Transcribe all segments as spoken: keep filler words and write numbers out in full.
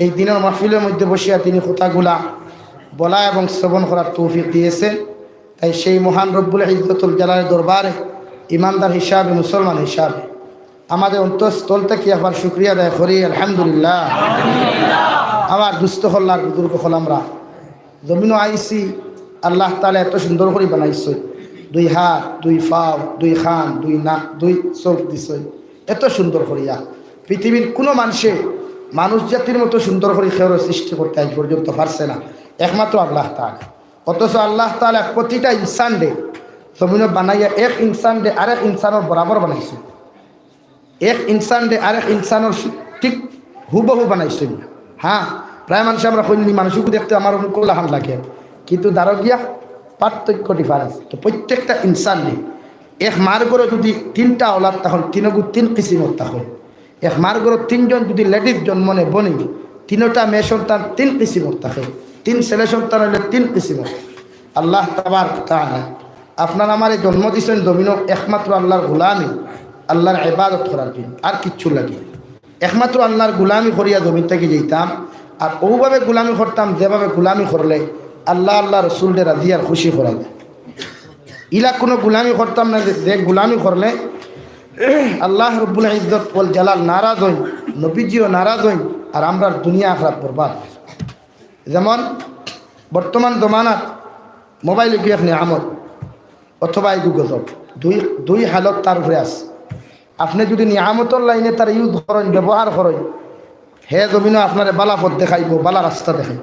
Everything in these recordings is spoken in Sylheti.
এই দিনর মাহফিলর মধ্যে বসিয়া তিনি কথাগুলা বলা এবং শ্রবণ করার তৌফিক দিয়েছেন। তাই সেই মহান রব্বুল ইজ্জতুল জালালের দরবারে ইমানদার হিসাবে, মুসলমান হিসাবে আমাদের অন্তঃস্থল থেকে একবার শুকরিয়া আদায় করি, আলহামদুলিল্লাহ। আমার দুস্থ অকল আর বুজুর্গ অকল, আমরা জমিনো আইছি, আল্লাহ তাআলা এত সুন্দর করি বানাইছইন, দুই হাত, দুই পাও, দুই কান, দুই নাক, দুই চোখ দিছইন, এত সুন্দর করিয়া। পৃথিবীর কোনো মানুষে মানুষ জাতির মতো সুন্দর করি কেউরে সৃষ্টি করতে আজ পর্যন্ত পারছে না, একমাত্র আল্লাহ তাআলা। অথচ আল্লাহ তাআলা প্রতিটা ইনসানরে জমিনো বানাইয়া এক ইনসানরে আরেক ইনসানর বরাবর বানাইছে। এক ইনসানরে আরেক ইনসানর সু-, ঠিক হুবহু বানাইছইন। হ্যাঁ, প্রায় মানুষ আমরা কইনি, মানুষকে দেখতে আমার অমুক লাখান লাগে, কিন্তু দারোগিয়া পার্থক্য, ডিফারেন্স। তো প্রত্যেকটা ইনসানরে, এক মার ঘরো যদি তিনটা আওলাদ তখন তিনগু তিন কিসিমর তখন, এক মার ঘরো তিনজন যদি লেডিজ জন্ম নেয় বনি, তিনটা মেয়ে সন্তান তিন কিসিমর থাকে, তিন ছেলে সন্তান হইলে তিন কিসিমর। আল্লাহ তাবারক তাআলা আপনার আমারে জন্ম দিছেন জমিনো একমাত্র আল্লাহর গোলামি, আল্লাহর ইবাদত করার জন্য, আর কিচ্ছু লাগে না। একমাত্র আল্লাহর গোলামি করিয়া জমিন থেকে যেতাম, আর ওভাবে গোলামি করতাম যেভাবে গোলামি করলে আল্লাহ, আল্লাহ রসুলরে রাজি আর খুশি করা যায়। ইলা কোনো গোলামি করতাম না যে, যে গোলামি করলে আল্লাহ রব্বুল ইজ্জত ওয়াল জালাল নারাজ হইন, নবীজিও নারাজ হইন, আর আমরার দুনিয়া আখিরাত বরবাদ। যেমন বর্তমান জমানাত মোবাইল কি এক নিয়ামত অথবা এগু গজব, দুই, দুই হালত তার উপরে আছে। আপনি যদি নিয়ামতর লাইনে তার ইউজ করেন, ব্যবহার করেন, হে জমিনো আপনারে বালা পথ দেখাইবো, বালা রাস্তা দেখাইবো।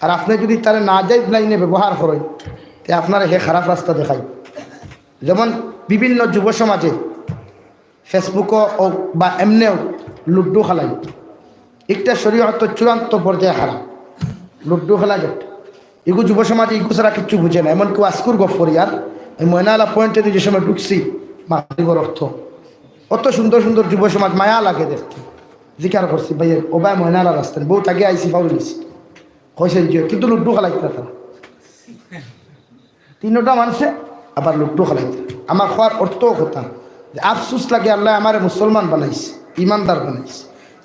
আর আপনি যদি তারে নাজাইজ লাইনে ব্যবহার করেন, তে আপনারে হে খারাপ রাস্তা দেখাইবো। যেমন বিভিন্ন যুব সমাজে ফেসবুকও হোক বা এমনেও লুডু খেলাইন, একটা শরীয়ত চূড়ান্ত পর্যায়ে হারাম। লুডু খেলা যেটা, এগু যুব সমাজে এগু ছাড়া কিচ্ছু বুঝে না। এমন কেউ আজকুর গফ করি আর এই ময়নালা পয়েন্টে যে সময় ঢুকছি, মাতৃগর অর্থ, অত সুন্দর সুন্দর যুব সমাজ, মায়া লাগে দেখতে। জিকার করছি, "ভাই, ও ভাই, ময়নালা রাস্তা বউ তাকে আইসি ফাউল নিছি।" কইছেন যে, কিন্তু লুডু খেলাইতে তারা তিনটা মানুষে আবার লুডু খেলাইতে। আমার কওয়ার অর্থ কথা যে আফসোস লাগে, আল্লাহ আমারে মুসলমান বানাইছে, ইমানদার বানাইছে।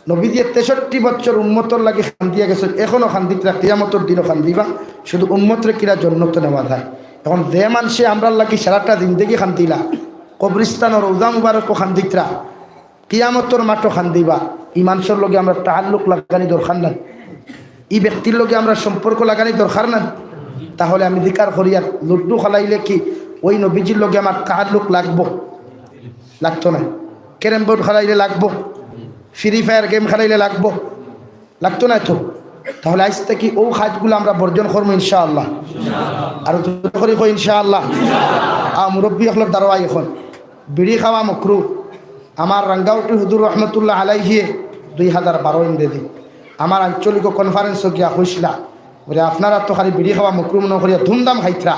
নবীজিয়ে তেষট্টি বছর উম্মতর লাগি কান্দিয়া গেছে, এখনো কান্দিতরা, কিয়ামতর দিনও কান্দিবা। শুধু উম্মতরে কিলা জন্নত নেওয়া যায়। এখন যে মানুষে আমরার লাগি সারাটা জিন্দেগি কান্দিলা, কবরিস্তান ও রওজা মুবারকও কান্দিতরা, কিয়ামতর মাঠও কান্দিবা, ই মানুষর লগে আমরা তাল্লুক লাগানি দরকার নাই? ই ব্যক্তির লগে আমরা সম্পর্ক লাগানি দরকার নাই? তাহলে আমি জিকার করি আর লুডু খেলাইলে কি ওই নবীজির লগে আমার তাল্লুক লাগবো? লাগতো না। ক্যারাম বোর্ড খেলাইলে লাগবো? ফ্রি ফায়ার গেম খেলাইলে লাগবো? লাগতো না তো। তাহলে আইজ থাকি ও কাজগুলো আমরা বর্জন করবো ইনশাআল্লাহ। আর জোরে করি কই ইনশাআল্লাহ। আ, মুরব্বী অকলর দারোয়াই এখন বিড়ি খাওয়া মকরু। আমার রাঙ্গাউটি হুজুর রহমতুল্লাহ আলাইহিয়ে দুই হাজার বারো ইংরেজি আমার আঞ্চলিক কনফারেন্সও গিয়া কইসলা, বলে, "আপনারা তো খালি বিড়ি খাওয়া মকরু মনে করিয়া ধুমধাম খাইতরা,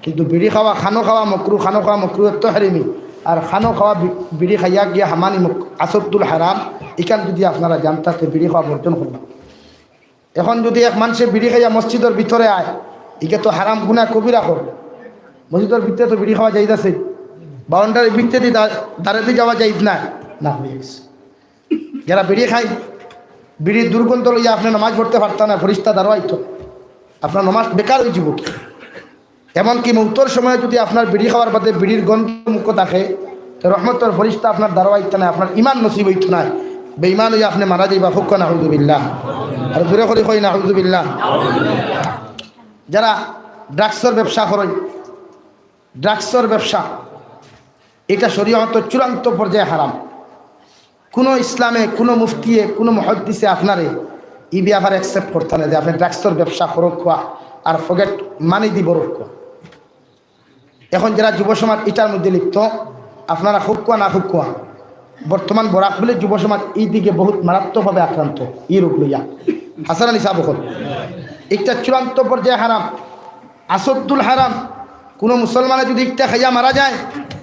কিন্তু বিড়ি খাওয়া, খানো খাওয়া মকরু, খানো খাওয়া মকরু এত হারিমি, আর খানো খাওয়া বি-, বিড়ি খাইয়া গিয়া হামানি মক-, আসদ্দুল হারাম, ইখান যদি আপনারা জানতা তে বিড়ি খাওয়া বর্জন করবা।" এখন যদি এক মানষে বিড়ি খাইয়া মসজিদর ভিতরে আয়, ইগে তো হারাম গুনা কবিরা করবো। মসজিদর ভিতরে তো বিড়ি খাওয়া জায়েজ আছে, বাউন্ডারি ভিতরেদি দা-, দারেদি যাওয়া জায়েজ না, না হয়ে গেছে। যারা বিড়ি খায়, বিড়ির দুর্গন্ধ লইয়া আপনে নামাজ পড়তে পারতা না, ফিরিস্তা দারোয়াইতো, আপনার নামাজ বেকার হয়ে যাবো কি? এমনকি মৌতর সময় যদি আপনার বিড়ি খাওয়ার বাদে বিড়ির গন্ধ মুখো থাকে, তো রহমতর ফিরিস্তা আপনার দারোয়াইতো না, আপনার ইমান নসিব হইতো না, বেইমান হইয়া আপনে মারা যাইবা। কউক্কা নাউজুবিল্লাহ। আর জোরে করি কই নাউজুবিল্লাহ। যারা ড্রাগসর ব্যবসা করেন, ড্রাগসর ব্যবসা, এটা শরীয়তর চূড়ান্ত পর্যায়ে হারাম। কোনো ইসলামে, কোনো মুফতিয়ে, কোনো মুহাদ্দিসে আপনারে ই ব্যাপারে অ্যাকসেপ্ট করতা না যে আপনে ড্রাগসর ব্যবসা করউক্কা আর পকেট মানি দি ভরউক্কা। এখন যারা যুব সমাজ ইটার মধ্যে লিপ্ত, আপনারা কউক্কা না কউক্কা, বর্তমান বরাক বিলের যুব সমাজ এই দিকে বহুত মারাত্মকভাবে আক্রান্ত এই রোগ লইয়া। হাসান আলী সাহেব কইন, একটা চূড়ান্ত পর্যায়ে হারাম, আসদ্দুল হারাম। কোনো মুসলমানে যদি একটা খাইয়া মারা যায়,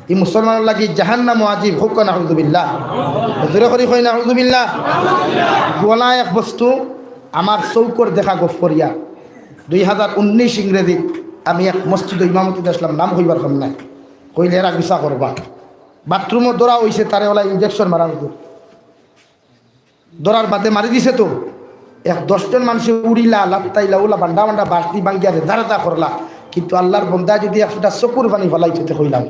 এই মুসলমানর লাগি জাহান্নাম ওয়াজিব। কউক্কা নাউজুবিল্লাহ। জোরে করি কই নাউজুবিল্লাহ। গলা এক বস্তু, আমার চউখর দেখা গফ করিয়া দুই হাজার উনিশ ইংরেজি আমি এক মসজিদো ইমামতি দিছলাম, নাম কইবার কাম নাই, কইলে এরা গুসা করবা। বাথরুমো ধরা অইছে, তারে ওলা ইঞ্জেকশন মারা অইছে। ধরার বাদে মারি দিছে তো, এক দশ জন মানষে উড়িলা, লাত্তাইলা, অউলা বান্ডা বান্ডা বাঁশ দি ভাঙ্গিয়া রেদা রেদা করলা, কিন্তু আল্লার বন্দায় যুদি একটা চকুর পানি ফালাইতো তে কইলাম,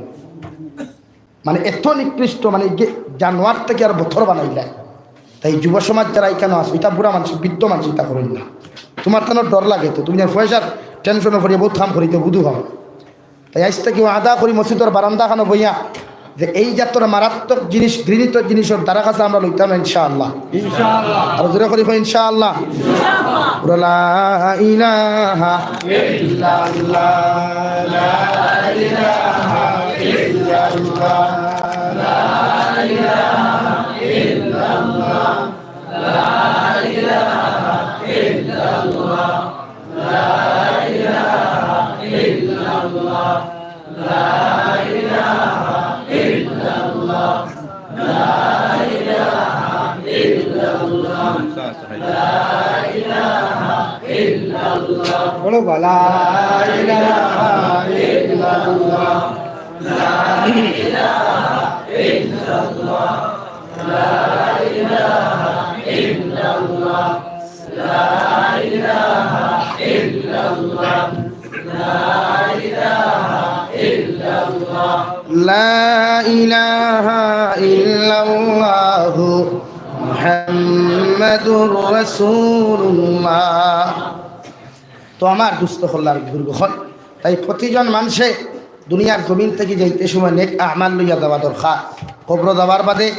মানে, এত নিকৃষ্ট, মানে, গে-, জানোয়ার থাকি আর বতর বানাইলা। তাই যুব সমাজ যারা ইখানো আছো, ইতা বুড়া মানষে, বৃদ্ধ মানষে ইতা করইন না। তুমার তানর ডর লাগে তো, তুমি আর পয়সার টেনশনো পড়িয়া বউত কাম করিতে বুধু হও। তাই আইজ থাকি ওয়াদা করি মসজিদর বারান্দা খানো বইয়া যে এই জাতর মারাত্মক জিনিস, ঘৃণিত জিনিসর দ্বারা কাছে আমরা লইতাম ইনশাআল্লাহ। ইনশাআল্লাহ। আর জোরে করি কই ইনশাআল্লাহ। ইনশাআল্লাহ। লা ইলাহা ইল্লাল্লাহ, লা ইলাহা ইল্লাল্লাহ, লা ইলাহা ইল্লাল্লাহ, লা ইলাহা ইল্লাল্লাহ। বলো, লা ইলাহা ইল্লাল্লাহ। লা ইলাহা ইল্লাল্লাহু মুহাম্মাদুর রাসূলুল্লাহ। তো আমার দুস্ত হল্লার বুজুর্গ অকল, তাই প্রতিজন মানষে দুনিয়ার জমিন থাকি যাইতে সময় নেক আমাল লইয়া যাওয়া দরকার। কবরো যাওয়ার বাদে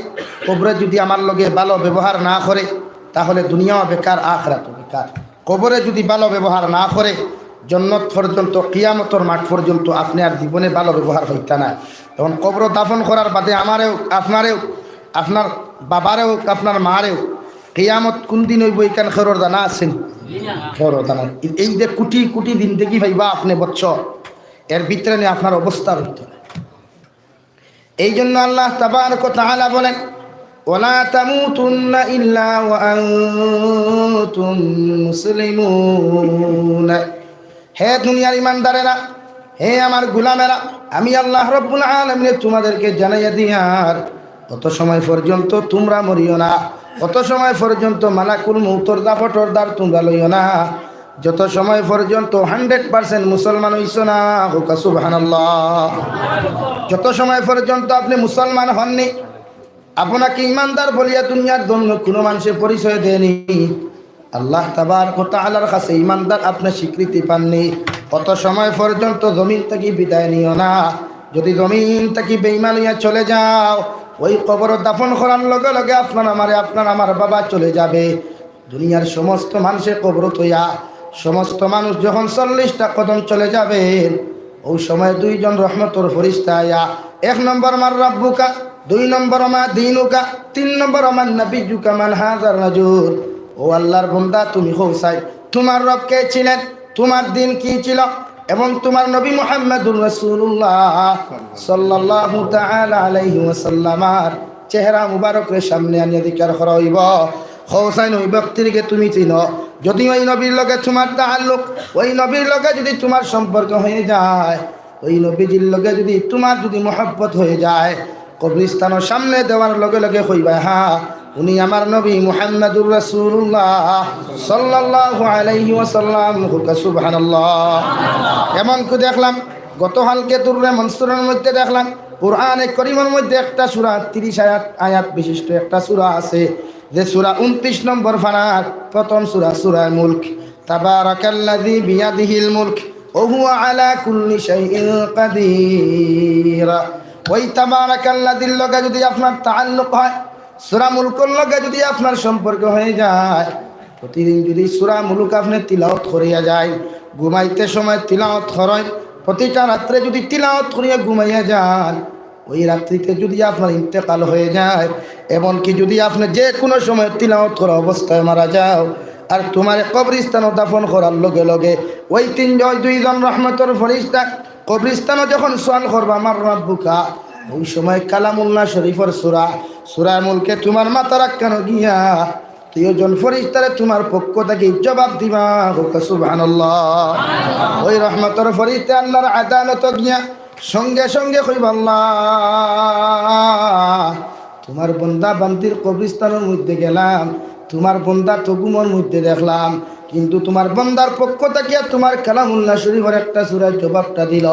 কবরে যুদি আমার লগে ভালো ব্যবহার না করে, তাহলে দুনিয়াও বেকার, আখিরাতও বেকার। কবরে যুদি ভালো ব্যবহার না করে, জন্নত পর্যন্ত, কিয়ামতর মাঠ পর্যন্ত আপনে আর জীবনে ভালো ব্যবহার পাইতা নায়। এখন কবরো দাফন করার বাদে আমারেও, আপনারেও, আপনার বাবারেও, আপনার মারেও, কিয়ামত কুন দিন অইবো, ইখান কেউরর জানা আছে নি? কেউরর জানা নাই। এই যে কুটি কুটি জিন্দেগি পাইবা আপনে বছর, এর ভিতরে নি আপনার অবস্থা অইতো না। এই জন্য আল্লাহ তাবারাক ওয়া তাআলা বলেন, "ওয়ালা তামুতুন্না ইল্লা ওয়া আনতুম মুসলিমুন।" হে দুনিয়ার ইমানদারেরা, হে আমার গোলামেরা, আমি আল্লাহ রব্বুল আলামিনে তোমাদেরকে জানাইয়া দিয়ার, অত সময় পর্যন্ত তোমরা মরিও না, অত সময় পর্যন্ত মালাকুল মউতর দাফটর দার তোমরা লইও না, যত সময় পর্যন্ত হান্ড্রেড পার্সেন্ট মুসলমান অইছো না। কউক্কা সুবহানাল্লাহ। যত সময় পর্যন্ত আপনে মুসলমান হননি, আপনাকে ইমানদার বলিয়া দুনিয়ার জমিনো কুনু মানষে পরিচয় দেয়নি, আল্লাহ তাবারাক ওয়া তাআলার কাছে ইমানদার আপনে স্বীকৃতি পাননি, অত সময় পর্যন্ত জমিন থাকি বিদায় নিও না। যুদি জমিন থাকি বেইমান অইয়া চলে যাও, ওই কবরো দাফন করার লগে লগে আপনার আমারে, আপনার আমার বাবা চলে যাবে। দুনিয়ার সমস্ত মানষে কবরো থইয়া, সমস্ত মানুষ যখন চল্লিশটা কদম চলে যাবেন, ওই সময় দুইজন রহমতর ফিরিস্তা আইয়া, এক নম্বর মান রাব্বুকা, দুই নম্বর মা দীনুকা, তিন নম্বর মান নাবিয়্যুকা মান হাযার রাজুল। ও আল্লাহর বন্দা, তুমি কও চাই, তোমার রব কে ছিলেন, তোমার দ্বীন কি ছিল, এবং তোমার নবী মুহাম্মাদুর রাসূলুল্লাহ সাল্লাল্লাহু তাআলা আলাইহি ওয়াসাল্লামর চেহারা মুবারকরে সামনে আনিয়া জিকার করা অইবো। কও চাইন ওই ব্যক্তিরে তুমি চিনো, যুদি ওই নবীর লগে তোমার তাআল্লুক, ওই নবীর লগে যুদি তোমার সম্পর্ক হয়ে যায়, ওই নবীজির লগে যুদি তোমার যুদি মহব্বত হয়ে যায়, কবরস্থানর সামনে দেওয়ার লগে লগে কইবা, "হ্যাঁ, উনি আমার নবী মুহাম্মাদুর রাসূলুল্লাহ সাল্লাল্লাহু আলাইহি ওয়াসাল্লাম।" কউক্কা সুবহানাল্লাহ। এমনকি দেখলাম, গতকালকে দুররে মনসুরর মধ্যে দেখলাম, কোরআনে করিমর মধ্যে একটা সূরা, তিরিশ আয়াত, আয়াত বিশিষ্ট একটা সূরা আছে, যে সূরা ঊনত্রিশ নম্বর পারার প্রথম সূরা, সূরা মুলক। তাবারাকাল্লাযী বিয়াদিহিল মুলক ওয়া হুয়া আলা কুল্লি শাইইন কাদির। ওই তাবারাকাল্লাযীর লগে যুদি আপনার তাআল্লুক হয়, সূরা মুলকর লগে যুদি আপনার সম্পর্ক হয়ে যায়, প্রতিদিন যুদি সূরা মুলক আপনে তিলাওয়াত করিয়া যাইন, ঘুমাইতে সময় তিলাওয়াত করইন, প্রতিটা রাত্রে যুদি তিলাওয়াত করিয়া ঘুমাইয়া যান, ওই রাত্রিতে যুদি আপনার ইন্তেকাল হয়ে যায়, এমনকি যুদি আপনে যে কুনু সময় তিলাওয়াত করা অবস্থায় মারা যাও, আর তোমারে কবরস্থানো দাফন করার লগে লগে ওই তিনজন, ওই দুইজন রহমতর ফিরিস্তা কবরস্থানো যখন সওয়াল করবা, "মান রাব্বুকা?" ওই সময় কালামুল্লাহ শরীফর সূরা, সূরা মুলকে তোমার মাথার আক্কানো গিয়া দুইজন ফিরিস্তায় তোমার পক্ষ থাকি জবাব দিবা। কউক্কা সুবহানাল্লাহ। ওই রহমতর ফিরিস্তা আল্লাহর আদালতো গিয়া সঙ্গে সঙ্গে কইবা, "আল্লাহ, তোমার বন্দা বান্দির কবরস্থানর মধ্যে গেলাম, তুমার বন্দারে তো ঘুমর মধ্যে দেখলাম, কিন্তু তুমার বন্দার পক্ষ থাকিয়া তুমার কালামুল্লাহ শরীফর একটা সূরায় জবাবটা দিল।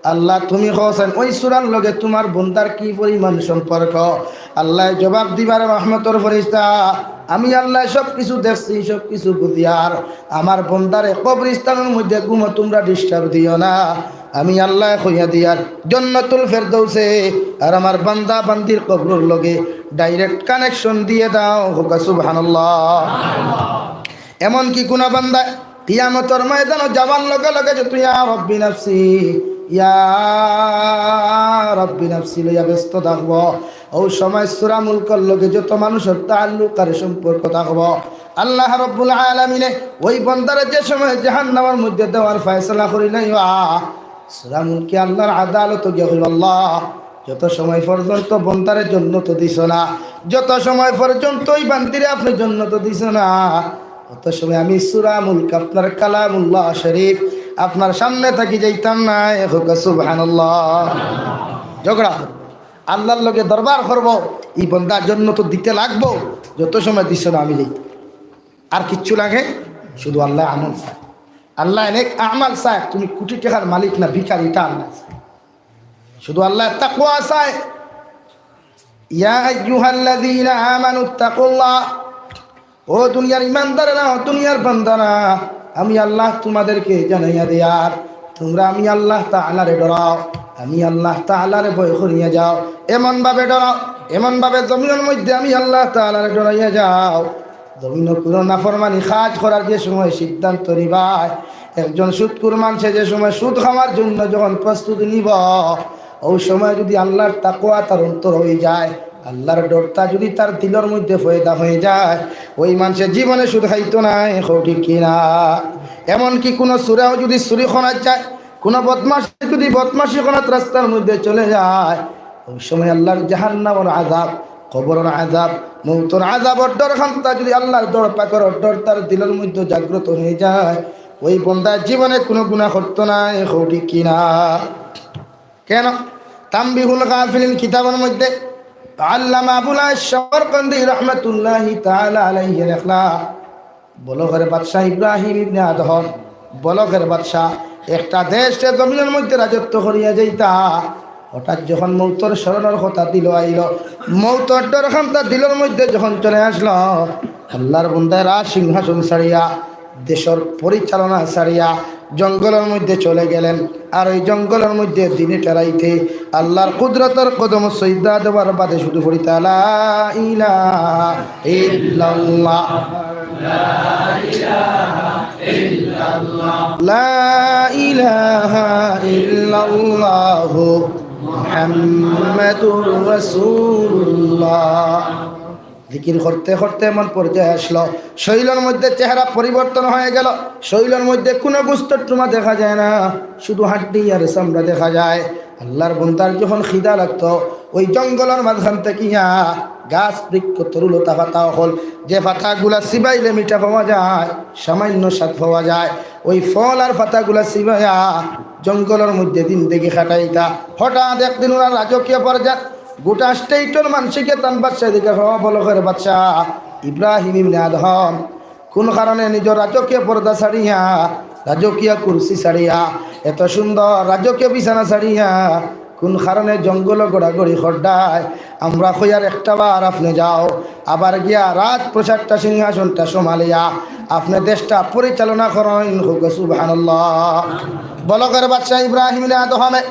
আল্লাহ, তুমি কওছাইন ওই সূরার লগে তুমার বন্দার কি পরিমাণ সম্পর্ক? আল্লায় জবাব দিবা, রহমতর ফেরেশতা, আমি আল্লায় সব কিছু দেখছি, সব কিছু বুঝিয়ার। আমার বন্দারে কবরস্থানর মধ্যে ঘুমো তুমরা disturb দিও না। আমি আল্লায় কইয়া দিয়ার জন্নতুল ফেরদৌসে আর আমার বান্দা বান্দির কবরর লগে direct connection দিয়া দাও। কউক্কা সুবহানাল্লাহ। এমনকি কুনু বান্দা কিয়ামতর ময়দানো যাওয়ার লগে লগে যত ইয়া রব্বি নাফসি, ইয়া রব্বি নাফসি লইয়া ব্যস্ত থাকবো, অউ সময় সূরা মুলকর লগে যত মানুষর তাল্লুক আর সম্পর্ক থাকবো, আল্লাহ রব্বুল আলামিনে ওই বন্দারে যে সময় জাহান্নামর মধ্যে দেওয়ার ফয়সালা করি লইবা, সূরা মুলকে আল্লাহর আদালতো গিয়া কইবা, "আল্লাহ, যত সময় পর্যন্ত বন্দারে জন্নতো দিছো না, যত সময় পর্যন্ত ওই বান্দিরে আপনে জন্নতো দিছো না, অত সময় আমি সূরা মুলক আপনার কালামুল্লাহ শরীফ আপনার সামনে থাকি যাইতাম না।" কউক্কা সুবহানাল্লাহ। ঝগড়া করবো, আল্লাহর লগে দরবার করবো, ই বন্দা জন্নতো দিতে লাগবো, যত সময় দিছো না আমি যাইতাম। আর কিচ্ছু লাগে? শুধু আল্লায় আমল চায়। আল্লায় নেক আমাল চায়, তুমি কোটি টেকার মালিক না ভিখারি, ইটা আল্লায় চায়। শুধু আল্লায় তাকওয়া চায়। ইয়া আইয়ুহাল্লাযীনা আমানুত্তাকুল্লাহ, ও দুনিয়ার ইমানদারেরা, ও দুনিয়ার বান্দারা, আমি আল্লাহ তোমাদেরকে জানাইয়া দিয়ার, তোমরা আমি আল্লাহ তাআলারে ডরাও, আমি আল্লাহ তাআলারে ভয় করিয়া যাও। এমন ভাবে ডরাও, এমন ভাবে জমিনর মধ্যে আমি আল্লাহ তাআলারে ডরাইয়া যাও। জমিনো কুনু নাফরমানি কাজ করার যে সময় সিদ্ধান্ত নিবায়, একজন সুদখুর মানষে যে সময় সুদ খাওয়ার জন্য যখন প্রস্তুতি নিবো, অউ সময় যুদি আল্লাহর তাকওয়া তার অন্তর অইযায়, আল্লাহর ডরটা যুদি তার দিলর মধ্যে পয়দা অইযায়, ওই মানষে জীবনে সুদ খাইতো নায়, কও ঠিক কি না? এমনকি কুনু চুরেও যুদি চুরি করাত যায়, কুনু বদমাশে যুদি বদমাশি করাত রাস্তার মধ্যে চলে যায়, ওই সময় আল্লাহর জাহান্নামর আযাব, কবরর আযাব, মউতর আযাবর ডর খান্তা যুদি আল্লাহর ডর পাকর ডর তার দিলর মধ্যে জাগ্রত অইযায়, ওই বন্দা জীবনে কুনু গুনাহ করতো নায়, কও ঠিক কি না? কেন? তানবীহুল গাফিলিন কিতাবর মধ্যে আল্লামা আবুল আশ সমরকন্দি রহমাতুল্লাহি তাআলা আলাইহি লেখলা, বলখের বাদশা ইব্রাহিম ইবনে আদহাম, বলখের বাদশা, একটা দেশে জমিনর মধ্যে রাজত্ব করিয়া যাইতা। হঠাৎ যখন মউতর স্মরণর কথা দিলো আইলো, মউতর ডর খান্তা দিলর মধ্যে যখন চলে আসলো, আল্লাহর বন্দায় রাজ সিংহাসন ছাড়িয়া, দেশর পরিচালনা ছাড়িয়া, জঙ্গলর মধ্যে চলে গেলেন। আর ওই জঙ্গলর মধ্যে দিনে রাইতে আল্লাহর কুদরতর কদমো সইজদা দেওয়ার বাদে শুধু পড়িতা, লা ইলাহা ইল্লাল্লাহ, লা ইলাহা ইল্লাল্লাহু মুহাম্মাদুর রাসূলুল্লাহ। জিকির করতে করতে এমন পর্যায়ে আসলো, শরীলর মধ্যে চেহারা পরিবর্তন হয়ে গেল, শরীলর মধ্যে কুনু গোস্তর টুমা দেখা যায় না, শুধু হাড্ডি আর চামড়া দেখা যায়। আল্লাহর বন্দার যখন খিদা লাগতো, ওই জঙ্গলর মাঝখান থাকিয়া গাছ, বৃক্ষ, তরুলতা, পাতা অকল, যে পাতাগুলা চিবাইলে মিঠা পাওয়া যায়, সামান্য স্বাদ পাওয়া যায়, ওই ফল আর পাতাগুলা চিবাইয়া জঙ্গলর মধ্যে জিন্দেগি কাটাইতা। হঠাৎ একদিন ওনার রাজকীয় পর্যায়, গোটা স্টেটর মানষে তান বাদশারে জিকাইরা, ও বলখের বাদশা ইব্রাহিম ইবনে আদহাম, কুন কারণে নিজর রাজকীয় পর্দা ছাড়িয়া, রাজকীয় কুরসি ছাড়িয়া, এত সুন্দর রাজকীয় বিছানা ছাড়িয়া, কুন কারণে জঙ্গলো ঘোরাঘুরি কররায়? আমরা কইয়ার একটা বার আপনে যাও, আবার গিয়া রাজপ্রাসাদটা, সিংহাসনটা সামালিয়া আপনে দেশটা পরিচালনা করইন। কউক্কা সুবহানাল্লাহ। বলখের বাদশা ইব্রাহিম ইবনে আদহামে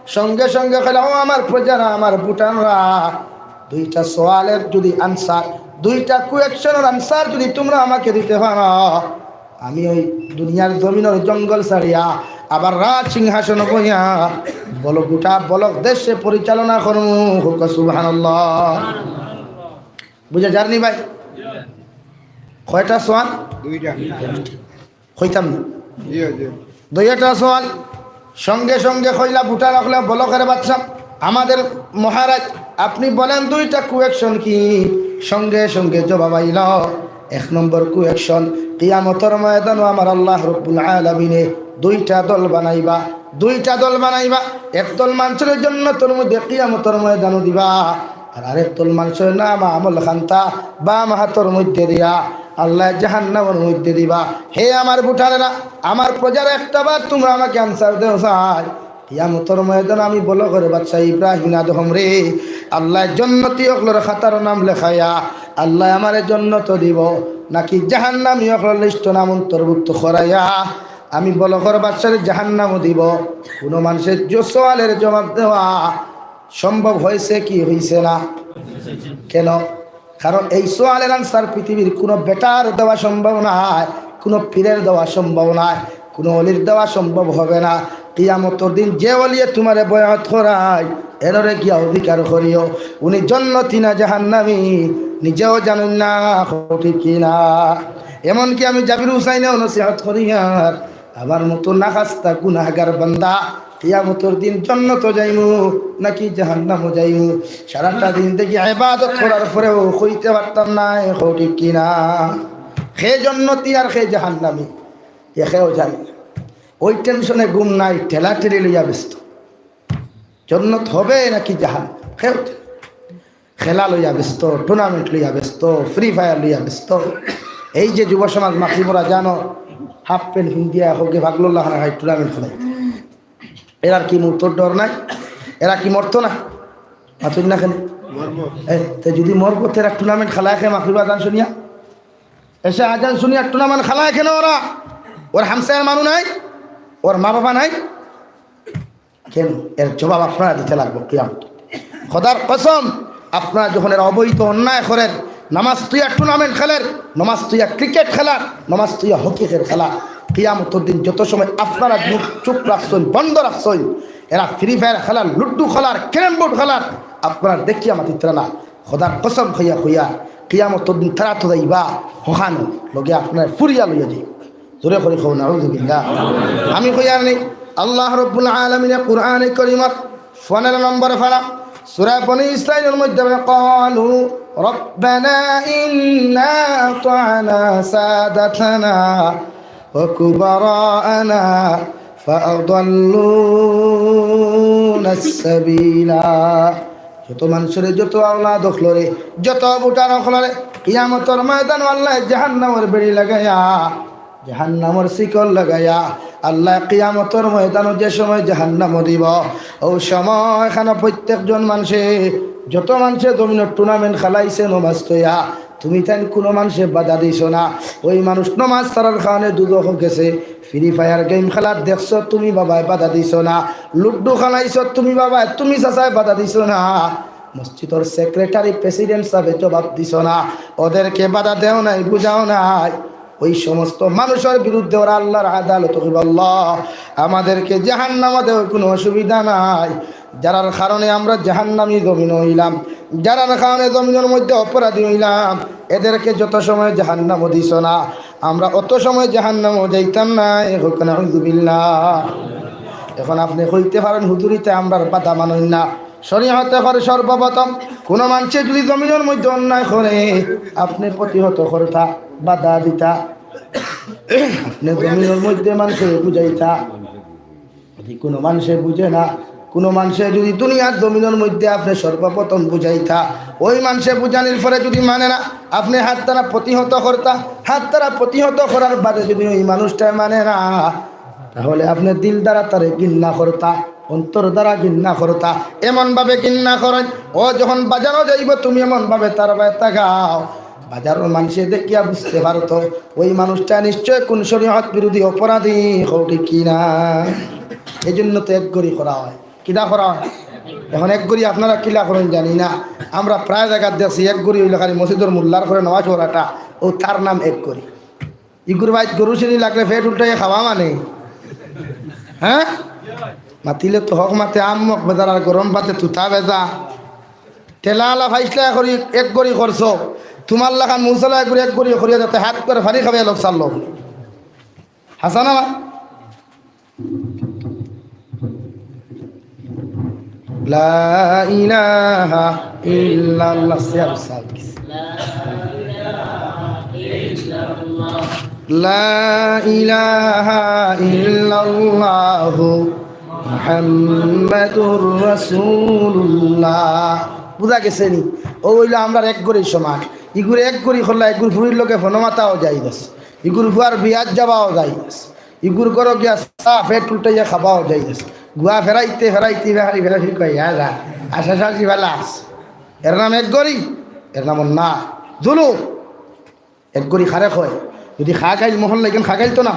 সঙ্গে সঙ্গে কইলা, ও আমার প্রজারা, আমার ভুটানরা, দুইটা সওয়ালর যুদি answer, দুইটা questionর answer যুদি তুমরা আমাকে দিতে পারো, আমি ওই দুনিয়ার জমিনর জঙ্গল ছাড়িয়া আবার রাজ সিংহাসনো বইয়া বলখ, গোটা বলখ দেশে পরিচালনা করমু। কউক্কা সুবহানাল্লাহ। বুঝা যারনি ভাই? কয়টা সওয়াল? দুইটা। কইতাম না। জি, জি। দুইটা সওয়াল। সঙ্গে সঙ্গে কইলা ভুটান অকলে, বলখের বাদশা, আমাদের মহারাজ, আপনি বলেন দুইটা question কি? সঙ্গে সঙ্গে জবাব আইলো। এক নম্বর question, কিয়ামতর ময়দানো আমার আল্লাহ রব্বুল আলামিনে দুইটা দল বানাইবা, দুইটা দল বানাইবা। এক দল মানষরে জন্নতর মধ্যে কিয়ামতর ময়দানো দিবা, আর আরেক দল মানষর নাম আমল খান্তা, বাম হাতর মধ্যে দিয়া আল্লায় জাহান্নামর মধ্যে দিবা। হে আমার ভুটানেরা, আমার প্রজারা, একটা বার তুমরা আমাকে answer দেও চাই। কিয়ামতর ময়দান আমি বলখর বাদশা ইব্রাহিম আদহমরে আল্লায় জন্নতি অকলর খাতার নাম লেখাইয়া আল্লায় আমারে জন্নত দিব নাকি জাহান্নামী অকলর list নাম অন্তর্ভুক্ত করাইয়া আমি বলখর বাদশারে জাহান্নামো দিব? কুনু মানষে যে সওয়ালর জবাব দেওয়া সম্ভব হইছে কি হইছে না? কেন? কারণ এই সওয়ালর answer পৃথিবীর কুনু বেটার দেওয়া সম্ভব নায়, কুনু পীরর দেওয়া সম্ভব নায়, কুনু অলির দেওয়া সম্ভব হবে না। কিয়ামতর দিন যে অলিয়ে তুমারে বয়াত করায়, এনরে গিয়া অধিকার করিও, উনি জন্নতি না জাহান্নামী, নিজেও জানইন না, ঠিক কি না? এমনকি আমি জাবির হুসাইনেও নসিহত করিয়ার, আমার মতো নাখাস্তা গুনাহগার বান্দা, কিয়ামতর দিন জন্নতো যাইমু নাকি জাহান্নামো যাইমু? সারাটা দিন দেখি ইবাদত করার পরেও কইতে পারতাম না, ঠিক কি না? কে জন্নতি আর কে জাহান্নামী, এ কেউ জানে না। ওই tension-এ ঘুম নাই, ঠেলাঠেলি লইয়া ব্যস্ত। জন্নত হবে নাকি জাহান্নাম, কেউ জানে না। খেলা লইয়া ব্যস্ত, tournament লইয়া ব্যস্ত, Free Fire লইয়া ব্যস্ত। এই যে যুব সমাজ মাখি মোরা জানো, half pant পিন্দিয়া হগে ভাগলো লাখান খাই tournament খেলাই। এরার কি মরতর ডর নাই? এরা কি মরতো না? মাতুন না কেনে? এ, তে যদি মরবো, তে এরা tournament খেলায় কেনে মাগরিব আজান শুনিয়া? এশা আজান শুনিয়া tournament খেলায় কেনে ওরা? ওর হামসায়ার মানু নাই? ওর মা বাবা নাই? কেন? এর জবাব আপনারা দিতে লাগবো কিয়ামত। খোদার কসম, আপনারা যখন এরা অবৈধ অন্যায় করের, নামাজ তুইয়া tournament খেলের, নামাজ তুইয়া cricket খেলার, নামাজ তুইয়া hockey খেল খেলা, কিয়ামতর দিন যত সময় আপনারা মুখ চুপ রাখছইন, বন্ধ রাখছইন, এরা Free Fire খেলার, লুডু খেলার, carrom board খেলার, আপনারা দেখিয়া মাতিত্রা না। খোদার কসম খাইয়া কইয়ার, কিয়ামতর দিন তারা তো যাইবা হখানো, লগে আপনারা ফুরিয়া লইয়া যাইবা। জোরে করি কও, নাউজুবিল্লাহ। আমি কইয়ার নি, আল্লাহ রব্বুল আলামিনে কুরআনে করিমর পনেরো নম্বর পারা, সূরা বনি ইসরাইলর মধ্যে বলে, "ক্বালু রাব্বানা ইন্না আতা'না সাদাতানা ওয়া কুবারা'আনা ফাআদাল্লুনাস সাবিলা।" যত মানষরে, যত আওলাদ অকলরে, যত ভুটান অকলরে, কিয়ামতর ময়দানো আল্লায় জাহান্নামর বেড়ি লাগাইয়া, জাহান্নামর শিকল লাগাইয়া, আল্লায় কিয়ামতর ময়দানো যে সময় জাহান্নামো দিব, অউ সময় খানো প্রত্যেকজন মানষে, যত মানষে জমিনর tournament খেলাইছে নমাজ থইয়া, তুমি তাইন কুনু মানষে বাধা দিছো না। ওই মানুষ নমাজ ছাড়ার কারণে দুজখো গেছে। Free Fire game খেলার দেখছো, তুমি বাবায় বাধা দিছো না। লুডু খেলাইছো, তুমি বাবায়, তুমি চাচায় বাধা দিছো না। মসজিদর secretary, president সাবে জবাব দিছো না। ওদেরকে বাধা দেও নাই, বুঝাও নাই। ওই সমস্ত মানুষর বিরুদ্ধে ওরা আল্লাহর আদালতো কইবা, "আল্লাহ, আমাদেরকে জাহান্নামো দেও, কুনু অসুবিধা নাই।" যারার কারণে আমরা জাহান্নামী জমিন অইলাম, যারার কারণে জমিনর মধ্যে অপরাধী অইলাম, এদেরকে যত সময় জাহান্নামো দিছো না, আমরা অত সময় জাহান্নামো যাইতাম না। এখন নাউজুবিল্লাহ। এখন আপনে কইতে পারেন, "হুজুর, ইতা আমরার বাধা মানইন না।" শরীয়তে কর সর্বপ্রথম কুনু মানষে যদি জমিনর মধ্যে অন্যায় করে, আপনে প্রতিহত করতা, বাধা দিতা, আপনে জমিনর মধ্যে মানষরে বুঝাইতা। যদি কুনু মানষে বুঝে না, কুনু মানষে যদি দুনিয়ার জমিনর মধ্যে আপনে সর্বপ্রথম বুঝাইতা, ওই মানষে বুঝানির পরে যদি মানে না, আপনে হাত দ্বারা প্রতিহত করতা, হাত দ্বারা প্রতিহত করার বাদে যদি ওই মানুষটায় মানে না, তাহলে আপনে দিল দ্বারা তারে ঘিন্না করতা, অন্তর দ্বারা ঘিন্না করতা, এমন ভাবে ঘিন্না করেন, ও যখন বাজারো যাইবো তুমি এমন ভাবে তার বায় তাকাও, বাজারর মানষে দেখিয়া বুঝতে পারতো, ওই মানুষটা নিশ্চয় কুন শরীয়ত বিরোধী অপরাধী, কও ঠিক কি না? এই জন্য তো এক ঘড়ি করা হয়। কিতা করা হয়? এখন এক ঘড়ি আপনারা কিলা করেন জানি না, আমরা প্রায় জাগাত দেখছি এক ঘড়ি অইলে খালি মসজিদর মোল্লার ঘরে নমাজ পড়াটা, ও তার নাম এক ঘড়ি। ইগুর বাইত গরু সিনি লাগলে পেট উল্টাইয়া খাওয়া মানে, হ্যাঁ? মাতিলে তো হক মাতে আম মক বেজার আর গরম ভাতে তুতা বেজা। ঠেলা আলা ফাইসলা করি এক ঘড়ি করছো, তুমার লাখান মুসলা এক ঘড়ি, এক ঘড়ি করিয়া যাতে হাত করে পানি খাবে লোক চাললো। হাসান আমার লা ইলাহা ইল্লাল্লাহ। লা ইলাহা ইল্লাল্লাহু মুহাম্মাদুর রাসূলুল্লাহ। বুঝা গেছে নি? অউ অইলো আমরার এক ঘড়ি সমান। ইগুর এক ঘড়ি করলা, ইগুর ফুড়ির লগে ফোনো মাতাও জায়েজ আছে, ইগুর ফুয়ার বিয়াত যাওয়াও জায়েজ আছে, ইগুর ঘরো গিয়া চা পেট উল্টাইয়া খাওয়াও জায়েজ আছে। গুয়া ফেরাইতে ফেরাইতে ফেরাই ফেরাই কয়, "ইয়া যা, আশা শাশি ভালা আছে।" এর নাম এক ঘড়ি, এর নাম অন্যায়, জুলুম। এক ঘড়ি কারে কয়? যদি খাগাইল মহল্লা, ইখান খাগাইল তো না,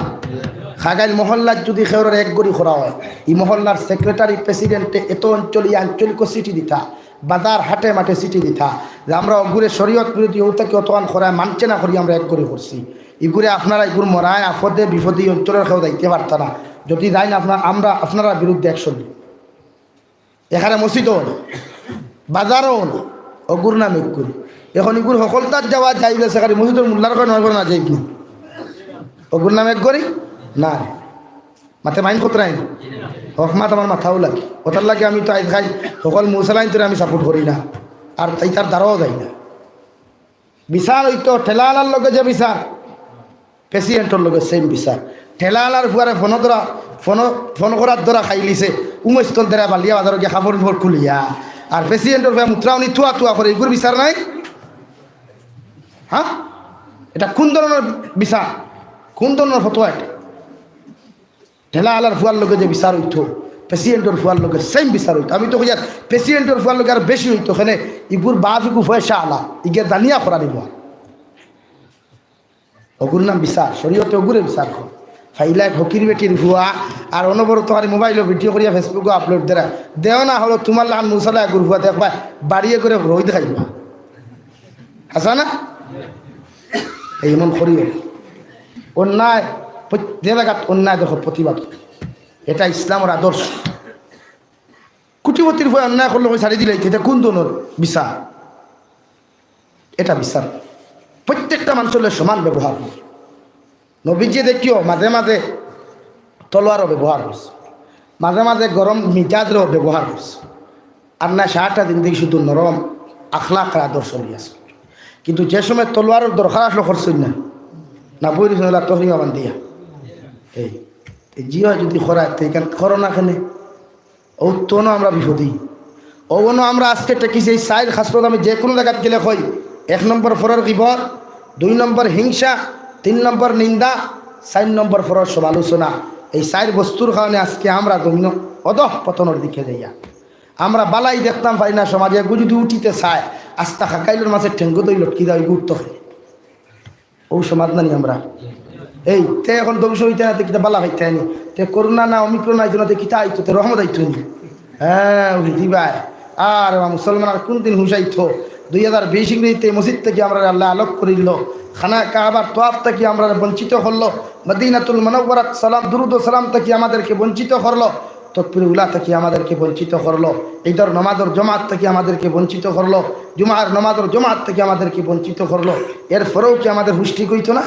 খাগাইল মহল্লাত যদি কেউরর এক ঘড়ি করা অয়, ই মহল্লার সেক্রেটারি, প্রেসিডেন্টে এত অঞ্চল, ই আঞ্চলিক চিঠি দিতা, বাজার হাটে মাঠে চিঠি দিতা যে আমরা অগুরে শরীয়ত বিরোধী অউ থাকি অতখান করায় মানছে না করি আমরা এক ঘড়ি করছি। ইগুরে আপনারা ইগুর মরায় আপদে বিপদে ই অঞ্চলর কেউ যাইতে পারতা না। যদি যাইন আপনারা, আমরা আপনারার বিরুদ্ধে অ্যাকশন নিমু। এখানে মসজিদও না, বাজারও না, অগুর নাম এক ঘড়ি। এখন ইগুর হকলতার যাওয়া জায়েজ আছে, খালি মসজিদর মোল্লার কয় নয় করে না যাইব নি। অগুর নাম এক ঘড়ি? না। মাতে মাইন কতরাইন? হক মাত আমার মাথাও লাগে। ওটার লাগে আমি তো আইজ খাই হকল মৌসালাইন তোরে আমি সাপোর্ট করি না, আর তাই তার দ্বারাও যাই না। বিচার অইতো ঠেলাআলার লগে যে বিচার, প্রেসিডেন্টর লগে সেম বিচার। ঠেলাআলার ফুয়ারে ফোনো ধরা, ফোনো, ফোন করার ধরা খাইলিছে, উমস্থল দেরা বালিয়া বাজারো গিয়া কাপড় উপর খুলিয়া, আর প্রেসিডেন্টর ফুয়া মুত্রাউনি তুয়া তুয়া করে, ইগুর বিচার নাই? হ্যাঁ, এটা কোন ধরনের বিচার, কোন ধরনের ফতোয়া এটা? ঠেলাআলার ফুয়ার লগে যে বিচার অইতো, প্রেসিডেন্টর ফুয়ার লগে সেম বিচার অইতো। আমি তো কইয়ার প্রেসিডেন্টর ফুয়ার লগে আর বেশি অইতো, কেনে ইগুর বাপ ইগু পয়সা আলা, ইগে জানিয়া করা নিব। অগুর নাম বিচার, শরীয়তে অগুরে বিচার কর। ফাইলা এক হকির বেটির ফুয়া, আর অনবরত খালি মোবাইলো ভিডিও করিয়া ফেসবুকো আপলোড দেরা। দেও না হলো তোমার লান মুসালা এগুর ফুয়া দেখবা, বাড়িয়ে করে রই দেখাইবা। হাছা না? এই মন করিও। অন্যায়, প্রত-, যে জায়গাত অন্যায় দেখো প্রতিবাদ। এটা ইসলামর আদর্শ। কোটিপতির ফুয়া অন্যায় করলে কই ছাড়ি দিলে, এটা কোন ধরনের বিচার? এটা বিচার। প্রত্যেকটা মানুষের লগে সমান ব্যবহার করো। নবীজি দেখিও মাঝে মাঝে তলোয়ারও ব্যবহার করছে, মাঝে মাঝে গরম মিজাজরও ব্যবহার করছে। আর না সারাটা জিন্দেগি শুধু নরম আখলাকর আদর্শ লইয়া আছে। কিন্তু যে সময় তলোয়ারর দরকার আসলো করছইন না, না বই রইছইন তহরিমা বান্ধিয়া। এই, এই জিও যদি করায়, তো এখান করো না কেনে? অউ তো অনো আমরা বিপদী। অউ অনো আমরা আজকে ঠেকিছি এই চাইর খাসলত। আমি যে কোনো জাগাত গেলে কই, এক নম্বর পরর গিবত, দুই নম্বর হিংসা, তিন নম্বর নিন্দা, চাইর নম্বর পরর সমালোচনা। এই চাইর বস্তুর কারণে আজকে আমরা জমিন অধঃপতনর দিকে যাইয়া। আমরা বালাই দেখতাম পারি না সমাজে, এগু যদি উঠিতে চায়, আস্তা খাকাইলর মাঝে ঠেঙ্গো দই লটকি যায়, এগু উঠতো কেনে? অউ সমাজ নানি আমরা। এই, তে এখন ধ্বংস অইতে না, তে কিতা বালা পাইতে আনি? তে করোনা না ওমিক্রন আইতো না, তে কিতা আইতো? তে রহমত আইতো নি? হ্যাঁ, উনি দিবায়। আর বা মুসলমান আর কোন দিন হুঁশ আইতো? দুই হাজার বিশ ইংরেজিতে মসজিদ থাকি আমরারে আল্লায় আলোক করিল। খানা কাবার তোয়াফ থাকি আমরারে বঞ্চিত করলো। মদিনাতুল মুনাওয়ারাত সালাম, দুরুদ ও সালাম থাকি আমাদেরকে বঞ্চিত করলো। তকবির উলা থাকি আমাদেরকে বঞ্চিত করলো। ঈদর নামাজর জমাত থাকি আমাদেরকে বঞ্চিত করলো। জুমার নামাজর জমাত থাকি আমাদেরকে বঞ্চিত করলো। এরপরেও কি আমাদের হুঁশ ঠিক অইতো না?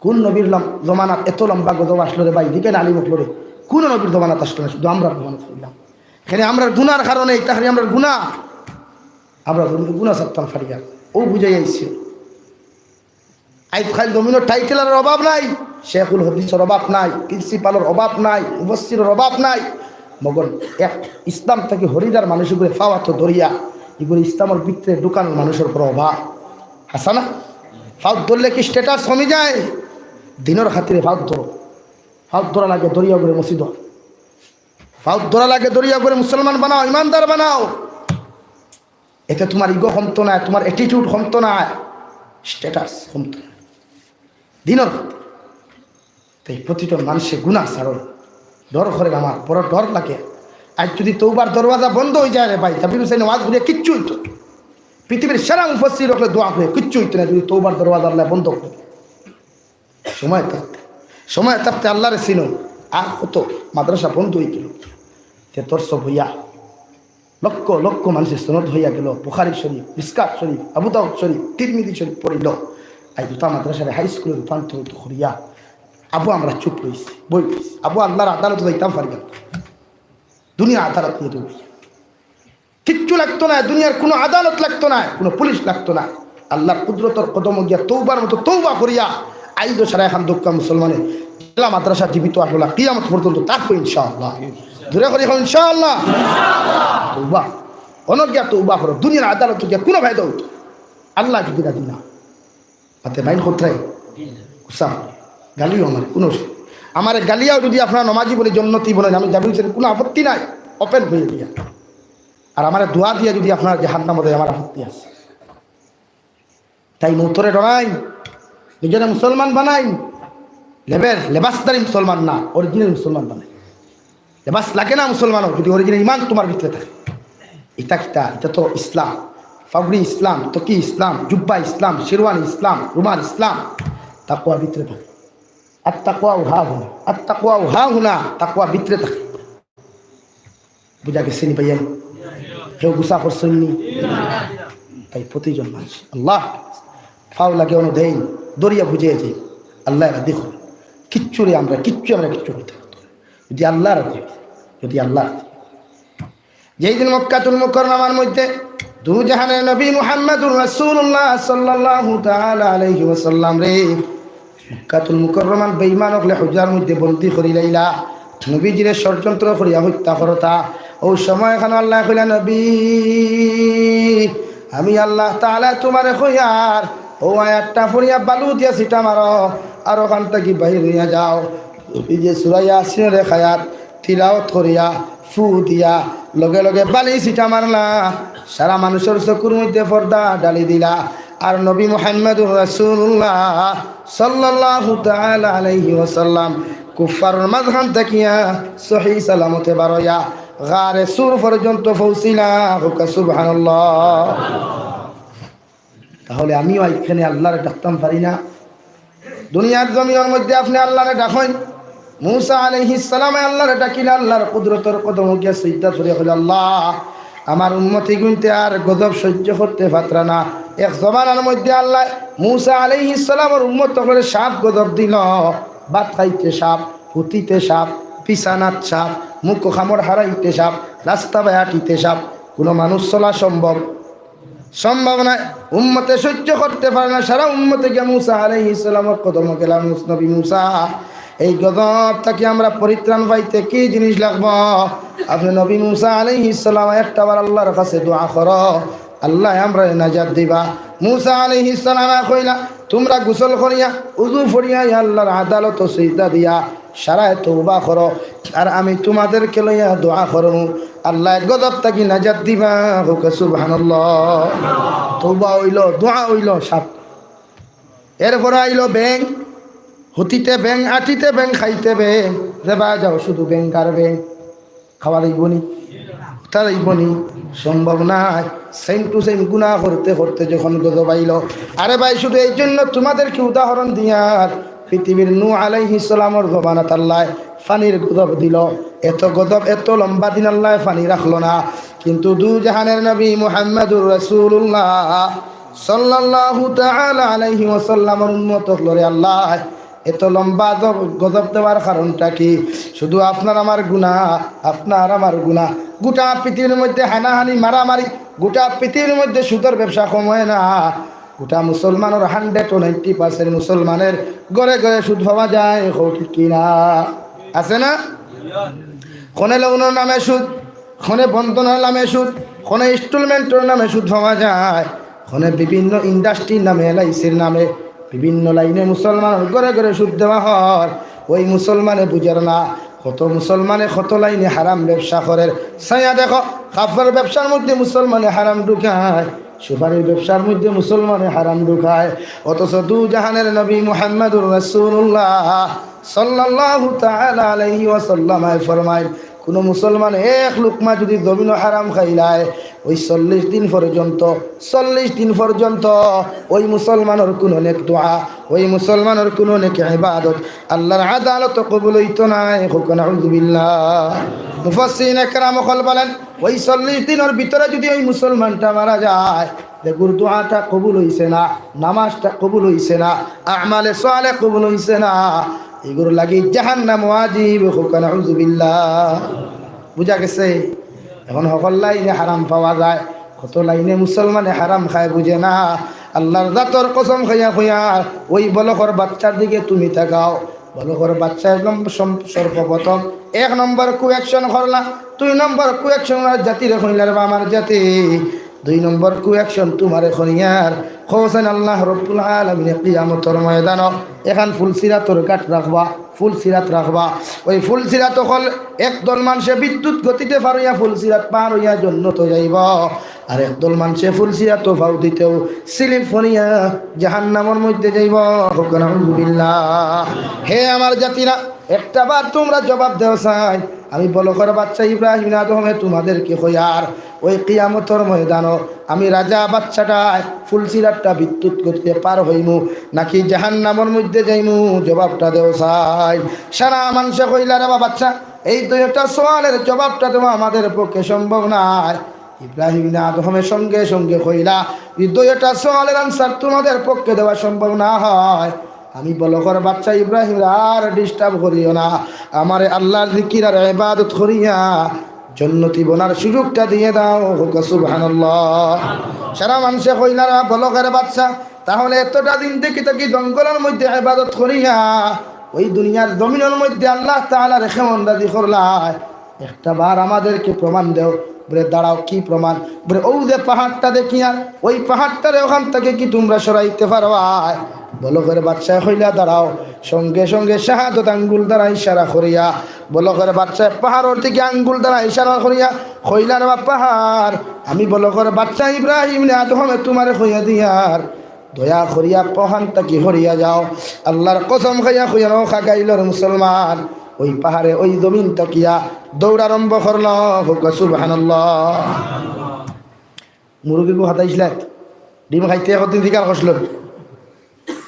কোন নবীর লম-, জমানাত এত লম্বা গজব আসলো রে ভাই? দিকে আলিম উঠলো রে। কোন নবীর জমানাত আসলো না, শুধু আমরার জমানাত অইলাম। এখানে আমরার গুনার কারণে, ইটা খালি আমরার গুনা। আমরা গুনা ছাড়তাম পারি না। অউ বুঝাই আইছে। আইজ কাইল জমিনর টাইটেলর অভাব নাই, শেখুল হাদিসর অভাব নাই, প্রিন্সিপালর অভাব নাই, মুফাসসিরর অভাব নাই। মগর এক ইসলাম থাকি হরিদার মানুষগুরে পাওয়াত ধরিয়া, ইগুরে ইসলামর ভিতরে ঢুকানোর মানুষর বড় অভাব। হাছা না? পাওত ধরলে কি স্ট্যাটাস কমি যায়? দিনর খাতিরে পাওত ধরো। পাওত ধরা লাগে, ধরিয়া অগুরে মসজিদো। পাওত ধরা লাগে, ধরিয়া অগুরে মুসলমান বানাও, ইমানদার বানাও। এতে তোমার ইগো কমতো নায়, তোমার অ্যাটিটিউড কমতো নায়, স্ট্যাটাস কমতো নায়। দিনর তাই প্রতিটা মানুষে গুনা ছাড়ো, ডর করে আমার, বড় ডর লাগে। আইজ যদি তৌবার দরওয়াজা বন্ধ অই যায় রে ভাই, জাবির হুসাইন ওয়াজ করিয়া কিচ্ছু অইতো না। পৃথিবীর সেরা মুফাসসির অকলে দোয়া করে কিচ্ছু অইতো না যদি তৌবার দরওয়াজা আল্লায় বন্ধ করে। সময় থাকতে, সময় থাকতে আল্লারে চিনো। আর কত মাদ্রাসা বন্ধ অই গেল, তে তোর সব হইয়া লক্ষ লক্ষ মানুষের সনদ হইয়া গেল, বুখারী শরীফ, মিসকাত শরীফ, আবু দাউদ শরীফ, তিরমিজি শরীফ পড়িল। আইজ দুটা মাদ্রাসারে হাই স্কুলে রূপান্তরিত করিয়া আবু আমরা চুপ রইছি, বই রইছি। আবু আল্লাহর আদালতে যাইতাম পারি না, দুনিয়া আদালত নিয়ে দৌড়ি। কিচ্ছু লাগতো না, দুনিয়ার কোনো আদালত লাগতো না, কোনো পুলিশ লাগতো না। আল্লাহর কুদরতর কদমো গিয়া তৌবার মতো তৌবা করিয়া আইজও সারা এখন দক্কা মুসলমানে জেলা মাদ্রাসা জীবিত আসলো না, কিয়ামত পর্যন্ত থাকবো ইনশাআল্লাহ। জোরে করি এখন ইনশাআল্লাহ। তৌবা। অনো গিয়া তওবা করো, দুনিয়ার আদালতো গিয়া কুনু ফায়দা অইতো না। আল্লাহ যদি রাজি না, মাতে মাইন খতরাই, গুসা, গালিও আমার কুনু, আমারে গালিয়াও যদি আপনারা নমাজি বলে জন্নতি বলেন, আমি জামিন ছেড়ে কুনু আপত্তি নাই, ওপেন হয়ে দিয়া। আর আমারে দোয়া দিয়া যদি আপনারা জাহান্নামো দেয়, আমার আপত্তি আছে। তাই মৌতরে ডরাইন, নিজরে মুসলমান বানাইন। লেবের, লেবাসদারি মুসলমান না, অরিজিনাল মুসলমান বানাইন। লেবাস লাগে না মুসলমানও, যদি অরিজিনাল ইমান তুমার ভিতরে থাকে। ইতা কিতা? ইতা তো ইসলাম। পাগড়ি ইসলাম, টুপি ইসলাম, জুব্বা ইসলাম, শেরওয়ানি ইসলাম, রুমাল ইসলাম। তাকওয়া ভিতরে থাকে। আত্তাকওয়া হাহুনা, আত্তাকওয়া হাহুনা, তাকওয়া ভিতরে থাকে। বুঝা গেছে নি ভাইয়া? কেউ গুসা করছইন নি? তাই প্রতিজন মানুষ আল্লাহ পাও লাগে অনো দেইন, দরিয়া বুঝে যাই। আল্লাহ এরা দেখো, কিচ্ছু রে আমরা, কিচ্ছু আমরা কিচ্ছু করতে পারতাম না। যদি আল্লাহ রাজি, যদি আল্লাহ রাজি। যেই দিন মক্কাতুল মুকাররমার মধ্যে দু জাহানের নবী মুহাম্মাদুর রাসূলুল্লাহ সাল্লাল্লাহু তাআলা আলাইহি ওয়াসাল্লাম রে মক্কাতুল মুকাররমার বেঈমান অকলে হুজরার মধ্যে বন্দী করি লাইলা, নবীজিরে ষড়যন্ত্র করিয়া হত্যা করতা। অউ সময় খানো আল্লায় কইলা, "নবী, আমি আল্লাহ তাআলায় তুমারে কইয়ার, অউ আয়াতটা পড়িয়া বালু দিয়া ছিটা মারো, আর অখান থাকি বাইর অইয়া যাও।" নবীজি সূরা ইয়াসিনর এক আয়াত তিলাওয়াত করিয়া, ফু দিয়া, লগে লগে বালি ছিটা মারলা, সারা মানুষর চকুর মধ্যে পর্দা ঢালি দিলা। আর নবী মুহাম্মাদুর রাসূলুল্লাহ সাল্লাল্লাহু তাআলা আলাইহি ওয়াসাল্লাম কুফফারর মাঝখান থাকিয়া সহি সালামতে বারইয়া গারে সুর পর্যন্ত পৌঁছিলা। কউক্কা সুবহানাল্লাহ। তাহলে আমিও আইজখানে আল্লাহরে ডাকতাম পারি না? দুনিয়ার জমিনর মধ্যে আপনে আল্লাহরে ডাকইন। মুসা আলাইহিস সালামে আল্লাহরে ডাকিলা, আল্লাহর কুদরতর কদমো গিয়া সিজদা ধরিয়া কইলা, "আল্লাহ, আমার উম্মত ইগুইন্তে আর গজব সহ্য করতে পাররা না।" এক জমানার মধ্যে আল্লায় মুসা আলাইহিস সালামর উম্মত অকলরে সাপ গজব দিলো, ভাত খাইতে সাপ, হুতিতে সাপ, বিছানাত সাপ, মুখো কামড় হারাইতে সাপ, রাস্তা বায় আটিতে সাপ, কুনু মানুষ চলা সম্ভব সম্ভব নায়, উম্মতে সহ্য করতে পারে না, সারা উম্মতে গিয়া মুসা আলাইহিস সালামর কদমো গেলা, "মুস-, নবী মুসা, এই গজব থাকি আমরা পরিত্রাণ পাইতে কি জিনিস লাগবো?" আপনে নবী মুসা আলাইহিস সালাম একটা বার আল্লাহর কাছে দোয়া করো, আল্লায় আমরারে নাজাত দিবা। মুসা আলাইহিস সালামে কইলা, "তুমরা গোসল করিয়া, উজু পড়িয়া, আল্লাহর আদালতো সিজদা দিয়া, সারায় তওবা করো, আর আমি তুমাদেরকে লইয়া দোয়া করমু, আল্লায় গজব থাকি নাজাত দিবা।" কউক্কা সুবহানাল্লাহ। তওবা অইলো, দোয়া অইলো, সাপ। এরপরে আইলো ব্যাঙ, হুতিতে ব্যাঙ, আটিতে ব্যাঙ, খাইতে ব্যাঙ। রে বা যাও, শুধু ব্যাঙ আর ব্যাঙ। খাওয়া যাইবো নি? উঠা যাইবো নি? সম্ভব নায়। Same to same গুনা করতে করতে যখন গজব আইলো, আরে ভাই, শুধু এই জন্য তুমাদেরকে উদাহরণ দিয়ার, পৃথিবীর নূহ আলাইহিস সালামর জমানাত আল্লায় পানির গজব দিলো, এত গজব, এত লম্বা দিন আল্লায় পানি রাখলো না। কিন্তু দু জাহানের নবী মুহাম্মাদুর রাসূলুল্লাহ সাল্লাল্লাহু তাআলা আলাইহি ওয়াসাল্লামর উম্মত অকলরে আল্লায় এত লম্বা গজব, গজব দেওয়ার কারণটা কি? শুধু আপনার আমার গুনা, আপনার আমার গুনা। গোটা পৃথিবীর মধ্যে হানাহানি, মারামারি, গোটা পৃথিবীর মধ্যে সুদর ব্যবসা কম অয় না। গোটা মুসলমানর hundred to ninety percent মুসলমানের ঘরে ঘরে সুদ পাওয়া যায়, কও ঠিক কি না? আছে না? কনে লোনর নামে সুদ, কনে বন্ধনর নামে সুদ, কনে ইনস্টলমেন্টর নামে সুদ পাওয়া যায়, কনে বিভিন্ন ইন্ডাস্ট্রির নামে, এলআইসির নামে, বিভিন্ন লাইনে মুসলমানর ঘরে ঘরে সুদ দেওয়া হয়। ওই মুসলমানে বুঝের না, কত মুসলমানে কত লাইনে হারাম ব্যবসা করের। চাইয়া দেখো, কাপড়র ব্যবসার মধ্যে মুসলমানে হারাম ঢুকায়, সুপারির ব্যবসার মধ্যে মুসলমানে হারাম ঢুকায়, অথচ দু জাহানের নবী মুহাম্মাদুর রাসূলুল্লাহ সাল্লাল্লাহু তাআলা আলাইহি ওয়াসাল্লাম ফরমাইন, কুনু মুসলমান এক লুকমা যদি জমিনো হারাম খাইলায়, ওই চল্লিশ দিন পর্যন্ত, চল্লিশ দিন পর্যন্ত ওই মুসলমানর কুনু নেক দোয়া, ওই মুসলমানর কুনু নেক ইবাদত আল্লাহর আদালতো কবুল অইতো নায়। কউক্কা নাউযুবিল্লাহ। মুফাসসিরিন একরাম অকল বলেন, ওই চল্লিশ দিনর ভিতরে যদি ওই মুসলমানটা মারা যায়, যেগুর দোয়াটা কবুল অইছে না, নামাজটা কবুল অইছে না, আমালে সালেহ কবুল অইছে না, এগুর লাগি জাহান্নাম ওয়াজিব। কউক্কা নাউযুবিল্লাহ। বুঝা গেছে? এখন হকল লাইনে হারাম পাওয়া যায়, কত লাইনে মুসলমানে হারাম খায় বুঝে না। আল্লাহর জাতর কসম খাইয়া কইয়ার, ওই বলকর বাচ্চার দিকে তুমি তাকাও, বলখর বাদশায় নম্বর সম-, সর্বপ্রথম এক নম্বর কুঅ্যাকশন করলা, দুই নম্বর কুঅ্যাকশন আমার জাতিরে কইলা, "রে বা আমার জাতি, দুই নম্বর কুঅ্যাকশন তুমারে করিয়ার।" কওছাইন আল্লাহ রব্বুল আলামিনে কিয়ামতর ময়দানো এখান ফুলসিরাতর ঘাট রাখবা, ফুলসিরাত রাখবা। ওই ফুলসিরাত অকল একদল মানষে বিদ্যুৎ গতিতে পার অইয়া ফুলসিরাত পার অইয়া জন্নতো যাইবা, আর একদল মানষে ফুলসিরাতো ফাও দিতেউ স্লিপ করিয়া জাহান্নামর মধ্যে যাইবা। কউক্কা নাউজুবিল্লাহ। হে আমার জাতিরা, একটা বার তুমরা জবাব দেও চাই, আমি বলখর বাদশা ইব্রাহিম আদমে তুমাদেরকে কইয়ার, ওই কিয়ামতর ময়দানো আমি রাজা বাদশাটায় ফুলসিরাতটা বিদ্যুৎ গতিতে পার অইমু, নাকি জাহান্নামর মধ্যে যাইমু? জবাবটা দেও চাই। সারা মানষে কইলা, "রে বা বাদশা, এই দুইটা সওয়ালর জবাবটা দেওয়া আমাদের পক্ষে সম্ভব নায়।" ইব্রাহিম আদমে সঙ্গে সঙ্গে কইলা, "এই দুইটা সওয়ালর আনসার তুমাদের পক্ষে দেওয়া সম্ভব না হয়, আমি বলখর বাদশা ইব্রাহিমরে আর ডিস্টার্ব করিও না, আমারে আল্লার জিকির আর ইবাদত করিয়া জন্নতি বনার সুযোগটা দিয়া দাও।" কউক্কা সুবহানাল্লাহ। সারা মানষে কইলা, "রে বা বলখর বাদশা, তাহলে এতটা দিন থাকি থাকি জঙ্গলর মধ্যে ইবাদত করিয়া ওই দুনিয়ার জমিনর মধ্যে আল্লাহ তাআলারে কেমন রাজি করলায়? একটা বার আমাদেরকে প্রমাণ দেও।" বলে, "দাঁড়াও, কি প্রমাণ?" বলে, "অউ যে পাহাড়টা দেখিয়ার, ওই পাহাড়টারে ওখান থাকি কি তুমরা সরাইতে পারবায়?" বলখর বাদশায় কইলা, "দাঁড়াও।" সঙ্গে সঙ্গে শাহাদত আঙ্গুল দ্বারা ইশারা করিয়া বলখর বাদশায় পাহাড়র দিকে আঙ্গুল দ্বারা ইশারা করিয়া কইলা, "রে বা পাহাড়, আমি বলখর বাদশা ইব্রাহিম আদমে তুমারে কইয়া দিয়ার, দয়া করিয়া অখান থাকি হরিয়া যাও।" আল্লার কসম খাইয়া কইয়ার, ও খাগাইলর মুসলমান, ওই পাহাড়ে ওই জমিন থাকিয়া দৌড় আরম্ভ করলো। কউক্কা সুবহানাল্লাহ। মুরগিগু হাতাইছলাত, ডিম খাইতে একদিন জিকার করছলো,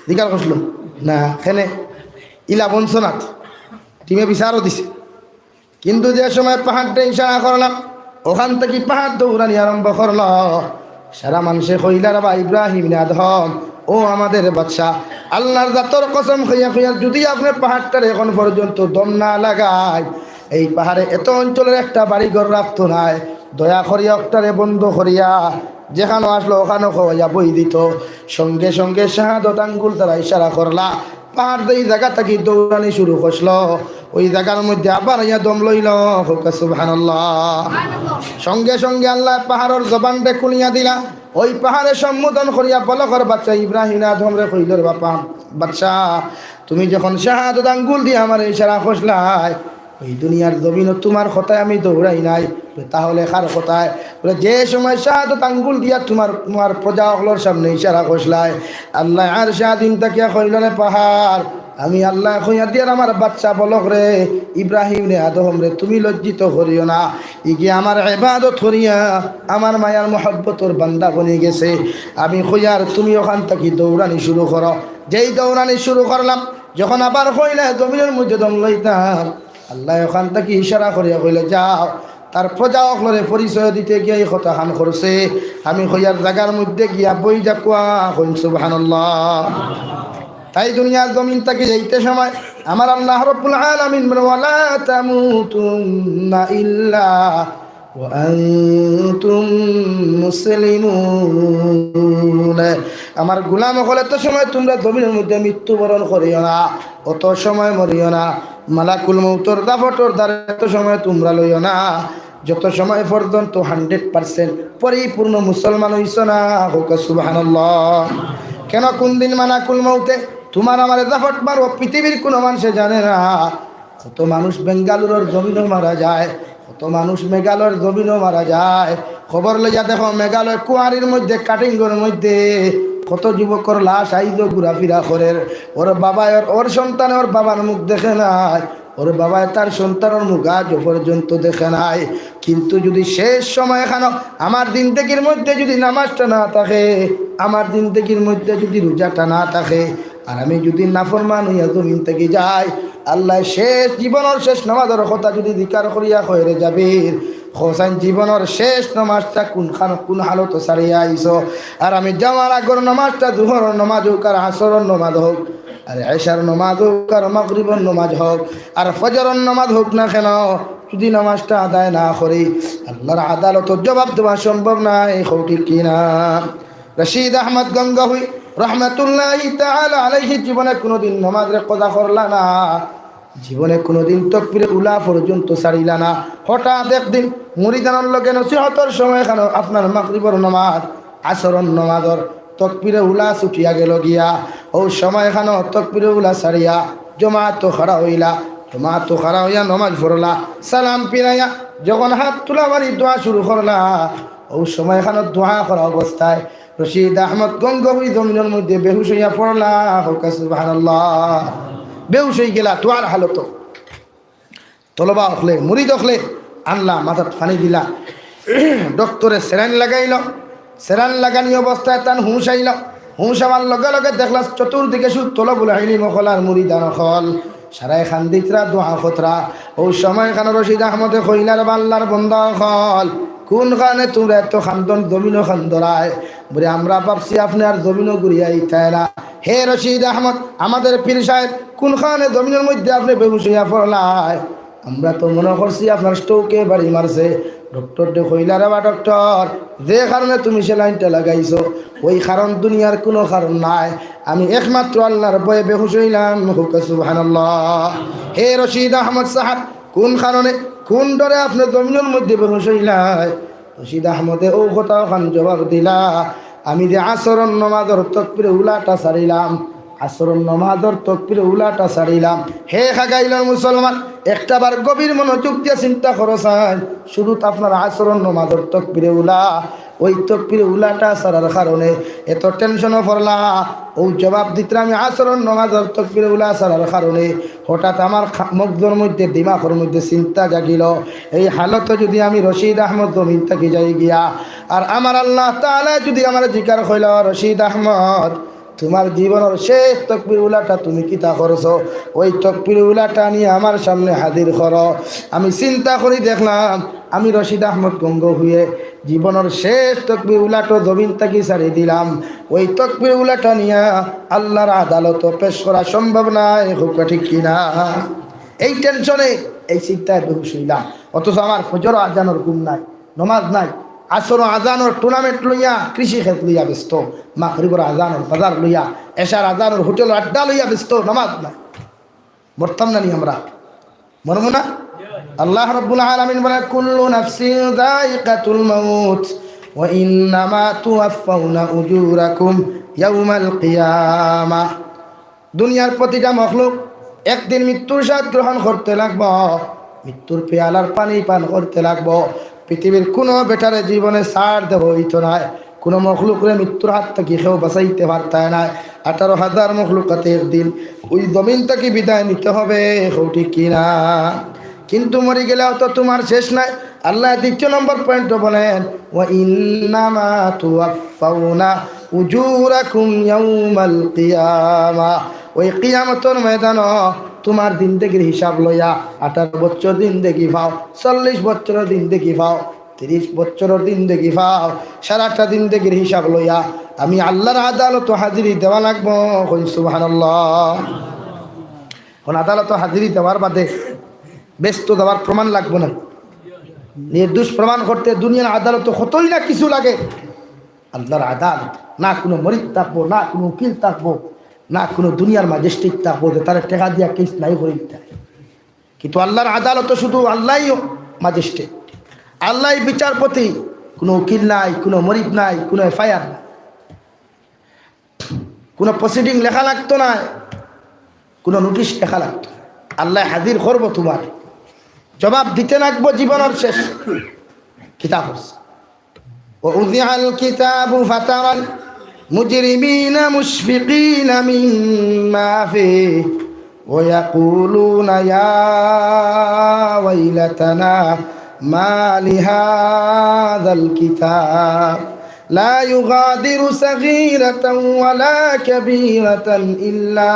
জিকার করছলো না, কেনে ইলা বঞ্চনাত, ডিমে বিচারও দিছে। কিন্তু যে সময় পাহাড়টা ইশারা করলাম, ওখান থাকি পাহাড় দৌড়ানি আরম্ভ করলো। সারা মানষে কইলা, "রে বা ইব্রাহিম আদম, ও আমাদের বাদশা, আল্লার জাতর কসম খাইয়া কইয়ার, যদি আপনে পাহাড়টারে এখন পর্যন্ত দম না লাগায়, এই পাহাড়ে এত অঞ্চলর একটা বাড়ি ঘর রাখতো নায়, দয়া করিয়া অকটারে বন্ধ করিয়া যেখানো আসলো ওখানো খওয়াইয়া বই দিতো।" সঙ্গে সঙ্গে শাহাদত আঙ্গুল দ্বারা ইশারা করলা, পাহাড় যেই জাগা থাকি দৌড়ানি শুরু করলো, ওই জাগার মধ্যে আবার আইয়া দম লইলো। কউক্কা সুবহানাল্লাহ। সঙ্গে সঙ্গে আল্লায় পাহাড়র জবানরে খুলিয়া দিলা, ওই পাহাড়ে সম্বোধন করিয়া বলখর বাদশা ইব্রাহিম আদমরে কইলো, "রে বা বাদশা, তুমি যখন শাহাদত আঙ্গুল দিয়া আমারে ইশারা করছলায়, এই দুনিয়ার জমিনো তুমার কথায় আমি দৌড়াই নাই, তাহলে কার কথায়?" বলে, "যে সময় শাহাদত আঙ্গুল দিয়া তুমার, তুমার প্রজা অকলর সামনে ইশারা করছলায়, আল্লায় আরশে আজিম থাকিয়া কইলা, 'রে পাহাড়, আমি আল্লায় কইয়া দিয়ার আমার বাদশা বলখরে, ইব্রাহিমরে, আদমরে তুমি লজ্জিত করিও না, ইগিয়ে আমার ইবাদত করিয়া আমার মায়ার মহব্বতর বান্দা বনি গেছে। আমি কইয়ার তুমি ওখান থাকি দৌড়ানি শুরু করো।'" যেই দৌড়ানি শুরু করলাম, যখন আবার কইলা জমিনর মধ্যে দম লইতাম, আল্লায় ওখান থাকি ইশারা করিয়া কইলা, "যাও, তার প্রজা অকলরে পরিচয় দিতে গিয়া এই কথাখান করছে, আমি কইয়ার জাগার মধ্যে গিয়া বই যাউক্কা।" কইন সুবহানাল্লাহ। তাই দুনিয়ার জমিন থাকি যাইতে সময় আমার আল্লাহ রব্বুল আলামিন বলে, "ওয়ালা তামুতুন্না ইল্লা ওয়া আনতুম মুসলিমুন।" আমার গোলাম অকল, এত সময় তুমরা জমিনর মধ্যে মৃত্যুবরণ করিও না, অত সময় মরিও না, মালাকুল মউতর দাফটর দ্বারা এত সময় তুমরা লইও না, যত সময় পর্যন্ত হান্ড্রেড পার্সেন্ট পরিপূর্ণ মুসলমান অইছো না। কউক্কা সুবহানাল্লাহ। কেন, কুনদিন মালাকুল মউতে তুমার আমারে দাফট মারবো, পৃথিবীর কুনু মানষে জানে না। কত মানুষ বেঙ্গালুরুর জমিনো মারা যায়, কত মানুষ মেঘালয়র জমিনো মারা যায়। খবর লইয়া দেখো, মেঘালয় কুয়ারির মধ্যে, কাটিংগর মধ্যে কত যুবকর লাশ আইজও ঘুরাফিরা করের। ওর বাবায় ওর, ওর সন্তানে ওর বাবার মুখ দেখে নাই, ওর বাবায় তার সন্তানর মুখ আজও পর্যন্ত দেখে নাই। কিন্তু যদি শেষ সময়খানো আমার জিন্দেগির মধ্যে যদি নামাজটা না থাকে, আমার জিন্দেগির মধ্যে যদি রোজাটা না থাকে, আর আমি যদি নাফরমান অইয়া জমিন থাকি যাই, আল্লায় শেষ জীবনর শেষ নামাজর কথা যদি জিকার করিয়া কয়, "রে জাবির, কওছাইন জীবনর শেষ নামাজটা কুনখান, কুন হালতো ছাড়িয়া আইছো?" আর আমি যাওয়ার আগর নামাজটা জোহরর নামাজ হউক আর আসরর নামাজ হউক, আর এশার নামাজ হউক আর মাগরিবর নামাজ হউক আর ফজরর নামাজ হউক না কেন, যদি নামাজটা আদায় না করি, আল্লার আদালতো জবাব দেওয়া সম্ভব নায়। কও ঠিক কি না? রশিদ আহমদ গঙ্গাহুই রহমাতুল্লাহি তাআলা আলাইহি জীবনে কুনুদিন নমাজরে কাজা করলা না, জীবনে কুনুদিন তকবিরে উলা পর্যন্ত ছাড়িলা না। হঠাৎ একদিন মুরিদানর লগে নসিহতর সময়খানো আপনার মাগরিবর নমাজ, আসরর নমাজর তকবিরে উলা ছুটিয়া গেল গিয়া। অউ সময়খানো তকবিরে উলা ছাড়িয়া জমাতো খাড়া অইলা, জমাতো খাড়া অইয়া নমাজ পড়লা, সালাম ফিরাইয়া যখন হাত তুলা মারি দোয়া শুরু করলা, অউ সময়খানো দোয়া করা অবস্থায় রশিদ আহমদ গঙ্গ অই জমিনর মধ্যে বেহুশ অইয়া পড়লা। কউক্কা সুবহানাল্লাহ। বেহুশ অই গেলা দোয়ার হালতো। তলবা অকলে, মুরিদ অকলে আনলা, মাথাত পানি দিলা, ডক্টরে saline লাগাইল। Saline লাগানি অবস্থায় তান হুঁশ আইল। হুঁশ আওয়ার লগে লগে দেখলা চতুর্দিকে শুধু তলবুল ইলম অকল আর মুরিদান অকল। সারায় কান্দিতরা, দোয়া করতরা। অউ সময়খানো রশিদ আহমদে কইলা, "রে আল্লার বন্দা অকল, কুন কারণে তুমরা এত কান্দন, জমিনো কান্দরায়?" বুলে, "আমরা ভাবছি আপনে আর জমিনো ঘুরিয়া আইতায় না। হে রশিদ আহমদ, আমাদের পীর সাহেব, কুন কারণে জমিনর মধ্যে আপনে বেহুশ অইয়া পড়লায়? আমরা তো মনো করছি আপনার stroke-এ বাড়ি মারছে।" ডক্টররে কইলা, "রে বা ডক্টর, যে কারণে তুমি salineটা লাগাইছো, অউ কারণ দুনিয়ার কুনু কারণ নায়। আমি একমাত্র আল্লার ভয়ে বেহুশ অইলাম।" কউক্কা সুবহানাল্লাহ। হে রশিদ আহমদ সাহেব, কুন কারণে, কুন ডরে আপনে জমিনর মধ্যে বেহুশ অইলায়? রশিদ আহমদে অউ কথা অখান জবাব দিলা, "আমি যে আসরর নমাজর তকবিরে উলাটা ছাড়িলাম, আসরর নমাজর তকবিরে উলাটা ছাড়িলাম।" হে খাগাইলর মুসলমান, একটা বার গভীর মনোযোগ দিয়া চিন্তা করো চাই, শুধু তো আপনার আসরর নমাজর তকবিরে উলা, অউ তকবিরে উলাটা ছাড়ার কারণে এত tension-ও পড়লা। অউ জবাব দিতরা, "আমি আসরর নমাজর তকবিরে উলা ছাড়ার কারণে হঠাৎ আমার খা-, মগজর মধ্যে, দিমাগর মধ্যে চিন্তা জাগিল, এই হালতো যুদি আমি রশিদ আহমদ জমিন থাকি যাই গিয়া, আর আমার আল্লাহ তাআলায় যুদি আমারে জিকার কইলা, 'রশিদ আহমদ, তুমার জীবনর শেষ তকবির উলাটা তুমি কিতা করছো? অউ তকবির উলাটা নিয়া আমার সামনে হাজির করো।'" আমি চিন্তা করি দেখলাম, আমি রশিদ আহমদ গঙ্গ অইয়া জীবনর শেষ তকবির উলাটো জমিন থাকি ছাড়ি দিলাম। অউ তকবির উলাটা নিয়া আল্লার আদালতো পেশ করা সম্ভব নায়, কউক্কা ঠিক কিনা? এই tension-এ, এই চিন্তায় বেহুশ অইলাম। অথচ আমার ফজর আজানর ঘুম নাই, নমাজ নাই, আসর আজানর tournament লইয়া, কৃষি খেত লইয়া ব্যস্ত, মাগরিবর আজানর বাজার লইয়া, এশার আজানর হোটেলর আড্ডা লইয়া ব্যস্ত, নমাজ নাই। মরতাম না নি আমরা? মরমু না? আল্লাহ রাব্বুল আলামিন বলে, "কুল্লু নাফসিন যায়িকাতুল মাউত ওয়া ইন্নামা তুওয়াফফাউনা উজুরাকুম ইয়াউমাল কিয়ামা।" দুনিয়ার প্রতিটা মখলুক একদিন মৃত্যুর স্বাদ গ্রহণ করতে লাগবো, মৃত্যুর পেয়ালার পানি পান করতে লাগবো। পৃথিবীর কুনু বেটারে জীবনে ছাড় দেওয়া অইতো নায়, কুনু মখলুকরে মৃত্যুর হাত থাকি কেউ বাঁচাইতে পারতায় নায়। আঠারো হাজার মখলুকাতে একদিন অউ জমিন থাকি বিদায় নিতে হবে, কউক্কা ঠিক কিনা? কিন্তু মরি গেলেও তো তুমার শেষ নাই। আল্লায় দ্বিতীয় নম্বর point-ও বলেন, "ওয়া ইন্নামা তুওয়াফফাউনা উজুরাকুম ইয়াউমাল কিয়ামা।" অউ কিয়ামতর ময়দানো তুমার জিন্দেগির হিসাব লইয়া, আঠারো বছর জিন্দেগি পাও, চল্লিশ বছরর জিন্দেগি পাও, তিরিশ বছরর জিন্দেগি পাও, সারাটা জিন্দেগির হিসাব লইয়া আমি আল্লার আদালতো হাজিরি দেওয়া লাগবো। কইন সুবহানাল্লাহ। অখন আদালতো হাজিরি দেওয়ার বাদে বেহেস্তো যাওয়ার প্রমাণ লাগবো না? নির্দোষ প্রমাণ করতে দুনিয়ার আদালতো কতই না কিছু লাগে। আল্লার আদালত, না কুনু মরিদ থাকবো, না কুনু উকিল থাকবো, না কুনু দুনিয়ার magistrate থাকবো যে তারে টেকা দিয়া case নাই করি দিতা। কিন্তু আল্লার আদালতো শুধু আল্লায়উ magistrate, আল্লায়উ বিচারপতি, কুনু উকিল নাই, কুনু মরিদ নাই, কুনু FIR নাই, কুনু proceeding লেখা লাগতো নায়, কুনু notice লেখা লাগতো নায়। আল্লায় হাজির করবো তুমারে, জবাব দিতে লাগবো জীবনর শেষ। কিতা করছে? ووضع الكتاب فترى المجرمين مشفقين مما فيه ويقولون يا ويلتنا ما لهذا الكتاب لا يغادر صغيرة ولا كبيرة إلا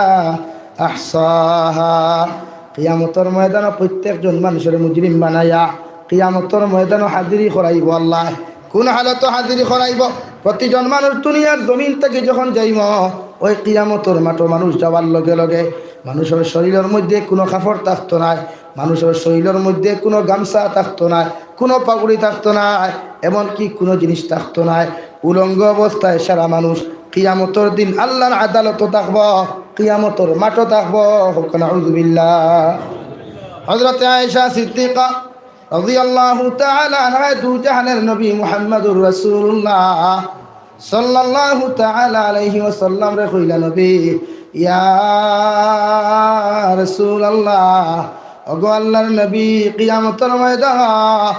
أحصاها। কিয়ামতর ময়দানো প্রত্যেকজন মানুষরে মুজরিম বানাইয়া কিয়ামতর ময়দানো হাজিরি করাইবো আল্লায়। কুন হালতো হাজিরি করাইবো? প্রতিজন মানুষ দুনিয়ার জমিন থাকি যখন যাইমু, অউ কিয়ামতর মাঠো মানুষ যাওয়ার লগে লগে মানুষর শরীলর মধ্যে কুনু কাপড় থাকতো নায়, মানুষর শরীলর মধ্যে কুনু গামছা থাকতো নায়, কুনু পাগুড়ি থাকতো নায়, এমনকি কুনু জিনিস থাকতো নায়। উলঙ্গ অবস্থায় সারা মানুষ কিয়ামতর দিন আল্লাহর আদালতো থাকবো, কিয়ামতর মাঠো থাকবো। কউক্কা নাউজুবিল্লাহ। হযরতে আয়েশা সিদ্দিকা রাদিয়াল্লাহু তাআলা আনহা দুজাহানের নবী মুহাম্মাদুর রাসূলুল্লাহ সাল্লাল্লাহু তাআলা আলাইহি ওয়াসাল্লামরে কইলা, নবী, ইয়া রাসূলুল্লাহ, ওগো আল্লাহর নবী, কিয়ামতর ময়দান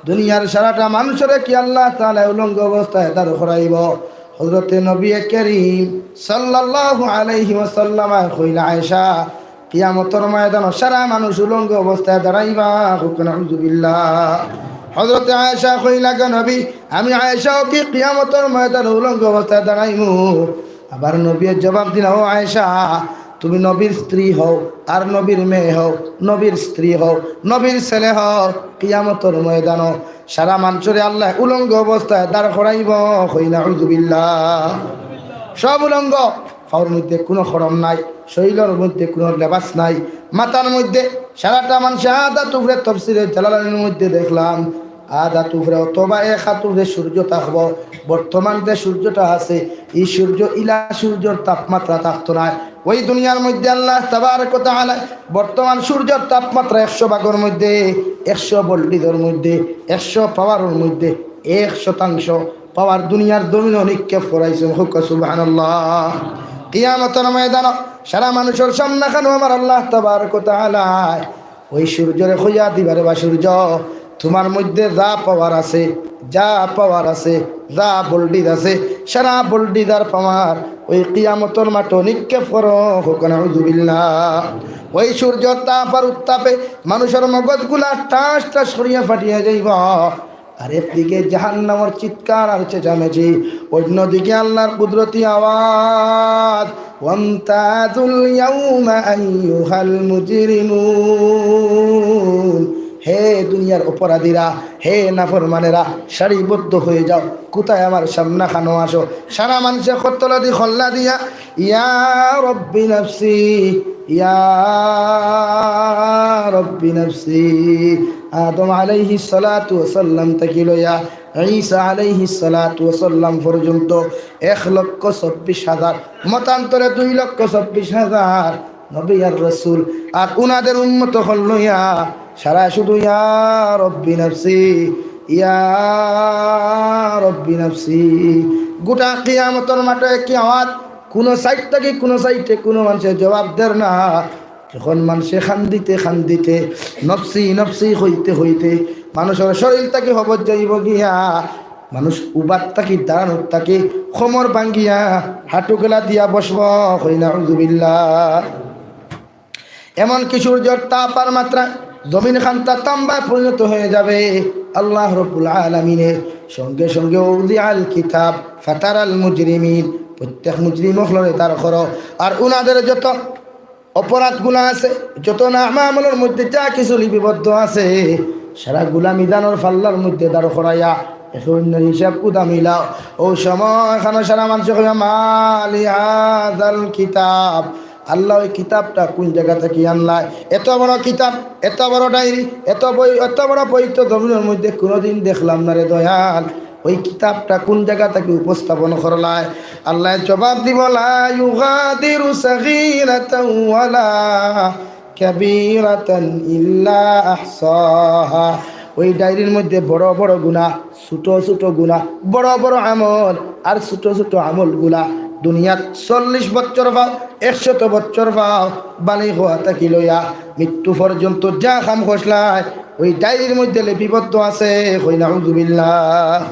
দুনিয়ার সারাটা মানুষরে কি আল্লাহ তাআলা উলঙ্গ অবস্থায় দাঁড় করাইবো? হযরতে নবী করিম সাল্লাল্লাহু আলাইহি ওয়াসাল্লাম কইলা, আয়েশা, কিয়ামতর ময়দান সারা মানুষ উলঙ্গ অবস্থায় দাঁড়াইবা। কউক্কা নাউজুবিল্লাহ। হযরতে আয়েশা কইলা, গো নবী, আমি আয়েশাও কি কিয়ামতর ময়দান উলঙ্গ অবস্থায় দাঁড়াইমু? আবার নবীয়ে জবাব দিলা, ও আয়েশা, তুমি নবীর স্ত্রী হও, আর নবীর মেয়ে হও, নবীর স্ত্রী হও, নবীর ছেলে হও, কিয়ামতর ময়দানো সারা মানুষরে আল্লাহ উলঙ্গ অবস্থায় দাঁড় করাইবো। কই নাউজুবিল্লাহ। সব উলঙ্গ, পাওর মধ্যে কুনু খড়ম নাই, শরীলর মধ্যে কুনু লেবাস নাই, মাথার মধ্যে সারাটা মানুষ আধা আত উপরে। তফসিরে জালালাইনর মধ্যে দেখলাম, আধা আত উপরে অথবা এক আত উপরে সূর্য থাকবো। বর্তমান যে সূর্যটা আছে, ই সূর্য ইলা সূর্যর তাপমাত্রা থাকতো নায়। ওই দুনিয়ার মধ্যে আল্লাহ তাবারক ওয়া তাআলা বর্তমান সূর্যর তাপমাত্রা একশো ভাগর মধ্যে, একশো ভোল্টেজর মধ্যে, একশো পাওয়ারর মধ্যে এক শতাংশ পাওয়ার দুনিয়ার জমিনো নিক্ষেপ করাইছইন। কউক্কা সুবহানাল্লাহ। কিয়ামতর ময়দানো সারা মানুষর সামনাখানো আমার আল্লাহ তাবারক ওয়া তাআলা ওই সূর্যরে কইয়া দিবা, রে বা সূর্য, তুমার মধ্যে যা পাওয়ার আছে, যা পাওয়ার আছে, যা ভোল্টেজ আছে, সারা ভোল্টেজ আর পাওয়ার ওই কিয়ামতর মাঠো নিক্ষেপ করো। কউক্কা নাউজুবিল্লাহ। ওই সূর্যর তাপ আর উত্তাপে মানুষর মগজগুলা ঠাস ঠাস করিয়া ফাটিয়া যাইবো। আর একদিকে জাহান্নামর চিৎকার আর চেঁচামেচি, অন্যদিকে আল্লাহর কুদরতি আওয়াজ, "ওয়ামতাজুল ইয়াউমা আইয়ুহাল মুজরিমুন।" হে দুনিয়ার অপরাধীরা, হে নাফরমানেরা, সারিবদ্ধ হয়ে যাও, কোথায় আমার সামনাখানো আসো। সারা মানুষে কত্তলাদি খল্লা দিয়া, ইয়া রব্বি নাফসি, ইয়া রব্বি নাফসি। আদম আলাইহিস সালাতু ওয়াস সালাম থাকি লইয়া ঈসা আলাইহিস সালাতু ওয়াস সালাম পর্যন্ত এক লক্ষ চব্বিশ হাজার, মতান্তরে দুই লক্ষ চব্বিশ হাজার নবী আর রাসূল আর উনাদের উম্মত অকল লইয়া সারা শুধু ইয়া রব্বি নাফসি, ইয়া রব্বি নাফসি। গোটা কিয়ামতর মাঠো একই আওয়াজ, কুনু সাইড থাকি কুনু সাইডে কুনু মানুষে জবাব দের না। যখন মানুষে কান্দিতে কান্দিতে, নফসি নফসি কইতে কইতে মানুষর শরীর থাকি হবত যাইবো গিয়া, মানুষ উবাত থাকি, দাঁড়ানোর থাকি, কোমর ভাঙ্গিয়া, হাঁটু গেলা দিয়া বসবো। কই নাউজুবিল্লাহ। এমনকি সূর্যর তাপ আর মাত্রা জমিন খান্তা তাম্বায় পরিণত হয়ে যাবে। আল্লাহ রব্বুল আলামিনে সঙ্গে সঙ্গে উযিআল কিতাব ফাতারাল মুজরিমিন, প্রত্যেক মুজরিম অকলরে দাঁড় করো, আর উনাদের যত অপরাধগুলা আছে, যত নামা আমলর মধ্যে যা কিছু লিপিবদ্ধ আছে, সারা গুলা মিজানর ফাল্লার মধ্যে দাঁড় করাইয়া একে অন্যর হিসাব কুদা মিলাও। ও সময় এখানো সারা মানুষে কইবা, "মা লিহাযাল কিতাব?" আল্লাহ, ওই কিতাবটা কোন জায়গা থাকি আনলায়? এত বড় কিতাব, এত বড় ডায়েরি, এত বই, এত বড় বই তো জমিনর মধ্যে কোনোদিন দেখলাম না রে দয়াল। ওই কিতাবটা কোন জায়গা থাকি উপস্থাপন করলায়? আল্লাহ জবাব দিবো, "লা ইউগাদিরু সাগীরাতাও ওয়ালা কাবীরাতান ইল্লা আহসাহা।" ওই ডায়েরির মধ্যে বড় বড় গুনাহ, ছোট ছোট গুনাহ, বড় বড় আমল, আর ছোট ছোট আমলগুলা দুনিয়াত চল্লিশ বছর পাও, একশত বছর পাও, বালিগ হওয়া থাকি লইয়া মৃত্যু পর্যন্ত যা কাম করছলায়, ওই ডায়েরির মধ্যে লিপিবদ্ধ আছে। কই নাউজুবিল্লাহ।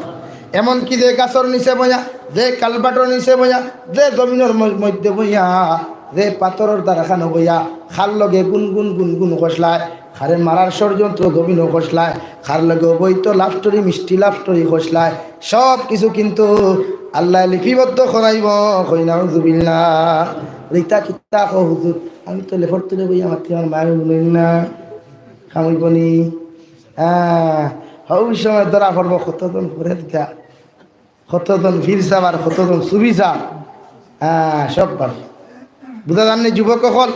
এমনকি যে গাছর নিচে বইয়া, যে কালবাটর নিচে বইয়া, যে জমিনর ম-, মধ্যে বইয়া, যে পাথরর দ্বারাখানো বইয়া, কার লগে গুনগুন গুনগুন করছলায়, কারে মারার ষড়যন্ত্র জমিনো করছলায়, কার লগে অবৈধ লাভ স্টোরি, মিষ্টি লাভ স্টোরি করছলায়, সব কিছু কিন্তু আল্লাহ লিপিবদ্ধ করাইবো। কই নাউজুবিল্লাহ। রিতা কিতা কও হুজুর, আমি তো লেফর তুলে বইয়া মাতি আমার মায়ে হুনইন না, কাম অইবো নি? হ্যাঁ, হউ সময় ধরা পড়বো কতজন পরে দিতা। কতজন পীর সাব আর কতজন সুফি সাব। হ্যাঁ, সব পারে। বুঝা যার নি যুবক অকল?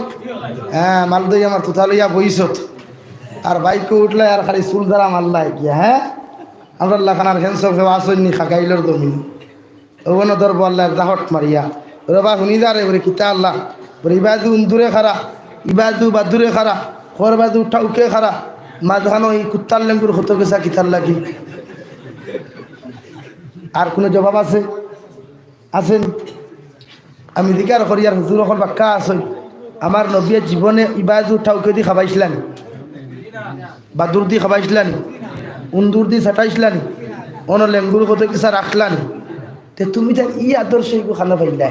হ্যাঁ, মালদই আমার তুতা লইয়া বইছত। আর বাইকো উঠলে আর খালি চুল দ্বারা মাল্লা গিয়া, হ্যাঁ? আমরার লাখান আর handsome কেউ আছইন নি খাকাইলর জমিন। অগুন ধরবো আল্লায় জাফট মারিয়া। ওরে বা হুনি যা রে, ওরে কিতা আল্লাহ, ওরে ইবাজু উন্দুরে খাড়া, ইবাজু বাদুরে খাড়া, খর বাজু ঠাউকে খাড়া, মাঝখানো ই কুত্তার লেঙ্গুর কত গেছা কিতার লাগি? আর কুনু জবাব আছে? আছেনি? আমি জিকার করিয়ার হুজুর অকল বাক্কা আছইন। আমার নবীয়ে জীবনে ইবাজু ঠাউকে দি খাবাইছলানি, বাদুর দি খাবাইছলানি, উন্দুর দি ছাটাইছলানি, অনো লেঙ্গুর কত কিসা রাখলানি। তে তুমি জান ই আদর্শ ইগু খানো পাইলায়?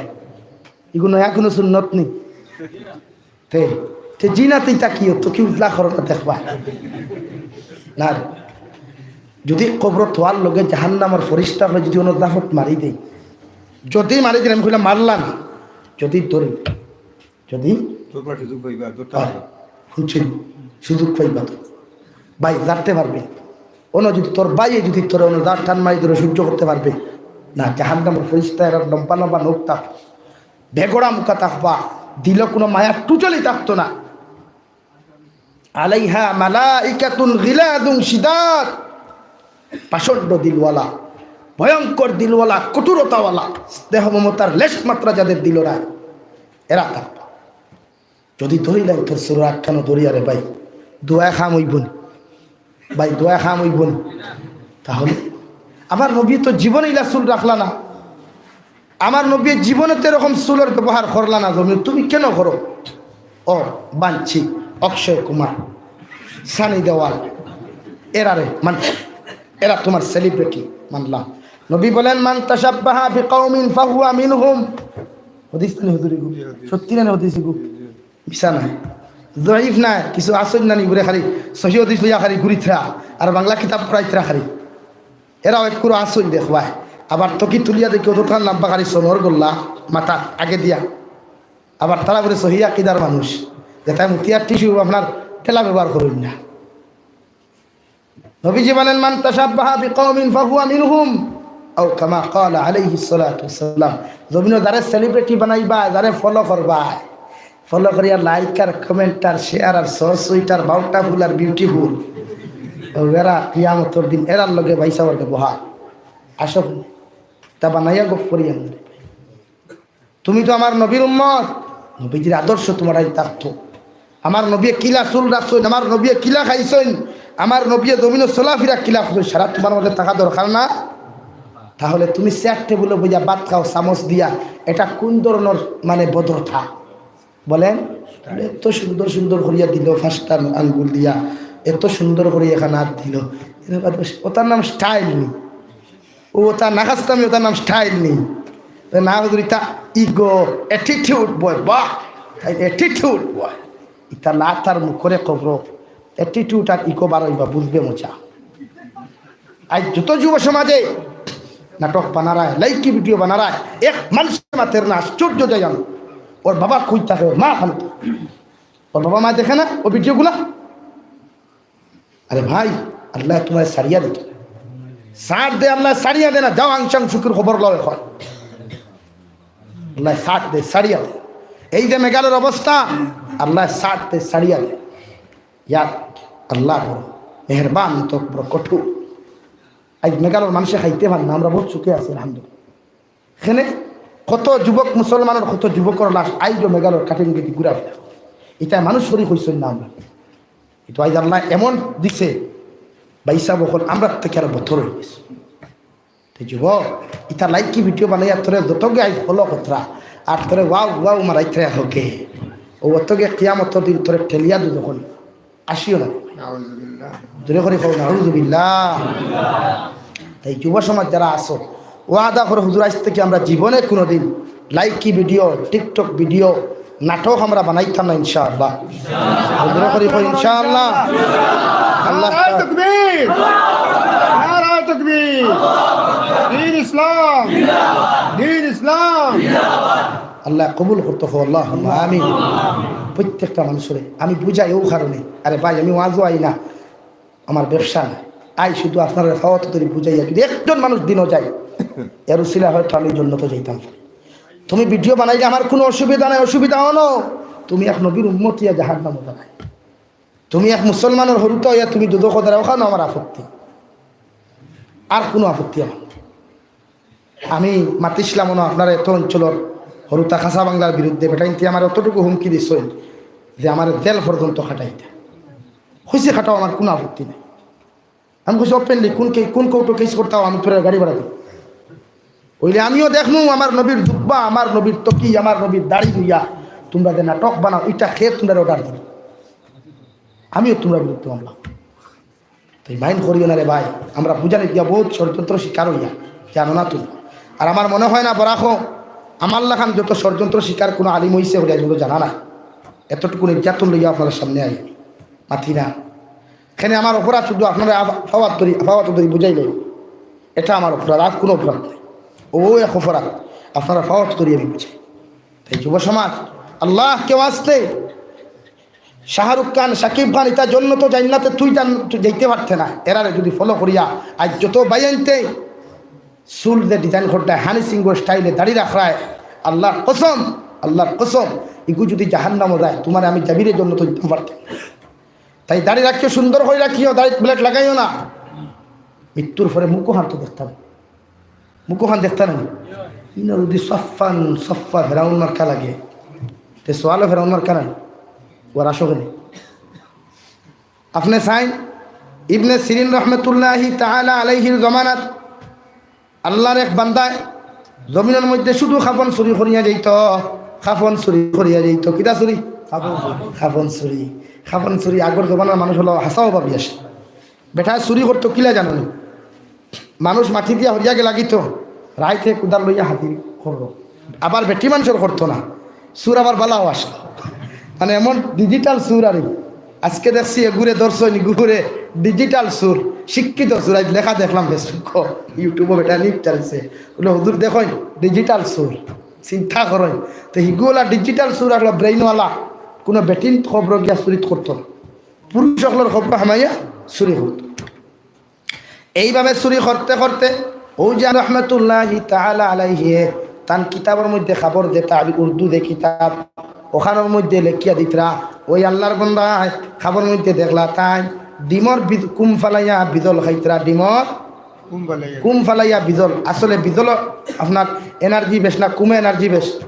ইগু নয়া কুনু সুন্নত নি? তে, তে জিনাতে ইতা কিও, তো কি উজলা করো না দেখবা? না রে। যদি কবরো থওয়ার লগে জাহান্নামর ফিরিস্তা অকলে যদি অনো জাফট মারি দেয়, যদি মারি দিলে আমি কইলাম মারলা না, যদি ধরি, যদি তোর পা সুযোগ পাইবা, ধরতে পারবা। হুনছইন, সুযোগ পাইবা তো। ভাই, জারতে পারবে। অনো যদি তোর ভাইয়ে যদি তোর অনো জার টান মারি ধরে সহ্য করতে পারবে না, জাহান্নামর ফিরিস্তা এরা লম্বা লম্বা নখ থাক, বেগড়া মুখা থাকবা, দিলো কুনু মায়া totally থাকতো না। আলাইহা মালাইকাতুন গিলাদুন শিদাদ, পাষণ্ড দিলওয়ালা, ভয়ঙ্কর দিলওয়ালা, কঠোরতাওয়ালা, স্নেহ মমতার লেশ মাত্রা যাদের দিলো নাই, এরা থাকবা। যদি ধরিলাই তোর চুলর আটখানো ধরিয়া রে ভাই, দোয়ায় কাম অইবো নি? ভাই, দোয়ায় কাম অইবো নি? তাহলে আমার নবীয়ে তো জীবনে ইলা চুল রাখলা না, আমার নবীয়ে জীবনে তো এরকম চুলর ব্যবহার করলা না, জমিন তুমি কেন করো? ও বাঞ্ছি, অক্ষয় কুমার, সানি দেওয়াল, এরা রে মান, এরা তোমার সেলিব্রিটি মানলাম। নবী বলেন, "মান তাশাব্বাহা বিকাউমিন ফাহুয়া মিনহুম।" হাদিস নানি হুজুর ইগু? সত্যি নানি হাদিস ইগু? মিছা নায়, জয়ীফ নায়, কিছু আছইন নানি ইগুরে খালি সহি হাদিস লইয়া খালি ঘুরিতরা, আর বাংলা কিতাব পড়াইতরা খালি। এরাও একটু আছইন দেখবায়, আবার তকি তুলিয়া দেখি অতখান লাম্বা খালি সোনর গোল্লা মাথা আগে দিয়া। আবার তারা বলে সহি আকিদার মানুষ, যেটা মুতিয়ার টিস্যু আপনার ঠেলা ব্যবহার করইন না। নবীজি বলেন, "মান তাশাব্বাহা বিকাউমিন ফাহুয়া মিনহুম, আও কামা ক্বালা আলাইহিস সালাতু ওয়াস সালাম।" জমিনো যারে সেলিব্রিটি বানাইবা, যারে ফলো করবা, ফলো করিয়া লাইক আর কমেন্ট আর শেয়ার আর সস সুইট আর বাউন্টাফুল আর বিউটিফুল, ও এরা কিয়ামতর দিন এরার লগে বাইসা ওর ব্যবহার। আসো, তা বানাইয়া গপ করি আমরা। তুমি তো আমার নবীর উম্মত, নবীজির আদর্শ তোমার আইন থাকতো। আমার নবীয়ে কিলা চুল রাখছইন, আমার নবীয়ে কিলা খাইছইন, আমার নবীয়ে জমিনো চলাফিরা কিলা করছইন, সারা তোমার মধ্যে থাকা দরকার না? তাহলে তুমি চেয়ার টেবুলো বইয়া ভাত খাও চামচ দিয়া, এটা কোন ধরনের মানে ভদ্রতা? বলেন, এত সুন্দর সুন্দর করিয়া দিল, পাঁচটা আঙ্গুল দিয়া এত সুন্দর করিয়া এখান আত দিল, এর বাদে ওটার নাম স্টাইল নি? ও ওটা না খাস্তামি, ওটার নাম স্টাইল নি? তে না হুজুর, ইটা ইগো, অ্যাটিটিউড বয়, বাহ, তাই অ্যাটিটিউড বয়। ইটা লাতার মুখরে কবর, অ্যাটিটিউড আর ইগো বারইবা, বুঝবে মজা। আজ যত যুব সমাজে নাটক বানারায়, লাইকি ভিডিও বানারায়, এক মানুষে মাতের না, আশ্চর্য যাই আমি। ওর বাবা কই থাকে, ওর মা খান, ওর বাবা মা দেখে না ও ভিডিওগুলা? আরে ভাই, আল্লায় তোমারে ছাড়িয়া দিত, ছাড় দে, আল্লায় ছাড়িয়া দে না। যাও, আং সাং সুকির খবর লও এখন। আল্লায় ছাড় দে, ছাড়িয়া দে। এই যে মেঘালয়র অবস্থা, আল্লায় ছাড় দে, ছাড়িয়া দে। ইয়া আল্লাহ বড় মেহেরবান, তো বড় কঠোর। আজ মেঘালয়র মানুষে খাইতে পারে না, আমরা বহুত সুখে আছি আলহামদুলিল্লাহ। এখানে কত যুবক, মুসলমানের কত যুবকর লাশ আইজও মেঘালয়র কাটিং গেদি ঘুরাফেরা। ইটা মানুষ শরীক হইছইন না আমরা। ইটা আইজ আল্লায় এমন দিছে, ভাইসাব অকল আমরার থাকি আরো বতর হই গেছে। তে যুবক, ইতা লাইকি ভিডিও বানাইয়া তোরে যতগে আইজ ফলো করতরা, আর তোরে ওয়াও ওয়াও মারাইতরা হকে, ও অতগে কিয়ামতর দিন তোরে ঠেলিয়া দু যখন আসিও না। নাউজুবিল্লাহ। জোরে করি কও, "নাউজুবিল্লাহ।" তাই যুব সমাজ যারা আছো, ওয়াদা করো, হুজুর, আইজ থাকি আমরা জীবনে কোনোদিন লাইকি ভিডিও, টিকটক ভিডিও, নাটক আমরা বানাইতাম না, ইনশাআল্লাহ। জোরে করি কও, ইনশাআল্লাহ। আল্লাহ নারায়ে তাকবীর, নারায়ে তাকবীর, দ্বীন ইসলাম, দ্বীন ইসলাম। আল্লাহ কবুল করতো, কও আল্লাহুম্মা আমিন। প্রত্যেকটা মানুষরে আমি বুঝাই ও কারণে, আরে ভাই, আমি ওয়াজও আই না, আমার ব্যবসা না, আই শুধু আপনারে ফাওয়াত তরি বুঝাইয়া, যদি একজন মানুষ দিনও যায়, এর উসিলা হয়তো আমি জন্নতো যাইতাম পারি। তুমি ভিডিও বানাইলে আমার কোনো অসুবিধা নাই, অসুবিধা হলো তুমি এক নবীর উম্মত ইয়া জাহান্নামো দাঁড়ায়, তুমি এক মুসলমানের হরুতা হইয়া তুমি দুদক দাঁড়ায়, ওখানে আমার আপত্তি, আর কোনো আপত্তি আমার নাই। আমি মাতিছিলাম না আপনারা এত অঞ্চলর হরুতা খাসা বাংলার বিরুদ্ধে, বেটাইন্তে আমার অতটুকু হুমকি দিছইন যে আমার জেল পর্যন্ত খাটাইতা। কইছি খাটাও, আমার কোনো আপত্তি নাই। আমি কইছি ওপেনলি, কোন কে-, কোন কোর্টো কেস করতাও, আমি তোরা গাড়ি ভাড়া দিই। অইলে আমিও দেখমু আমার নবীর জুব্বা, আমার নবীর তকি, আমার নবীর দাড়ি ধুইয়া তোমরা যে নাটক বানাও, ইটা কে তোমরা অর্ডার দিল? আমিও তোমরা বিরুদ্ধে মামলা। তাই মাইন্ড করিও না রে ভাই, আমরা বুঝানি দিয়া বহুত ষড়যন্ত্র শিকার হইয়া, জানো না তুমি। আর আমার মনে হয় না বরাকো আমার লাখান যত ষড়যন্ত্র শিকার কোনো আলিম হইছে হইয়া যত জানা না। এতটুকু নির্যাতন লইয়া আপনার সামনে আই, মাতি না। এখানে আমার অপরাধ শুধু আপনারা আফ-, ফাওয়াত ধরি, ফাওয়াত ধরি বুঝাইলে, এটা আমার অপরাধ, আর কোনো অপরাধ নেই। ও এক অপরাধ, আপনারা ফাওয়াত ধরি আমি বুঝাই। তাই যুব সমাজ, আল্লাহ কেউ আসতে শাহরুখ খান, শাকিব খান, ইতা জন্নত জান্নাতে তুই জান-, তুই যাইতে পারতে না। এরারে যদি ফলো করিয়া আজ যত বাইয়াইন্তে চুল যে ডিজাইন করতে হানি সিংহ স্টাইলে দাড়ি রাখরায়, আল্লাহর কসম, আল্লাহর কসম, ইগু যদি জাহান্নামো যায়, তোমারে আমি জাবিরে জন্নত দিতাম পারতাম। তাই দাড়ি রাখিও, সুন্দর করে রাখিও, দাড়ি ব্লেড লাগাইও না। মৃত্যুর পরে মুখো হান তো দেখতাম, মুখো হান দেখতাম না। ইনো যদি সফান সফা ফেরাউন মার্কা লাগে, তে সোয়ালও ফেরাউন মার্কা না, ওর আসো কেনে? আপনি চাইন, ইবনে সিরিন রহমতুল্লাহি তাআলা আলাইহির জমানাত আল্লাহর এক বান্দায় জমিনের মধ্যে শুধু কাফন চুরি করিয়া যাইত, কাফন চুরি করিয়া যাইত। কিতা চুরি? কাফন চুরি। কাফন চুরি। কাফন চুরি। আগর জমানার মানুষ অকল হাছাউ ভাবি আছে। বেটায় চুরি করতো কিলা জানো নি? মানুষ মাটি দিয়া হরিয়া গেলাগি তো, রাইতে কুদাল লইয়া হাজির করলো। আবার বেটি মানুষর করতো না, চুর আবার বালাও আসলো। মানে এমন ডিজিটাল চুর আর কি। আজকে দেখছি এগুরে ধরছইন, এগুরে ডিজিটাল চুর, শিক্ষিত চুর। আজ লেখা দেখলাম Facebook, YouTube-ও বেটা নিউজ চালাইছে, বলে, "হুজুর দেখইন, ডিজিটাল চুর।" চিন্তা করইন, তো হিগুলা ডিজিটাল চুর আসলো, ব্রেইনওয়ালা। কোনো বেটিন কবর গিয়া চুরিত করতো না, পুরুষ সকলের কবর হামাইয়া চুরি করতো। এইভাবে চুরি করতে করতে অউ যে রহমতুল্লাহি তাআলা আলাইহি তান কিতাবর মধ্যে খবর যে তাবির উর্দু যে কিতাব, ওখানোর মধ্যে লেখিয়া দিতরা, ওই আল্লাহর বন্দায় খবর মধ্যে দেখলা তাইন ডিমর বিজ-, কুম ফালাইয়া বিজল খাইতরা, ডিমর কুম ফালাইয়া। কুম ফালাইয়া বিজল। আসলে বিজল আপনার এনার্জি বেশ না, কুমে এনার্জি বেশ?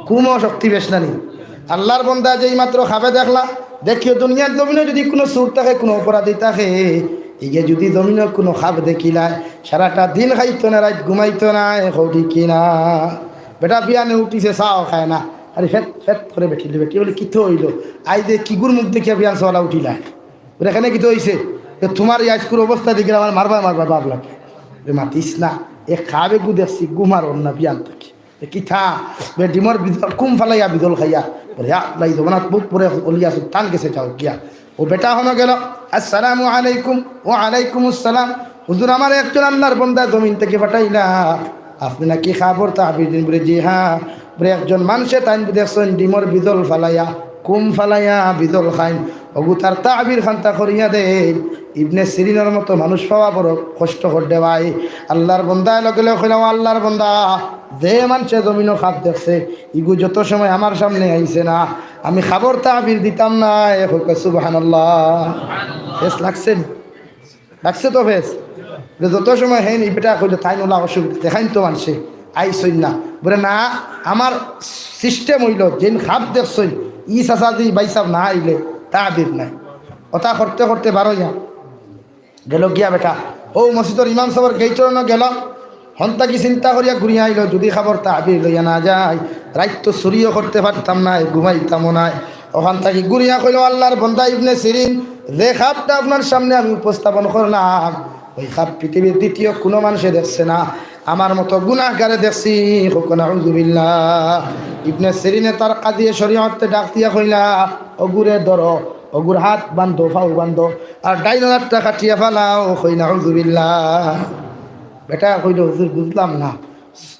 কুমও শক্তি বেশ না নি? আল্লাহর বন্দা যেই মাত্র খাবে দেখলা, দেখিও দুনিয়ার জমিনো যদি কোনো চুর থাকে, কোনো অপরাধী থাকে, ইগে যদি জমিনো কোনো খাব দেখিলায়, সারাটা দিন খাইতো না, রাইত ঘুমাইতো না, এ কও ঠিক কি না? বেটা বিয়ানে উঠিছে, চাও খায় না, আরে ফেট ফেট করে বেটি, বেটি বলে, "কিতা অইলো? আইজ যে কিগুর মুখ দেখিয়া বিয়ান সওয়ালা উঠিলা?" বলে, "কেনে কিতা অইছে?" "এ তোমার এই আইজকুর অবস্থা দেখিয়া আমার মারবা মারবা ভাব লাগে।" বলে, "মাতিস না, এ খাবে গু দেখছি, ঘুমার অর না বিয়ান থাকি।" এ কিতা? বে ডিমর বিজল, কুম ফালাইয়া বিজল খাইয়া। বলে, "ইয়া আল্লাহ, এই জমানাত বহুত বড় অলি আছে, তান গেছে যাও গিয়া।" ও বেটা হনো গেল, "আসসালামু আলাইকুম।" "ওয়া আলাইকুম আসসালাম।" "হুজুর, আমার একজন আল্লাহর বন্দা জমিন থেকে পাঠাইলা, আপনি নাকি খাবর তাবির দিন।" বলে, "জি হ্যাঁ।" বলে, "একজন মানুষে তাইন দেখছইন ডিমর বিজল ফালাইয়া, কুম ফালাইয়া বিজল খাইন, অগু তার তাবির খান্তা করিয়া দেইন।" ইবনে সিরিনর মতো মানুষ পাওয়া বড় কষ্ট করে ভাই। আল্লাহর বন্দায় লগে লগে কইলা, "ও আল্লাহর বন্দা, যে মানষে জমিনো খাব দেখছে, ইগু যত সময় আমার সামনে আইছে না, আমি খাবর তাবির দিতাম না।" এ কউক্কা সুবহানাল্লাহ। ঠেস লাগছে নি? লাগছে তো ঠেস। বলে, যত সময় হেন ই বেটা কইলো, তাইন ওলা অসুবিধা, দেখাইন তো মানষে আইছইন না। বলে, "না, আমার সিস্টেম অইলো, যেইন খাব দেখছইন, ই চাচা দি ভাইসাব না আইলে তাবির নাই।" ওটা করতে করতে বারো যা গেল গিয়া বেটা, ও মসজিদর ইমাম সাবর গেইটর অনো গেল। হন থাকি চিন্তা করিয়া ঘুরিয়া আইলো, যদি খাবর তাবির লইয়া না যাই, রাইত তো চুরিও করতে পারতাম না, ঘুমাইতামও না। ওখান থাকি ঘুরিয়া কইলো, "আল্লাহর বন্দা ইবনে সিরিন, যে খাবটা আপনার সামনে আমি উপস্থাপন করলাম, ওই খাব পৃথিবীর দ্বিতীয় কোনো মানষে দেখছে না, আমার মতো গুনাহগারে দেখছি।" কউক্কা নাউজুবিল্লাহ। ইবনে সিরিনে তার কাজিয়ে শরীয়তে ডাক দিয়া কইলা, "অগুরে ধরো, অগুর হাত বান্ধো, পাও বান্ধো, আর ডাইন হাতটা কাটিয়া ফালাও।" কই নাউজুবিল্লাহ। বেটা কইলো, "হুজুর, বুঝলাম না,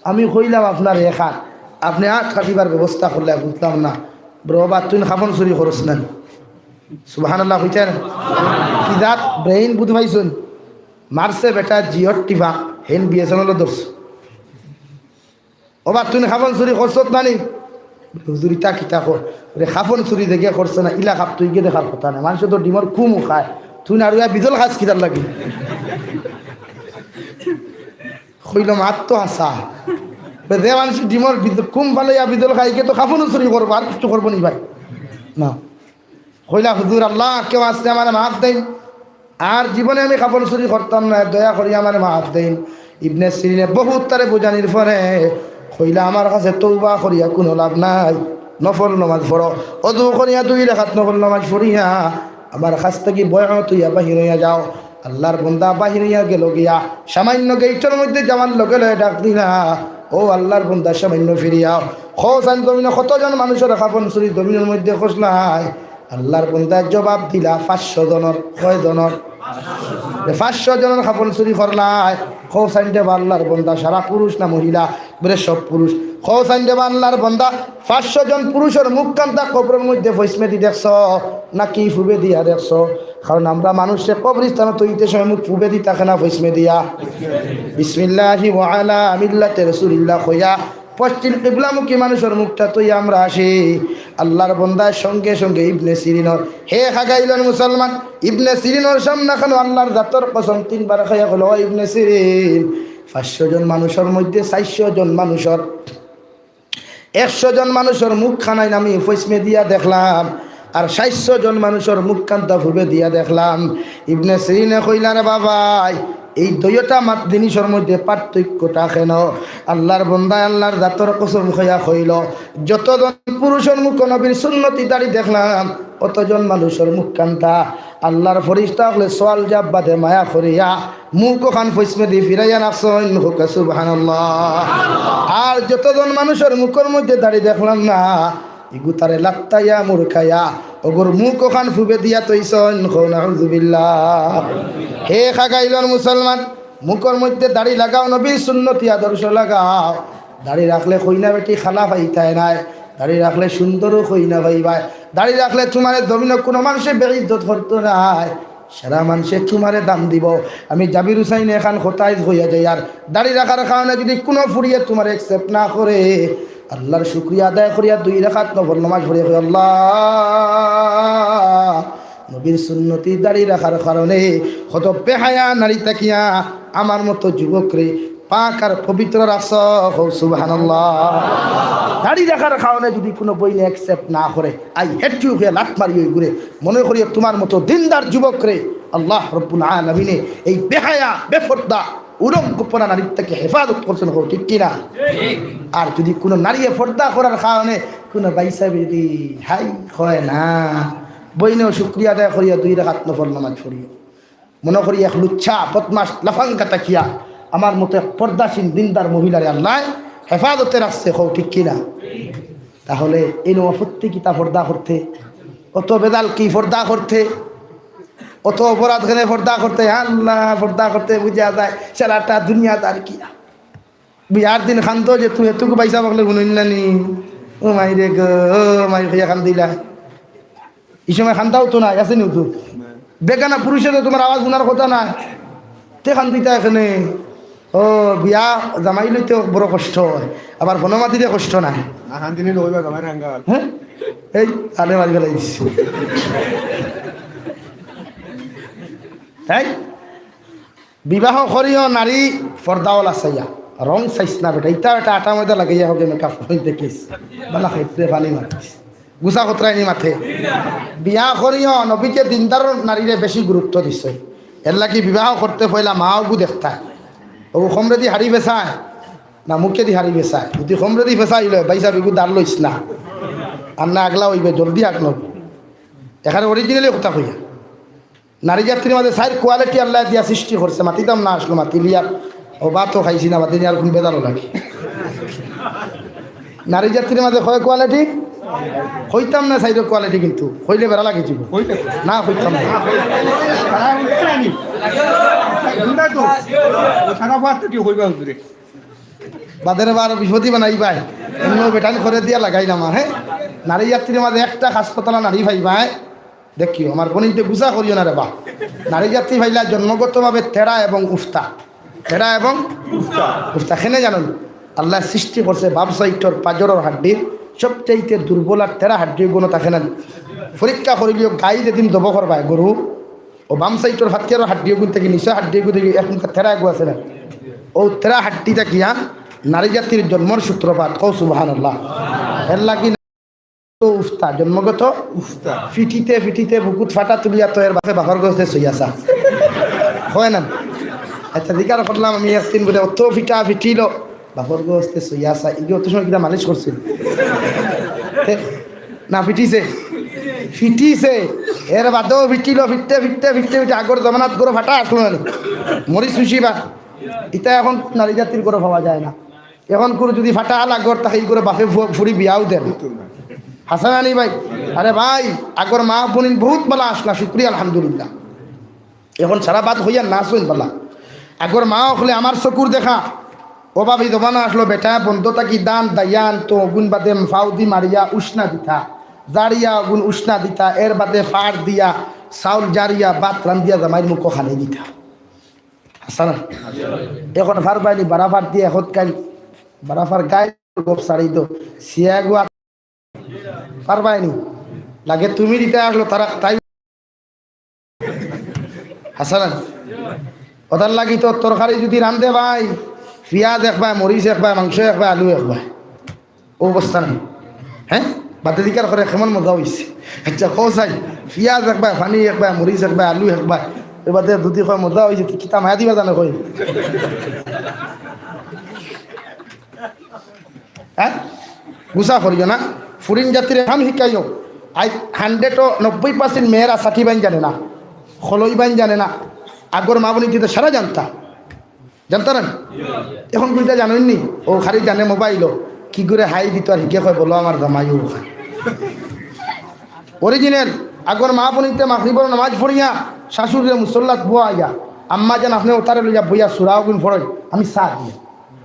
আমি কইলাম আপনার এক হাত, আপনি হাত কাটিবার ব্যবস্থা করলে, বুঝলাম না।" বলে, "ও বা, তুই কাফন চুরি করস না নি?" সুবহানাল্লাহ কইতা না? কি জাত ব্রেইন বুঝ পাইছইন? মারছে বেটা জিওর টিপা, হেন বিএসএনএল ধরছে। "ও বা, তুই কাফন চুরি করছত না নি?" "হুজুর, ইতা কিতা কর?" "ওরে, কাফন চুরি যে গিয়া করছে না, ইলা খাব তুই গিয়া দেখার কথা না। মানষে তো ডিমর কুমও খায়, তুই না রুয়া বিজল খাস কিতার লাগি?" কইলো, "মাত তো হাছা।" বে, যে মানুষ ডিমর বিজ-, কুম ফালাইয়া বিজল খায়, ইগে তো কাফন চুরি করবো, আর কিচ্ছু করবো নি ভাই। না। কইলা, "হুজুর, আল্লাহ, কেউ আছে আমারে মাফ দেইন, আর জীবনে আমি কাফন চুরি করতাম না, দয়া করি আমারে মাফ দেইন।" ইবনে সিরিনে বহুত তারে বুঝানির পরে কইলা, "আমার কাছে তওবা করিয়া কুনু লাভ নাই, নফল নামাজ পড়ো, অজু করিয়া দুই রাকাত নফল নামাজ পড়িয়া আমার কাছ থাকি বয়আত অইয়া বাহির অইয়া যাও।" আল্লাহর বন্দা বাহির অইয়া গেলো গিয়া, সামান্য গেইটর মধ্যে যাওয়ার লগে লগে ডাক দিলা, "ও আল্লাহর বন্দা, সামান্য ফিরিয়া আও।" কও চাইন জমিনো কতজন মানুষর কাফন চুরি জমিনর মধ্যে খসলায়? আল্লাহর বন্দায় জবাব দিলা, "পাঁচশো জনর।" কয় জনর? যে পাঁচশো জনর কাফন চুরি করলায়। কও চাইন রে বা আল্লাহর বন্দা, সারা পুরুষ না মহিলা? বলে, "সব পুরুষ।" কও চাইন রে বা আল্লাহর বন্দা, পাঁচশো জন পুরুষর মুখ কান্তা কবরর মধ্যে ফইসমেদি দেখছো নাকি ফুবেদিয়া দেখছো? কারণ আমরা মানুষে কবরস্থানো থইতে সময় মুখ ফুবেদি থাকে না, ফইসমেদিয়া। "বিসমিল্লাহি ওয়া আলা মিল্লাতি রাসূলিল্লাহ" কইয়া পশ্চিম কিবলামুখী মানুষর মুখটা থইয়া আমরা আসি। আল্লাহর বন্দায় সঙ্গে সঙ্গে ইবনে সিরিনর, হে খাগাইলর মুসলমান, ইবনে সিরিনর সামনাখানো আল্লাহর জাতর কসম তিনবার খাইয়া কইলো, "ও ইবনে সিরিন, পাঁচশো জন মানুষর মধ্যে চাইরশো জন মানুষর, একশো জন মানুষর মুখ কানাইন আমি ফইসমেদিয়া দেখলাম, আর চাইরশো জন মানুষর মুখ কান্তা ফুবেদিয়া দেখলাম।" ইবনে সিরিনে কইলা, "রে বাবাই, এই দুইটা মাত জিনিসর মধ্যে পার্থক্যটা কেন?" আল্লাহর বন্দায় আল্লাহর জাতর কসম খাইয়া কইলো, "যতজন পুরুষর মুখ নবীর সুন্নতি দাড়ি দেখলাম, অতজন মানুষর মুখ কান্তা।" আল্লাহর ফিরিস্তা অকলে সওয়াল জওয়াব বাদে মায়া করিয়া মুখ অখান ফইসমেদি ফিরাইয়া রাখছইন, কউক্কা সুবহানাল্লাহ। আর যতজন মানুষর মুখর মধ্যে দাড়ি দেখলাম না, ইগু তারে লাত্তাইয়া মুরকাইয়া অগুর মুখ অখান ফুবেদিয়া থইছইন, কও নাউজুবিল্লাহ। হে খাগাইলর মুসলমান, মুখর মধ্যে দাড়ি লাগাও, নবীর সুন্নতি আদর্শ লাগাও। দাড়ি রাখলে কইনা বেটি খালা পাইতায় নায়, দাড়ি রাখলে সুন্দরও কইনা পাইবায়, দাড়ি রাখলে তুমারে জমিনো কুনু মানষে বেইজ্জত করতো নায়, সারা মানষে তুমারে দাম দিবো। আমি জাবির হুসাইন এখান কথায় কইয়া যাইয়ার, দাড়ি রাখার কারণে যুদি কুনু ফুড়িয়ে তুমারে accept না করে, আল্লাহর শুকরিয়া আদায় করিয়া দুই রাকাত নফল নামাজ পড়িয়া কই, "আল্লাহ, নবীর সুন্নতি দাড়ি রাখার কারণে কত বেহায়া নারী থাকিয়া আমার মতো যুবকরে পাক আর পবিত্র রাখছো।" কও সুবহানাল্লাহ। দাড়ি রাখার কারণে যুদি কুনু বইনে accept না করে, "I hate you" কইয়া লাত মারি ওই ঘুরে, মনে করিও তুমার মতো দিনদার যুবকরে আল্লাহ রব্বুল আলামিনে এই বেহায়া, বেপর্দা, উলঙ্গপনা নারীর থাকি হেফাজত করছইন, কও ঠিক কি না? আর যুদি কুনু নারীয়ে পর্দা করার কারণে কুনু ভাইসাবে যুদি হাই কয় না, বইনেও শুকরিয়া আদায় করিয়া দুই রাকাত নফল নামাজ পড়িও। মনে করি এক লুচ্ছা, বদমাশ, লাফাঙ্গা থাকিয়া আমার মতো এক পর্দাশীল দিনদার মহিলারে আল্লায় হেফাজতে রাখছে, কও ঠিক কি না? তাহলে এই নফল কিতা পর্দা করতে, অত বেজাল কি পর্দা করতে, অত অপরাধ কেনে পর্দা করতে? আল্লাহ, পর্দা করতে বুঝা যায় সারাটা দুনিয়াদার কিয়া। বিয়ার দিন কান্দো যে তুই এটুকু পয়সা পাকলে গুনইন না নি। ও মাই রে গো, ও মাই কইয়া কান্দিলা। এই সময় কান্দাও তো নাই, আছে নি তো? বেগানা পুরুষে তো তুমার আওয়াজ হুনার কথা না। তে কান্দিতা এখানে। ও, বিয়া জামাই লইতে বড় কষ্ট অয়, আবার ফোনো মাতিতে কষ্ট নাই। না, কান্দিনি লইবা জামাই রাঙ্গা। হ্যাঁ? এই, আলে মারি ফেলাই দিছি। তাই? বিবাহ করিও নারী পর্দাওয়ালা চাইয়া, রং চাইস না বেটা, ইতা বেটা আটা ময়দা লাগাইয়া হোক, মেকআপ করে দেখিস, বালা খাইতে পানি মাতিস, গুছা খতরাইনি মাথে। বিয়া করিও, নবীয়ে দিনদার নারীরে বেশি গুরুত্ব দিছে। এর লাগি বিবাহ করতে পয়লা মা অগু দেখতা, অগু কমরেদি হাড়ি বেচায় না মুখেদি হাড়ি বেচায়। যদি কমরেদি বেচাইলে, ভাইসাব, ইগু দাঁড় লইস না, আর না আগলা অইবে, জলদি আগ নবী। এখানে originally কথা কইয়া। নারী জাতির মাঝে চাইর quality আল্লায় দিয়া সৃষ্টি করছে, মাতিতাম না আসলো, মাতিলিয়ার ও ভাতও খাইছি না, মাতিনি আর কোন বেদারও লাগে। নারী জাতির মাঝে কয় quality? কইতাম না চাইর quality, কিন্তু কইলে বেড়া লাগে জীবন। কইলে? না, কইতাম না। তারা উঠছে না নি? উঠছে তো। ও সারা ভাত তো কি কইবা হুজুরে? বাদের বার বিপদি বানাইবায়। অন্য বেটাইন করে দিয়া লাগাইলাম আর, হ্যাঁ? নারী জাতির মাঝে একটা হাসপাতাল নারী পাইবায়। দেখিও, আমার বইনতে গুছা করিও না রে বা। নারী জাতি পাইলা জন্মগতভাবে তেরা এবং উফতা। তেরা এবং উফতা। উফতা কেনে জানো নি? আল্লায় সৃষ্টি করছে বাম সাইডর পাজরর হাড্ডির সবচাইতে দুর্বল আর তেরা হাড্ডি গুণ থাকে না। পরীক্ষা করিলিও গাই যেদিন দব করবায় গরু, ও বাম সাইডর ফাতিয়ারর হাড্ডি গুণ থেকে নিচে হাড্ডি গুণ থেকে এখন তেরা এগু আছে না। অউ তেরা হাড্ডি থাকিয়া নারী জাতির জন্মর সূত্রপাত। কও সুবহানাল্লাহ। এর লাগি তো উফতা, জন্মগত উফতা। ফিটিতে ফিটিতে বুকুত ফাটা তুলিয়া তো এর বাপে বাপর গজতে সইয়াছা। হয় না? আচ্ছা, জিকার করলাম আমি একদিন বুলে, অত ফিটা ফিটিল, বাপর গজতে সইয়াছা, ইগে অত সময় কিতা মালিশ করছিল? তে, না ফিটিছে? ফিটিছে। এর বাদেও ফিটিল, ফিটতে ফিটতে ফিটতে ফিটতে আগর জমানাত গরো ফাটা আসলো না নি? মরিচ হুসিবা। ইতা এখন নারী জাতির গরো পাওয়া যায় না। এখন করে যদি ফাটা আলা ঘর থাকে, ই করে বাপে ফু-, ফুরি বিয়াও দেন। হাসান আলী ভাই, আরে ভাই, আগর মা বোন বহুত বালা আসলা, শুক্রিয়া আলহামদুলিল্লাহ। এখন সারা বাদ হইয়া না শুন বালা। আগর মা অকলে আমার চকুর দেখা, ও ভাবি জমানা আসলো, বেটা বন্ধ থাকি দান দাইয়ান তো অগুন বাদে ফাউদি মারিয়া উষ্ণা দিতা, জারিয়া অগুন উষ্ণা দিতা, এর বাদে ফাড় দিয়া চাউল জারিয়া ভাত রান্দিয়া জামাইর মুখো খানি দিতা। হাসান, এখন ফারবায়নি বারাফার দিয়ে এখন কাইল বারাফার গায়ে গোপ সারি দো, সিয়াগুয়া ফারবায়নি। লাগে তুমি দিতে আসলো তারা তাই। হাসান, ওটার লাগি তো তরকারি যদি রান্ধে ভাই, পিয়াজ একবার, মরিচ একবার, মাংস একবার, আলু একবার, অবস্থা নাই। হ্যাঁ, বাদে জিকার করে কেমন মজা হইছে। আচ্ছা, কও চাই, পিয়াজ একবার, পানি একবার, মরিচ একবার, আলু একবার, এর বাদে যদি কয় মজা হইছে, তুই কিতা মায়া দিবা জানো কই? হ্যাঁ, গুসা করিও না, ফুরিন জাতির কাম শিকাইও। আই হান্ড্রেডও নব্বই পার্সেন্ট মেয়েরা সাথী বাইন জানে না, খলই বাইন জানে না, আগর মা বনি দিতে সারা জানতা। জানতা না? এখন বুঝতে জানোইননি? ও খালি জানে মোবাইলও। কি করে হাই দিত আর হিকে কয়, "বলো আমার জামাই ও খায়।" অরিজিনাল। আগর মা বনিতে মাগরিবর নামাজ পড়িয়া শাশুড়িরে মুসল্লাত বওয়াইয়া, "আম্মা জান, আপনে ওতারে লইয়া বইয়া সুরা অগুন পড়ইন, আমি চা দিয়া।"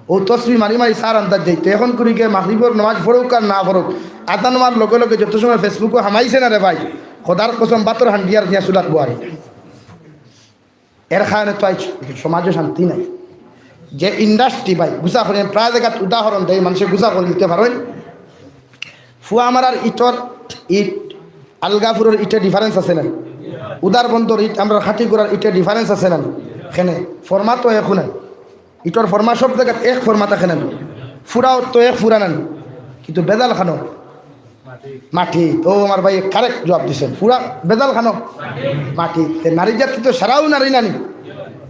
ও তসবি মারি মারি চার আন্দাজ যাইতো। এখন করি গিয়ে মাগরিবর নামাজ পড়ুক আর না পড়ুক, আজান হওয়ার লগে লগে যত সময় Facebook-ও হামাইছে না রে ভাই, খোদার কসম, বাতর হান্ডিয়ার দিয়া চুলাত বওয়ারি। এর কারণে তো আজ সমাজে শান্তি নাই। যে ইন্ডাস্ট্রি ভাই, গুসা করি, প্রায় জায়গাত উদাহরণ দেয়, মানুষে গুসা করে নিতে পারেন। ফুয়া আমার আর ইটর ইট, আলগাপুরর ইটে ডিফারেন্স আছে না? উদার বন্দর ইট, আমরা খাটিগুড়ার ইটে ডিফারেন্স আছে না? এখানে ফরমা তো এখন নাই। ইটর ফরমা সব জায়গাত এক ফরমা থাকে না? ফুরাও তো এক ফুরা না, কিন্তু বেজাল খানো মাটি। তো আমার ভাই কারেক্ট জবাব দিছেন, ফুরা বেজাল খানো মাটি। তে নারী জাতি তো সারাও নারী নানি,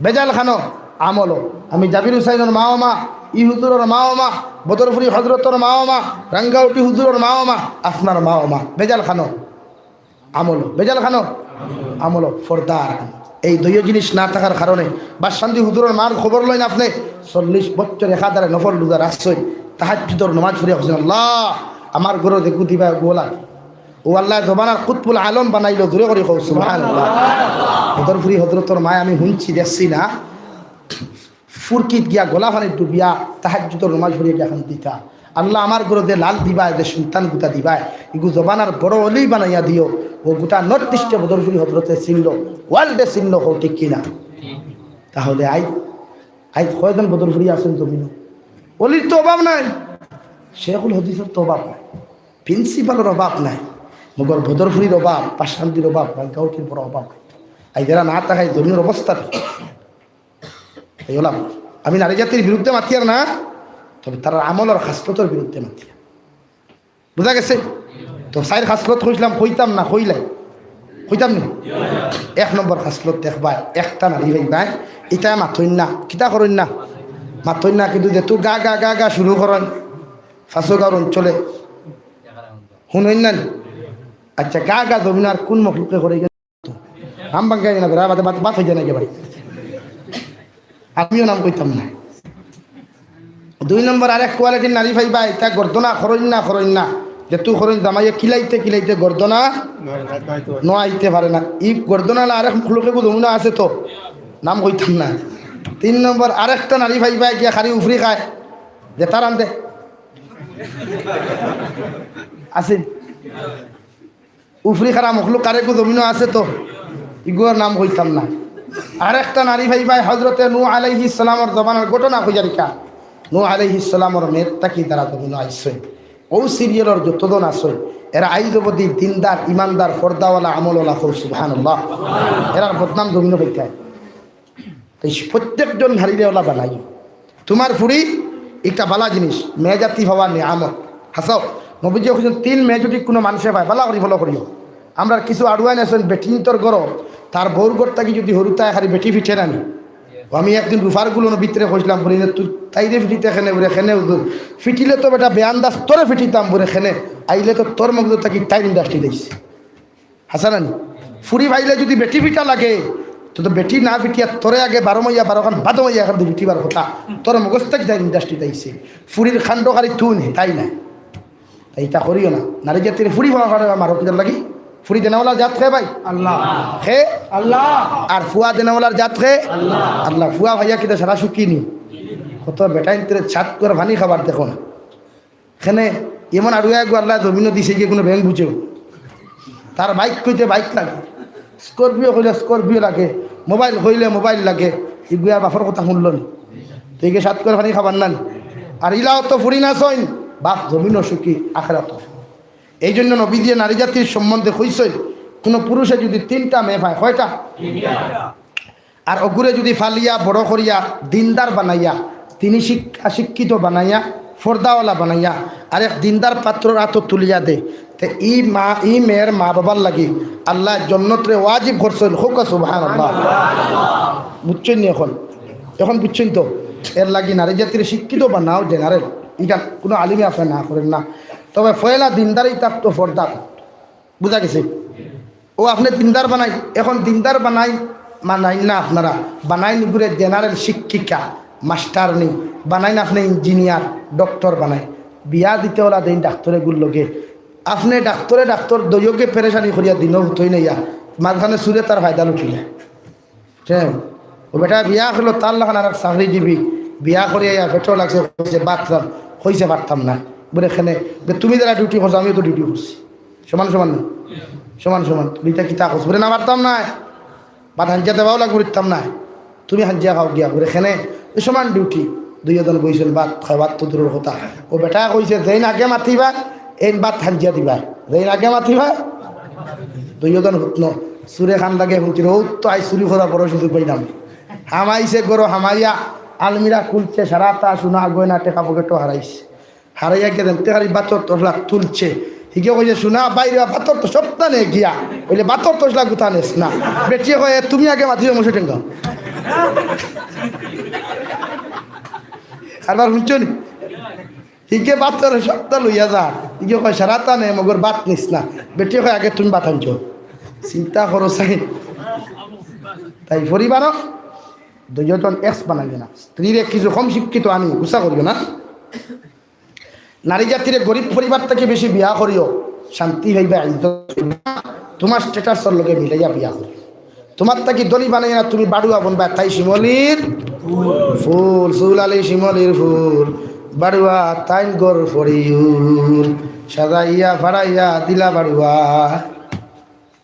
বেজাল খানো আমলো। আমি জাবির হুসাইনর মা ও মা, ই হুজুরর মা ও মা, বদরপুরি হজরতর মা ও মা, রাঙ্গাউটি হুজুরর মা ও মা, আপনার মা ও মা, বেজাল খানো আমলো, বেজাল খানো আমলো, ফর্দার। এই দুইও জিনিস না থাকার কারণে বাদশান্দি হুজুরর মার খবর লইন আপনে, চল্লিশ বছর একাধারে নফল রোজা রাখছইন, তাহাজ্জুদর নমাজ পড়িয়া কইছইন, "আল্লাহ, আমার ঘরো দেখু দিবা গোলা।" ও আল্লাহ জমানার কুতবুল আলম বানাইলো, জোরে করি কও সুবহানাল্লাহ। বদরপুরি হজরতর মায় আমি হুনছি, দেখছি না, ফুরকিত গিয়া গোলা পানিত ডুবিয়া তাহাজ্জুদর নমাজ পড়িয়া গিয়া কান্দিতা, "আল্লাহ, আমার ঘরো যে লাল দিবায়, যে সন্তান গুতা দিবায়, ইগু জমানার বড় অলি বানাইয়া দিও।" ও গোটা নর্থ ইস্টে বদরপুরি হজরতে চিনলো, ওয়ার্ল্ডে চিনলো, কও ঠিক কিনা? তাহলে আইজ, আইজ কয়জন বদরপুরি আছেন জমিনো? অলির তো অভাব নাই, শেখুল হাদিসর তো অভাব নাই, প্রিন্সিপালর অভাব নাই, মগর বদরপুরির অভাব, পাশান্দির অভাব, গাঙ্গাউটির বড় অভাব নাই। আইজ এরা না থাকায় জমিনর অবস্থা কি? এই হলাম, আমি নারী জাতির বিরুদ্ধে মাতিয়ার না, তবে তারার আমল আর খাসলতর বিরুদ্ধে মাতিয়ার। বুঝা গেছে? তো চাইর খাসলত কইছিলাম, কইতাম না, কইলাই, কইতাম নি? এক নম্বর খাসলত দেখবায়, একটা নারী পাইবায়, ইতা মাতইন না, কিতা করইন না, মাতইন না, কিন্তু যেহেতু গা গা গা গা শুরু করইন, ফাঁসো গাঁওর অঞ্চলে হুনইন না নি? আচ্ছা, গা গা জমিন আর কোন মখলুকে করে গেছে? নাম ভাঙ্গাই না, বেড়া বাদে বাদ, বাদ হয়ে যায় না একেবারে। আমিও নাম কইতাম না। দুই নম্বর আরেক কোয়ালিটির নারী পাইবা, ইতা গর্দনা করইন না, করইন না। যেহেতু করইন জামাইয়ে কিলাইতে কিলাইতে গর্দনা নোয়াইতে পারে না। ই গর্দনালা আরেক মখলুকে বুঝ অমুনা আছে তো, নাম কইতাম না। তিন নম্বর আরেকটা নারী পাইবা, গিয়া খালি উফরি খায়, যে তার আনতে আছে। উফরি খারা মখলুক কারে কু জমিনো আছে তো, ইগুর নাম কইতাম না। আরেকটা নারী পাইবায় হজরতে নূহ আলাইহিস সালামর জমানার ঘটনা কইয়ার ইকা। নূহ আলাইহিস সালামর মেয়ের তাকি তারা জমিনো আইসইন। ও সিরিয়ালর যতজন আছইন, এরা আইজ অবধি দিনদার, ইমানদার, ফর্দাওয়ালা, আমলওয়ালা, কও সুবহানাল্লাহ। এরার বদনাম জমিনো কইতায়। তাই প্রত্যেকজন নারীরে ওলা বানাই। তুমার ফুড়ি একটা বালা জিনিস, মেয়ে জাতি পাওয়া নিয়ামত। হাছাউ, নবীজিয়ে কইছইন, তিন মেয়ে যুদি কুনু মানষে পায়, বালা করি ফলো করিও। আমরার কিছু আড়ুয়াইন আছইন, বেটিন্তর ঘরো, তার বউর ঘর থাকি যুদি হুরুতায় খালি বেটি ফিটে না নি। আমি একদিন রুফার গুলন ভিতরে কইছলাম, বুলে, "তুই তাইরে ফিটিতে কেনে?" বুলে, "কেনে হুজুর? ফিটিলে তো বেটা বেআন্দাজ তোরে ফিটিতাম," বুলে, "কেনে?" আইলে তো তোর মগজ থাকি তাইর ইন্ডাস্ট্রি দিছে। হাছা না নি? ফুড়ি পাইলে যুদি বেটি ফিটা লাগে, তো, তো বেটি না ফিটিয়া তোরে আগে বারো মাইয়া বারোখান বাদো মাইয়া এখান দিয়া ফিটিবার কথা। তোর মগজ থাকি তাইর ইন্ডাস্ট্রি দিছে। ফুড়ির কাণ্ড খালি তুই নে, তাই না? তাই ইতা করিও না। নারী জাতির ফুড়ি পাওয়া করে মারো কিতার লাগি? ফুড়ি দেনাওয়ালা জাত কে ভাই? আল্লাহ। কে? আল্লাহ। আর ফুয়া দেনাওয়ালার জাত কে? আল্লাহ। আল্লাহ। ফুয়া ভাইয়া কিতা সারা সুখী নি? কত বেটাইন্তরে ছাত করে পানি খাবার দেখো না। কেনে এমন আড়ুয়া এগুয়া আল্লায় জমিনো দিছে, ইগু কুনু ব্যাংক বুঝেও। তার বাইক কইতে বাইক লাগে, স্করপিও কইলে স্করপিও লাগে, মোবাইল কইলে মোবাইল লাগে। ইগুয়ে বাপর কথা হুনলো নি? তো ইগে সাত করে পানি খাবার না নি? আর ইলাও তো ফুড়ি না ছইন, বাপ জমিনো সুখী, আখেরাতও। এই জন্য নবীজিয়ে নারী জাতির সম্বন্ধে কইছইন, কুনু পুরুষে যুদি তিনটা মেয়ে পায়, কয়টা? আর অগুরে যুদি ফালিয়া বড় করিয়া দিনদার বানাইয়া, দিনি শিক্ষা শিক্ষিত বানাইয়া, ফর্দাওয়ালা বানাইয়া, আর এক দিনদার পাত্রর আতো তুলিয়া দে, তে ই মা, ই মেয়ের মা বাবার লাগি আল্লায় জন্নতরে ওয়াজিব করছইন। কউক্কা সুবহানাল্লাহ। বুঝছইন নি এখন? এখন বুঝছইন তো? এর লাগি নারী জাতিরে শিক্ষিত বানাও, জেনারেল। ইটা কুনু আলিমে আপনে না করেন না। তবে পয়লা দিনদারি থাকতো, ফর্দা থাকতো। বুঝা গেছে? ও আপনে দিনদার বানাইন, এখন দিনদার বানাইন, বানাইন না আপনারা, বানাইন ইগুরে জেনারেল শিক্ষিকা, মাস্টারনি, বানাইন আপনে ইঞ্জিনিয়ার, ডক্টর বানাইন। বিয়া দিতে ওলা দেইন ডাক্তর এগুর লগে। আপনে ডাক্তরে ডাক্তর দইয়োগে পেরেশানি করিয়া দিনও হুতই নাইয়া, মাঝখানে চুরে তার ফায়দা লুটিলে। ও বেটা বিয়া করলো, তার লাখান আর এক চাকরিজীবী, বিয়া করিয়া ইয়া পেটো লাগছে, কইছে, "ভাত রান।" কইছে, "পারতাম না।" বুলে, "কেনে?" বুলে, "তুমি যেরা ডিউটি করছো, আমিও তো ডিউটি করছি, সমান সমান না, সমান সমান। তুমি ইতা কিতা করছো?" বুলে, "না, পারতাম না।" "ভাত হাঞ্জিয়া দেওয়াও লাগবো, দিতাম না, তুমি হাঞ্জিয়া খাও গিয়া।" বুলে, "কেনে?" "ওই সমান ডিউটি।" দুইজন বইছইন, ভাত খায়, ভাত তো দূরর কথা। ও বেটায় কইছে, "যেইন আগে মাতিবা, এইন ভাত হাঞ্জিয়া দিবা, যেইন আগে মাতিবা।" দুইজন হুতনো, চুরে কান লাগে হুনতির, "ও তো আইজ চুরি করার বড় সুযোগ পাইলাম।" হামাইছে ঘরো, হামাইয়া আলমিরা খুলছে, সারাতা সোনা গয়না টেকা পকেটো হারাইছে। হারাইয়া গিয়া দেখতে খালি ভাতর তসলা তুলছে। হিগে কইছে, "সোনা বাইরে ভাতর তো সবতা নে গিয়া।" কইলে, "ভাতর তসলা গুতা নেস না।" বেটিয়ে কয়, "এ, তুমি আগে মাতিও, মশে টেঙ্গা।" আরবার হুনছো নি? হিগে ভাতর সবতা লইয়া যা। হিগে কয়, "সারাতা নে, মগর ভাত নিস না।" বেটিয়ে কয়, "আগে তুমি ভাত আনছো।" চিন্তা করো চাই। তাই পরিবারও দুইজন এক্স বানাইও না। স্ত্রীরে কিছু কম শিক্ষিত আনি গুসা করিও না। নারী জাতিরে গরিব পরিবার থাকি বেশি বিয়া করিও, শান্তি পাইবা, ইজ্জত পাইবা। তুমার স্ট্যাটাসর লগে মিলাইয়া বিয়া করিও। তুমার থাকি ধনী বানাইয়া না, তুমি বাড়ুয়া বনবা, তাই শিমলির ফুল, চুল আলি শিমলির ফুল, বাড়ুয়া তাইন গর ফরিউল, সাজাইয়া ফাড়াইয়া দিলা বাড়ুয়া।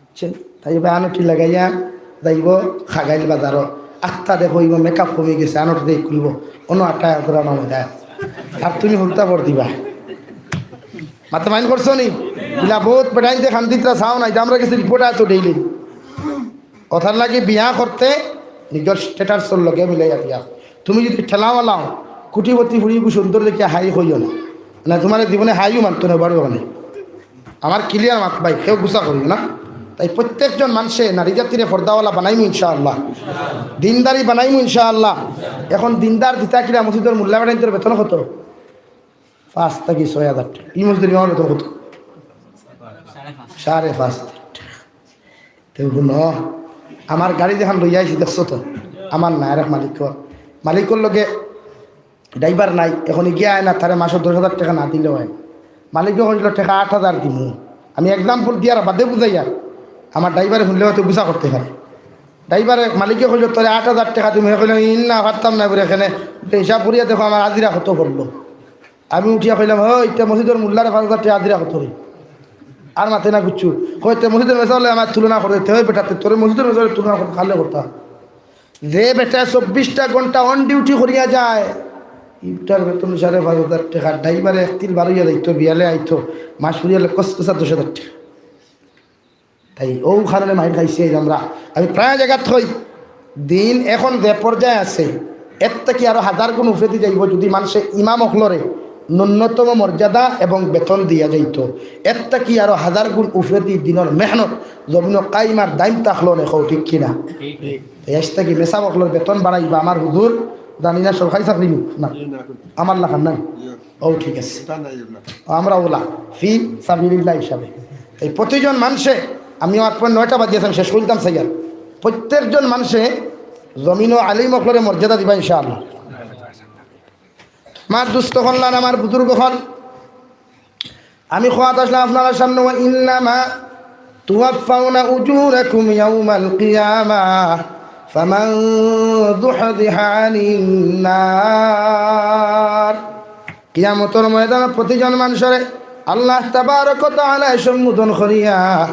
বুঝছেন? তাই এবার আনুটি লাগাইয়া যাইব খাগাইল বাজারও। আখতা দেখো, ইমা মেকআপ কমে গেছে, আনুটি দিয়ে খুলবো, অন্য আটা তোরা মামা দেয়। আর তুমি হুলতা পর দিবা। মাথা মাইন করছো নি? ইলা বহুত বেটাইন যে খান্দিতরা চাও নাই, যে আমরা কিছু রিপোর্ট আছে ডেইলি। কথার লাগি বিয়া করতে নিজর স্ট্যাটাসর লগে মিলাইয়া বিয়া। তুমি যদি ঠেলাওয়ালাও, কোটিপতি ফুড়ি খুব সুন্দর দেখে হাই কইও না। না, তোমার জীবনে হাইও মানতো না, বাড়ি ওখানে। আমার ক্লিয়ার মাত ভাই, কেউ গুসা করিও না। তাই প্রত্যেকজন মানুষে নারী জাতিরে ফর্দাওয়ালা বানাইমু ইনশাআল্লাহ, দিনদারি বানাইমু ইনশাআল্লাহ। এখন দিনদার দিতা কিরা মসজিদর মোল্লা বেটাইন্তর বেতন কত? পাঁচ থাকি ছয় হাজার টেকা। ই মসজিদর ইমামর বেতন কত? সাড়ে পাঁচ হাজার টেকা। তে হুনো, আমার গাড়ি যেখান লইয়া আইছি দেখছো তো, আমার না, আর এক মালিকর, মালিকর লগে ড্রাইভার নাই, এখন গিয়া আয় না, তারে মাসো দশ হাজার টেকা না দিলেও হয়। মালিকে কইছিল, "টেকা আট হাজার দিমু।" আমি এক্সাম্পল দিয়ার বাদে বুঝাইয়ার, আমার ড্রাইভারে শুনলে হয়তো গুসা করতে পারে। ড্রাইভারে, মালিকে কইল, "তোরে আট হাজার টেকা দিমু।" হে কইল, "ইন না, পারতাম না, বুলে, এখানে হিসাব করিয়া দেখো আমার হাজিরা কত পড়লো।" আমি উঠিয়া কইলাম, "হো, ইটা মসজিদর মোল্লারে পাঁচ হাজার টেকা হাজিরা কত রে?" আর মাতে না কিচ্ছু। কইতে মসজিদর মেসাবলে আমার তুলনা করে, "তে হয় বেটা, তে তোরে মসজিদর মেসাবলে তুলনা করতে, কালে করতাম।" যে বেটা চব্বিশটা ঘন্টা অন ডিউটি করিয়া যায়, ইটার বেতন সাড়ে পাঁচ হাজার টেকা, ড্রাইভারে এক তিল বারইয়া যাইতো, বিয়ালে আইতো, মাস ফুরিয়ালে কসকসা দশ হাজার টেকা। তাই ও কারণে মাইর খাইছি এই আমরা। আমি প্রায় জায়গাত কই, দিন এখন যে পর্যায়ে আছে, এর থাকি আরো হাজার গুণ উপরেদি যাইবো যুদি মানষে ইমাম অকলরে ন্যূনতম মর্যাদা এবং বেতন দিয়া যাইতো। এর থাকি আরো হাজার গুণ উপরেদি দিনর মেহনত জমিনো কায়েম আর দায়েম থাকলো নে, কও ঠিক কিনা? এর থাকি মেসাব অকলর বেতন বাড়াইবা আমার হুজুর, জানি না সরকারি চাকরি নি না, আমার লাখান নাই। ও ঠিক আছে, আমরা ওলা ফি সাবিলিল্লাহ হিসাবে। এই প্রতিজন মানষে, আমি আমার পর নয়টা বাজিয়ে শেষ করতাম সাইয়ার, প্রত্যেকজন মানষে জমিনো আলিম অকলরে মর্যাদা দিবা ইনশাআল্লাহ। আমার দুস্ত অকল আর আমার বুজুর্গ অকল, আমি কওয়াত আসলাম আপনারার সামনে, ওয়া ইন্নামা তুওয়াফফাউনা উজুরাকুম ইয়াউমাল কিয়ামা, ফামান যুহযিহা আনিন নার। কিয়ামতর ময়দানো প্রতিজন মানষরে আল্লাহ তাবারক ওয়া তাআলায় সম্বোধন করিয়া,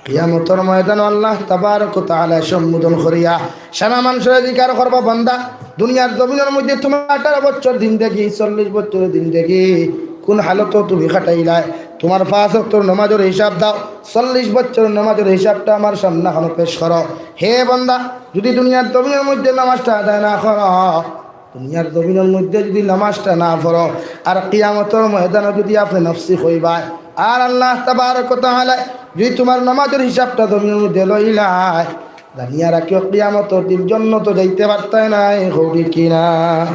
কিয়ামতর ময়দানো আল্লাহ তাবারক ওয়া তাআলায় সম্বোধন করিয়া সারা মানষরে জিকার করবা, বান্দা, দুনিয়ার জমিনর মধ্যে তুমার আঠারো বছর জিন্দেগি, চল্লিশ বছর জিন্দেগি, কুন হালতো তুমি কাটাইলায়? তুমার পাঁচ ওয়াক্তর নমাজর হিসাব দাও, চল্লিশ বছর নমাজর হিসাবটা আমার সামনে অখন পেশ করো। হে বান্দা, যুদি দুনিয়ার জমিনর মধ্যে নমাজটা আদায় না করো, দুনিয়ার জমিনর মধ্যে যুদি নমাজটা না পড়ো, আর কিয়ামতর ময়দানো যুদি আপনে নফসি কইবায়, আর আল্লাহ তাবারক ওয়া তাআলায় যুদি তুমার নমাজর হিসাবটা জমিনর মধ্যে লইলায়, জানিয়া রাখিও, কিয়ামতর দিন জন্নতো যাইতে পারতায় নায়, কও ঠিক কিনা?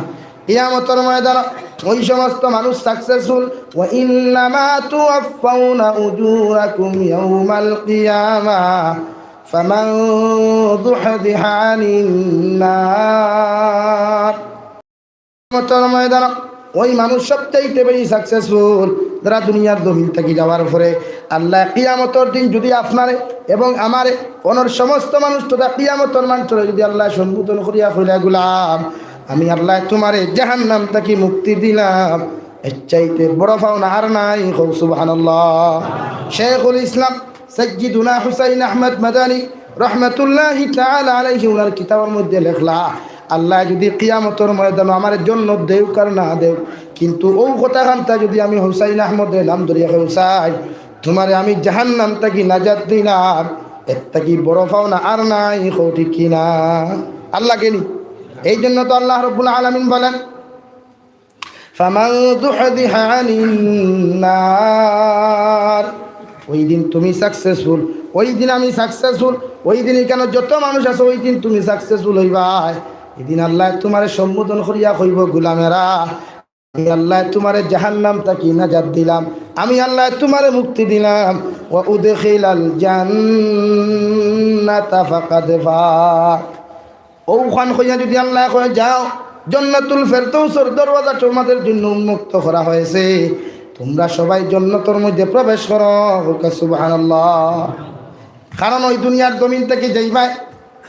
কিয়ামতর ময়দানো ওই সমস্ত মানুষ successful, ওয়া ইন্নামা তুওয়াফফাউনা উজুরাকুম ইয়াউমাল কিয়ামা, ফামান যুহযিহা আনিন নার। কিয়ামতর ময়দানো ওই মানুষ সবচাইতে বেশি successful, যারা দুনিয়ার জমিন থাকি যাওয়ার পরে আল্লায় কিয়ামতর দিন যুদি আপনারে এবং আমারে, অনর সমস্ত মানুষ তথা কিয়ামতর মানষরে যুদি আল্লায় সম্বোধন করিয়া কইলা, "গুলাম, আমি আল্লায় তুমারে জাহান্নাম থাকি মুক্তি দিলাম, এর চাইতে বড় পাওনা আর নাই।" কও সুবহানাল্লাহ। শেখুল ইসলাম সাইয়্যিদুনা হুসাইন আহমদ মাদানী রহমতুল্লাহি তাআলা আলাইহি উনার কিতাবর মধ্যে লেখলা, আল্লায় যুদি কিয়ামতর ময়দানো আমারে জন্নত দেউক আর না দেউক, কিন্তু অউ কথাখানতা যুদি আমি হুসাইন আহমদরে নাম ধরিয়া কই, "হুসাইন, তুমারে আমি জাহান্নাম থাকি নাজাত দিলাম, এর থাকি বড় পাওনা আর নাই।" কও ঠিক কিনা? আর লাগে নি? এই জন্য তো আল্লাহ রাব্বুল আলামিন বলেন, ফামান যুহযিহা আনিন নার। ওই দিন তুমি successful, ওই দিন আমি successful, ওই দিন ইখানো যত মানুষ আছে, ওই দিন তুমি successful অইবায়। এই দিন আল্লায় তুমারে সম্বোধন করিয়া কইবো, "গুলামেরা, আমি আল্লায় তুমারে জাহান্নাম থাকি নাজাত দিলাম, আমি আল্লায় তুমারে মুক্তি দিলাম।" ওয়া উদখিলাল জান্নাতা ফাকাদ ফাজ। অউখান কইয়া যুদি আল্লায় কয়, "যাও, জান্নাতুল ফেরদৌসর দরওয়াজা তুমাদের জন্য উন্মুক্ত করা হয়েছে, তুমরা সবাই জন্নতর মধ্যে প্রবেশ করো।" কউক্কা সুবহানাল্লাহ। কারণ ওই দুনিয়ার জমিন থাকি যাইবায়,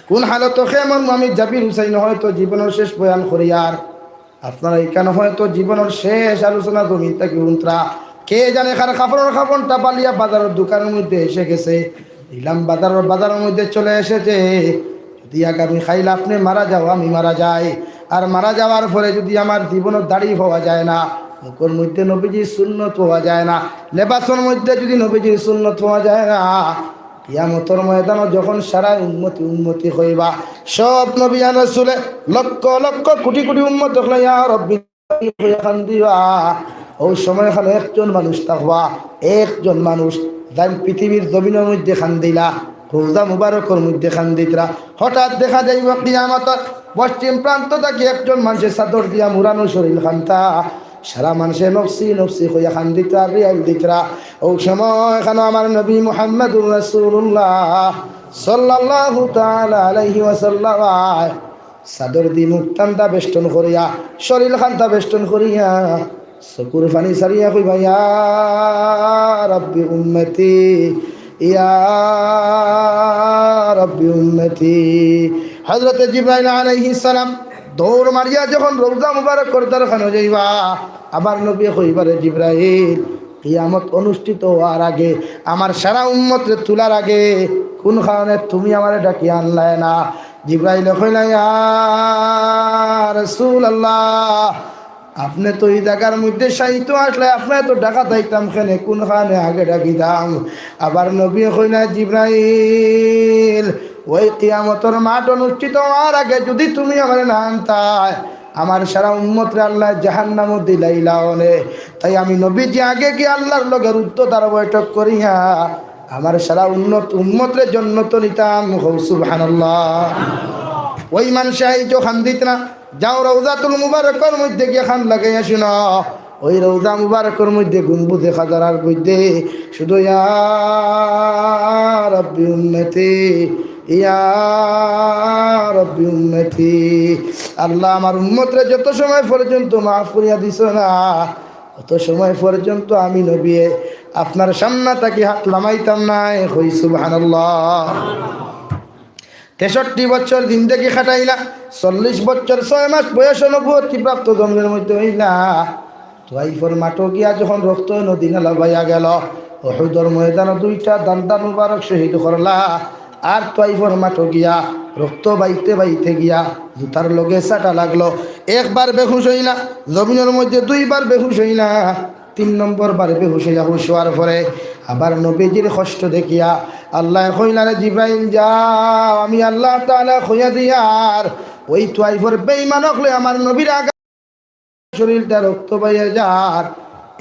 কুন হালতো খেমর আমি জাবির হুসাইন হয়তো জীবনর শেষ বয়ান করিয়ার, আপনারা ইখানো হয়তো জীবনর শেষ আলোচনা জমিন থাকি হুনতরা। কে জানে কার কাপড়র কাপড়টা বালিয়া বাজারর দোকানর মধ্যে এসে গেছে, নিলাম বাজারর বাজারর মধ্যে চলে এসেছে। যুদি আগামী কাইল আপনে মারা যাও, আমি মারা যাই, আর মারা যাওয়ার পরে যুদি আমার জীবনর দাড়ি পাওয়া যায় না, মুখর মধ্যে নবীজির সুন্নত পাওয়া যায় না, লেবাসর মধ্যে যুদি নবীজির সুন্নত পাওয়া যায় না, কিয়ামতর ময়দানো যখন সারা উম্মতি উম্মতি কইবা, সব নবী আর রসুলে লক্ষ লক্ষ কোটি কোটি উম্মত অকলে ইয়া রব্বি কইয়া কান্দিবা, অউ সময়খানো একজন মানুষ থাকবা, একজন মানুষ যেইন পৃথিবীর জমিনর মধ্যে কান্দিলা, রওজা মুবারকর মধ্যে কান্দিতরা। হঠাৎ দেখা যাইবো কিয়ামতর পশ্চিম প্রান্ত থাকি একজন মানষে চাদর দিয়া মুড়ানো শরীলখানতা, সারা মানষে নফসি নফসি কইয়া কান্দিতরা, রিয়াইল দিতরা। অউ সময়খানো আমার নবী মুহাম্মাদুর রাসূলুল্লাহ সাল্লাল্লাহু তাআলা আলাইহি ওয়াসাল্লাম চাদর দি মুখখানতা বেষ্টন করিয়া, শরীলখানতা বেষ্টন করিয়া, চকুর পানি ছাড়িয়া কইবা, "ইয়া রাব্বি উম্মতি, ইয়া রাব্বি উম্মতি।" হযরতে জিব্রাইল আলাইহিস সালাম দৌড় মারিয়া যখন রওজা মুবারকর দ্বারখানো যাইবা, আমার নবী কইবা, "রে জিব্রাইল, কিয়ামত অনুষ্ঠিত হওয়ার আগে, আমার সারা উম্মতরে তুলার আগে, কুন কারণে তুমি আমারে ডাকিয়া আনলায় না?" জিব্রাইলে কইলা, "ইয়া রাসূলুল্লাহ, আপনে তো ই জাগার মধ্যে শায়িত আছলা, আপনারে তো ডাকাত আইতাম কেনে, কুন কারণে আগে ডাকিতাম?" আবার নবী কইলা, "জিব্রাইল, ওই কিয়ামতর মাঠ অনুষ্ঠিত হওয়ার আগে যুদি তুমি আমারে না আনতায়, আমার সারা উম্মতরে আল্লায় জাহান্নামো দিলাইলা অনে। তাই আমি নবীজি আগে গিয়া আল্লার লগে রুদ্ধদ্বার বৈঠক করিয়া আমার সারা উন্নত উম্মতরে জন্নতো নিতাম। কও সুবহানাল্লাহ। ওই মানষে আইজও কান্দিত না, যাও রওজাতুল মুবারকর মধ্যে গিয়া কান লাগাইয়া হুনো। ওই রওজা মুবারকর মধ্যে গুম্বুজে খাজারার মধ্যে শুধু ইয়া রব্বি উম্মতি, ইয়া রব্বি উম্মতি, আল্লাহ আমার উম্মতরে যত সময় পর্যন্ত মাফ করিয়া দিছো না, অত সময় পর্যন্ত আমি নবীয়ে আপনার সামনা থাকি হাত লামাইতাম নায়। কই সুবহানাল্লাহ। তেষট্টি বছর জিন্দেগি কাটাইলা, চল্লিশ বছর ছয় মাস বয়স নবুয়তি প্রাপ্ত জমিনর মধ্যে অইলা। তুয়াইফর মাঠো গিয়া যখন রক্ত নদী নালা বাইয়া গেল, উহুদর ময়দানো দুইটা দান্দার মুবারক শহীদ করলা। আর তুয়াইফর মাঠো গিয়া রক্ত বাইতে বাইতে গিয়া জুতার লগে চাটা লাগলো। একবার বেহুশ অইলা, জমিনর মধ্যে দুইবার বেহুশ অইলা। তিন নম্বর বার বেহুশ অইয়া হুশ অওয়ার পরে আবার নবীজির কষ্ট দেখিয়া আল্লায় কইলা, "রে জিব্রাইল, যাও, আমি আল্লাহ তাআলা কইয়া দিয়ার, ওই তুয়াইফর বেঈমান অকলে আমার নবীর আগা শরীরটা রক্ত বাইয়া যার,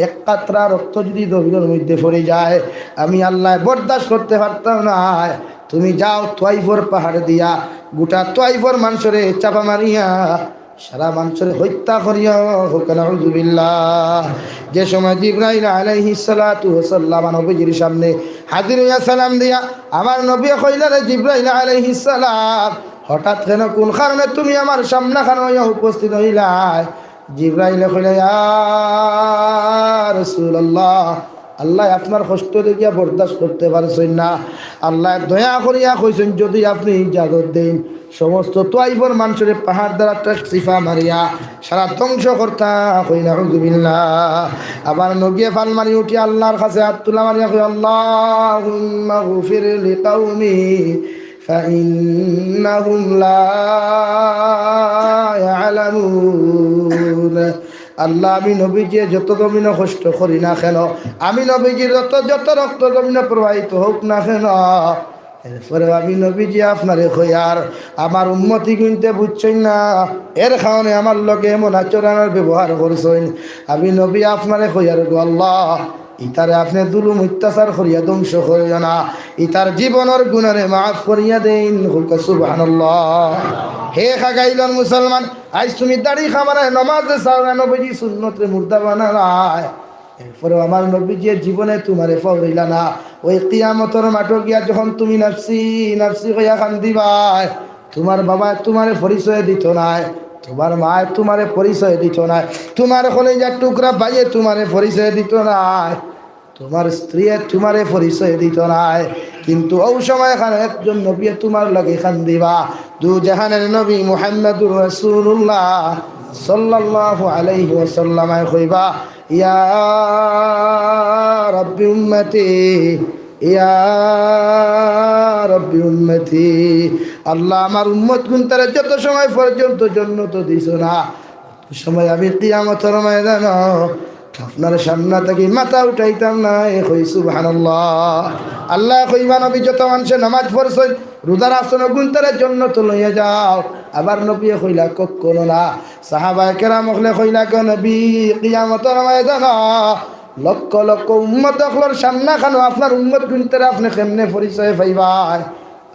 এক কাতরা রক্ত যদি জমিনর মধ্যে পড়ি যায়, আমি আল্লায় বরদাস্ত করতে পারতাম নায়। তুমি যাও, তুয়াইফর পাহাড় দিয়া গোটা তুয়াইফর মানষরে চাপা মারিয়া সারা মানষরে হত্যা করিও।" কউক্কা নাউজুবিল্লাহ। যে সময় জিব্রাইল আলাইহিস সালাতু ওয়াস সালাম নবীজির সামনে হাজির অইয়া সালাম দিয়া আমার নবীয়ে কইলা, "রে জিব্রাইল আলাইহিস সালাম, হঠাৎ কেন, কোন কারণে তুমি আমার সামনাখানো অইয়া উপস্থিত অইলায়?" জিব্রাইলে কইলা, "ইয়া রাসূলুল্লাহ, আল্লায় আপনার কষ্ট দেখিয়া বরদাস্ত করতে পারছইন না। আল্লায় দয়া করিয়া কইছইন, যদি আপনে ইজাজত দেইন, সমস্ত তুয়াইফর মানষরে পাহাড় দ্বারা ট্রেক চিপা মারিয়া সারা ধ্বংস করতা।" কই নাউজুবিল্লাহ। আবার নবীয়ে ফাল মারি উঠিয়া আল্লার কাছে হাত তুলা মারিয়া কই, "আল্লাহুম্মা গফির লিকাউমি ফাইন্নাহুম লা ইয়ালামুন।" আল্লাহ, আমি নবীজিয়ে যত জমিনো কষ্ট করি না কেন, আমি নবীজির যত, যত রক্ত জমিনো প্রবাহিত হউক না কেন, এরপরেও আমি নবীজি আপনারে কইয়ার, আমার উম্মতি গুনতে বুঝছইন না, এর কারণে আমার লগে এমন আচরণর ব্যবহার করছইন। আমি নবী আপনারে কইয়ার গো আল্লাহ, ইতারে আপনে জুলুম অত্যাচার করিয়া ধ্বংস করিও না, ইতার জীবনর গুনারে মাফ করিয়া দেইন। কউক্কা সুবহানাল্লাহ। হে খাগাইলর মুসলমান, আইজ তুমি দাড়ি কামাইরায়, নমাজে যাওরায়, নবীজি সুন্নতরে মুর্দা বানাইরায়, এরপরেও আমার নবীজিয়ে জীবনে তুমারে ফাউরিলা না। ওই কিয়ামতর মাঠো গিয়া যখন তুমি নাফসি নাফসি কইয়া কান্দিবায়, তুমার বাবায় তুমারে পরিচয় দিতো নায়, তুমার মায় তুমারে পরিচয় দিতো নায়, তুমার কলিজার টুকরা ভাইয়ে তুমারে পরিচয় দিতো নায়, তুমার স্ত্রীয়ে তুমারে পরিচয় দিতো নায়। কিন্তু অউ সময়খানো একজন নবীয়ে তুমার লাগি কান্দিবা। দু জাহানের নবী মুহাম্মাদুর রাসূলুল্লাহ সাল্লাল্লাহু আলাইহি ওয়াসাল্লামে কইবা, ইয়া রব্বি উম্মতি, ইয়া রব্বি উম্মতি, আল্লাহ, আমার উম্মত গুনতারে যত সময় পর্যন্ত জন্নতো দিছো না, অউ সময় আমি কিয়ামতর ময়দানো আপনার সামনা থাকি মাথা উঠাইতাম নায়। কই সুবহানাল্লাহ। আল্লায় কইবা, নবী, যত মানষে নমাজ পড়ছইন, রোজা রাখছইন, অগুনতারে জন্নতো লইয়া যাও। আবার নবীয়ে কইলা, কখনো না। সাহাবায়ে কেরাম অকলে কইলা, গো নবী, কিয়ামতর ময়দানো লক্ষ লক্ষ উম্মত অকলর সামনাখানো আপনার উম্মত গুনতারে আপনে কেমনে পরিচয় পাইবায়?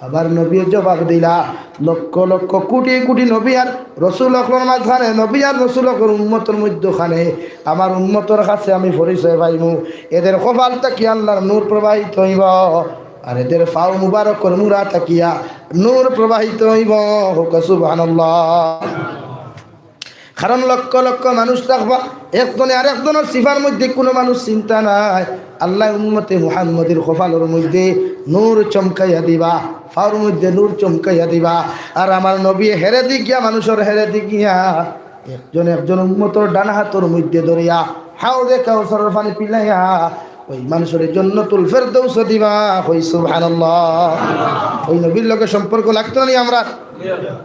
আবার নবীয়ে জবাব দিলা, লক্ষ লক্ষ কোটি কোটি নবী আর রসুল অকলর মাঝখানে, নবী আর রসুল অকলর উম্মতর মধ্যখানে আমার উম্মতর কাছে আমি পরিচয় পাইমু। এদের কপাল থাকি আল্লাহর নূর প্রবাহিত অইবো, আর এদের পাও মুবারকর মুড়া থাকিয়া নূর প্রবাহিত অইবো। কউক্কা সুবহানাল্লাহ। কারণ লক্ষ লক্ষ মানুষ থাকবা, একজনে আরেকজনর সিফার মধ্যে কুনু মানুষ চিন্তা নাই। আল্লায় উম্মতে মুহাম্মদীর কপালর মধ্যে নূর চমকাইয়া দিবা, পাওর মধ্যে নূর চমকাইয়া দিবা। আর আমার নবীয়ে হেরেদি গিয়া, মানষর হেরেদি গিয়া একজন একজন উম্মতর ডান হাতর মধ্যে ধরিয়া হাউজে কাউসারর পানি পিলাইয়া ওই মানষরে জন্নতুল ফেরদৌস দিবা। কই সুবহানাল্লাহ। ওই নবীর লগে সম্পর্ক লাগতো না নি আমরার?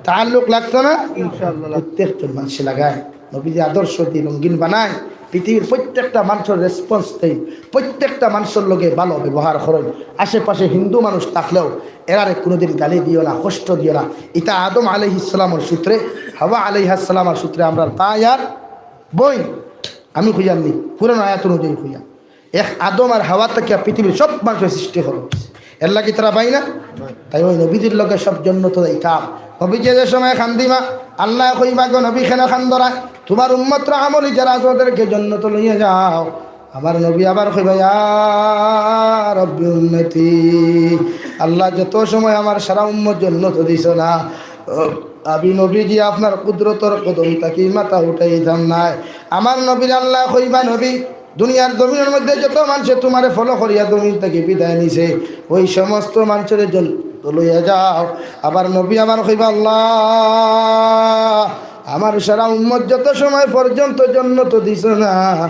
তাআল্লুক লাগতো না? ইনশাআল্লাহ। প্রত্যেকজন মানষে লাগায়। নবীজি আদর্শ দি রঙিন বানায়। পৃথিবীর প্রত্যেকটা মানষর response দেইন, প্রত্যেকটা মানষর লগে ভালো ব্যবহার করইন। আশেপাশে হিন্দু মানুষ থাকলেও এরারে কুনুদিন গালি দিও না, কষ্ট দিও না। ইতা আদম আলাইহিস সালামর সূত্রে হাওয়া আলাইহাস সালামর সূত্রে আমরার তাই আর বইন। আমি কইয়ার নি, কুরআন আয়াত অনুযায়ী কইয়ার। এক আদম আর হাওয়া থাকিয়া পৃথিবীর সব মানষর সৃষ্টি করা অইছে। এরলাগি তারা ভাই না? তাই ওই নবীজির লগে সব জন্নতো যাইতাম। নবীজি যে সময় কান্দিবা, আল্লায় কইবা, "গো নবী, কেনে কান্দরায়? তুমার উম্মতরা আমলি যারা আছে, ওদেরকে জন্নতো লইয়া যাও।" আমার নবী আবার কইবা, "ইয়া রব্বি উম্মতি, আল্লাহ, যত সময় আমার সারা উম্মত জন্নতো দিছো না, আমি নবীজি আপনার কুদরতর কদম থাকি মাথা উঠাইতাম নায়।" আমার নবীর আল্লায় কইবা, "নবী, দুনিয়ার জমিনর মধ্যে যত মানষে তুমারে follow করিয়া জমিন থাকি বিদায় নিছে, ওই সমস্ত মানষরে জন্নতো লইয়া যাও।" আবার নবী আবার কইবা, "আল্লাহ, আমার সারা উম্মত যত সময় পর্যন্ত জন্নতো দিছো না,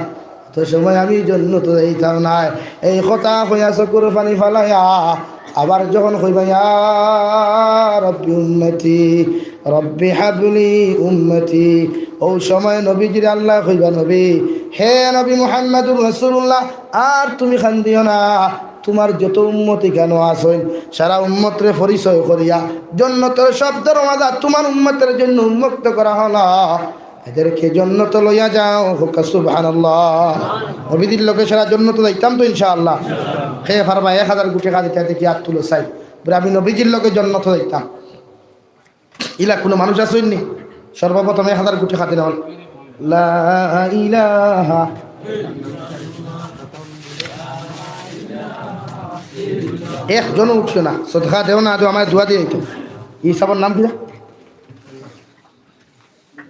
অত সময় আমি জন্নতো যাইতাম নায়।" এই কথা কইয়া চকুর পানি ফালাইয়া আবার যখন কইবা, "ইয়া রব্বি উম্মতি, রব্বি হাবলি উম্মতি", ওই সময় নবীজিরে আল্লায় কইবা, "নবী, হে নবী মুহাম্মাদুর রাসূলুল্লাহ, আর তুমি কান্দিও না, তুমার যত উম্মত ইখানো আছইন, সারা উম্মতরে পরিচয় করিয়া জন্নতর সব দরওয়াজা তুমার উম্মতর জন্য উন্মুক্ত করা হলো।" এদেরকে জন্নতো লইয়া যাও, কউক্কা সুবহানাল্লাহ। নবীজির লগে সারা জন্নতো যাইতাম তো ইনশাআল্লাহ। কে পারবা এক হাজার গুটি কাঁদিতে দেখি আত তুলো চাই। বলে, "আমি নবীজির লগে জন্নতো যাইতাম।" ইলা কুনু মানুষ আছইন নি? সর্বপ্রথম এক হাজার গুটি কাঁদিলা অইল। লা ইলাহা। একজনও উঠিও না। সদকা দেও না দেও, আমারে দোয়া দিয়া আইতো। ই সাবর নাম কিতা?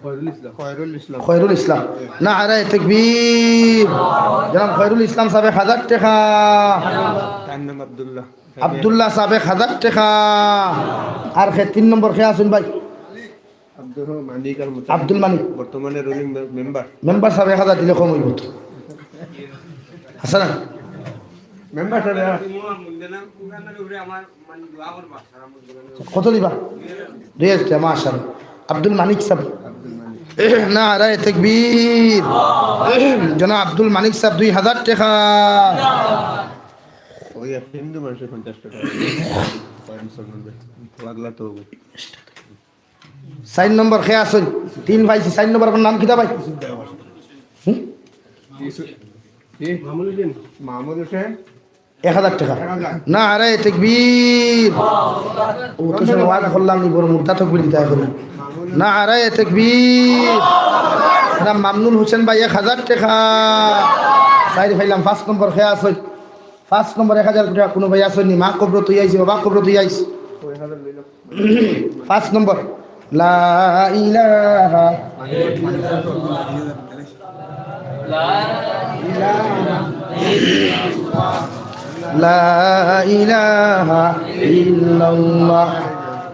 খয়রুল ইসলাম। খয়রুল ইসলাম। খয়রুল ইসলাম। নারায়ে তাকবীর। জনাব খয়রুল ইসলাম সাব এক হাজার টেকা। তার নাম আব্দুল্লাহ। আব্দুল্লাহ সাব এক হাজার টেকা। আর কে তিন নম্বর কে আছইন ভাই? আব্দুল মানিক আর মোতালেব। আব্দুল মানিক। বর্তমানে রুলিং মে-, মেম্বার। মেম্বার সাব এক হাজার দিলে কম অইবো তো। আছে না? Member sub. কত দিবা? দুই হাজার, মাশাআল্লাহ। আব্দুল মানিক সাব। আব্দুল মানিক। নারায়ে তাকবীর। জনাব আব্দুল মানিক সাব দুই হাজার টেকা। ওই এক হিন্দু মানুষের পঞ্চাশ টেকা। কয় মুসলমানদের? পাগলা তো হবে। চাইর নম্বর কে আছইন? তিন পাইছি, চাইর নম্বর আপনার নাম কিতা ভাই? হুম? ইসু-, কি? মাহমুদ হোসেন। মাহমুদ হোসেন। এক হাজার টেকা। এক হাজার। নারায়ে তাকবীর। ও তো শুনে ওয়াজ করলাম নি, বড় মুর্দা তকবীর দিতা করি। নারায়ে তাকবীর। না, মামনুল হোসেন ভাই এক হাজার টেকা। চাইর পাইলাম, পাঁচ নম্বর কে আছইন? পাঁচ নম্বর এক হাজার টেকা কুনু ভাই আছইন নি? মা কবর তুই আইছি, বাবা কবর তুই আইছি। পাঁচ নম্বর। লা ইলাহা। লা ইলাহা ইল্লাল্লাহ।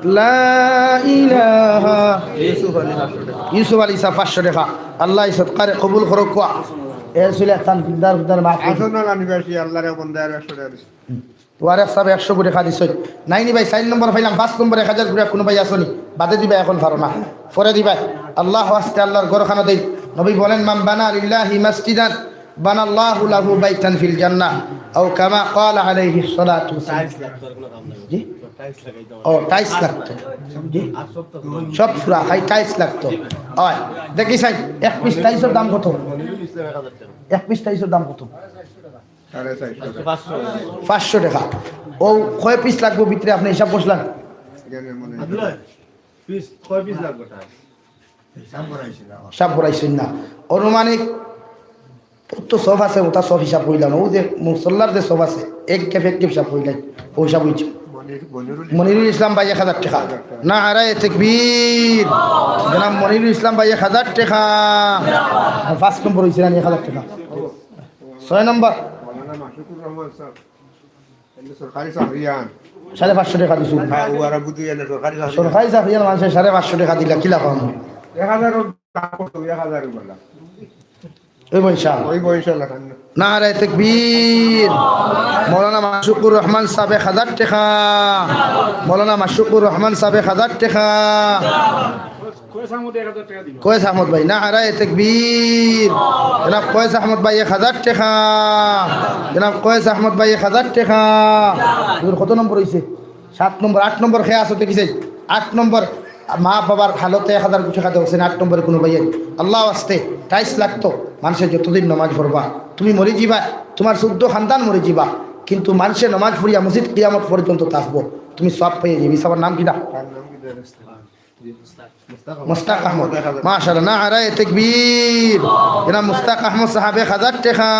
লা ইলাহা। ইউসুফ আলী সাব পাঁচশো টেকা। আল্লাহ এই সদকারে কবুল করউক্কা। এ সুলে তান দিলদার দিলদার মাহফিল। আসন্ন আনিবাসী আল্লাহর বন্দার একশো টেকা দিছে। ওয়ারেক সাব একশো গুটি কাঁদিছইন। নাইনি ভাই, চাইর নম্বর পাইলাম, পাঁচ নম্বর এক হাজার গুটি কুনু ভাই আছইন নি? বাদে দিবা, এখন পারো না, পরে দিবা। আল্লাহ ওয়াস্তে আল্লাহর ঘরখানো দেই। নবী বলেন, "মান বানা লিল্লাহি মাসজিদান বানাল্লাহু লাহু বাইতান ফিল জান্নাহ।" আও কামা ক্বালা আলাইহিস সালাতু ওয়াসসালাম। জি? ও, টাইলস লাগতো। জি? সব পুরা, খালি টাইলস লাগতো। ওই, দেখি চাই, এক পিস টাইলসর দাম কত? এক পিস টাইলসর দাম কত? সাড়ে চারশো। পাঁচশো টেকা। ও কয় পিস লাগবো ভিতরে, আপনি হিসাব করছিলেন? এখানে মনে হয়। পিস, কয় পিস লাগবো তার? হিসাব করাইছি না। হিসাব করাইছেন না। আনুমানিক কত সব আছে, ওটা সব হিসাব হইলাম। ও যে মুসল্লার যে সব আছে, এক গেফ এক গেফ হিসাব হইলাই, ও হিসাব হইছে। মনির-, মনিরুল মনিরুল ইসলাম ভাই এক হাজার টেকা। নারায়ে তাকবীর। জনাব মনিরুল ইসলাম ভাই এক হাজার টেকা। আর পাঁচ নম্বর হইছে না এক হাজার টেকা। ছয় নম্বর। মৌলানা মাসুকুর রহমান সাহেব, এমনি সরকারি চাকরিয়ান। সাড়ে পাঁচশো টেকা দিছইন। হ্যাঁ, ও আর বুদ্ধি এনে সরকারি চাকরিয়ান। সরকারি চাকরিয়ান মানুষে সাড়ে পাঁচশো টেকা দিলা, কি লাভ অইবো? এক হাজারও দাম করতো, এক হাজারও বলা। ওই বৈশাল। ওই বৈশাল এখন। নারায়ে তাকবীর। মৌলানা মাসুকুর রহমান সাহেব এক হাজার টেকা। মৌলানা মাসুকুর রহমান সাহেব এক হাজার টেকা। কয়েস আহমদ ভাই, নারায়ে তাকবীর। জনাব কয়েস আহমদ ভাই এক হাজার টেকা। জনাব কয়েস আহমদ ভাই এক হাজার টেকা। এবার কত নম্বর হইছে? সাত নম্বর, আট নম্বর কে আছো দেখি চাই। আট নম্বর, মা বাবার হালতে এক হাজার কোটি টেকা দেওয়া অইছে না, আট নম্বরে কুনু ভাইয়ে। আল্লাহ আস্তে, টাইলস লাগতো, মানষে যতদিন নমাজ পড়বা, তুমি মরি যিবা, তুমার চৌদ্দ খানদান মরি যিবা, কিন্তু মানষে নমাজ পড়িয়া মসজিদ কিয়ামত পর্যন্ত থাকবো, তুমি সওয়াব পাইয়া যিবা। ই সাবর নাম কিতা? মুস্তাক আহমদ। মাশাআল্লাহ, নারায়ে তাকবীর। এরা মুস্তাক আহমদ সাব এক হাজার টেকা।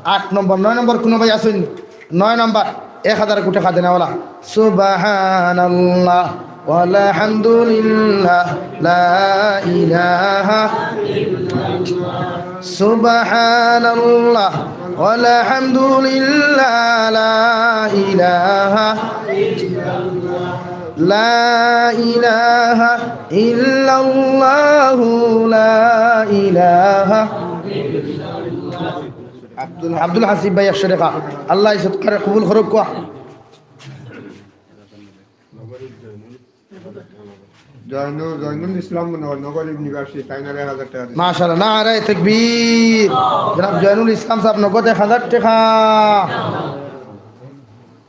আট নম্বর, নয় নম্বর কুনু ভাই আছইন? নয় নম্বর, এক হাজার কোটি টেকা দেনেওয়ালা। সুবহানাল্লাহ ওয়াল হামদুলিল্লাহ, লা ইলাহা, সুবহানাল্লাহ ওয়াল হামদুলিল্লাহ, লা ইলাহা, লা ইলাহা ইল্লাল্লাহু, লা ইলাহা। আব্দুল হাসিব ভাই একশো টেকা। আল্লাহ ই সদকারে কবুল করউক্কা। জয়নুল, জয়নুল ইসলাম মনে হয় নগর নিবাসী, তাইন আরো এক হাজার টেকা দিছে। মাশাআল্লাহ, নারায়ে তাকবীর। জনাব জয়নুল ইসলাম সাব নগদ এক হাজার টেকা।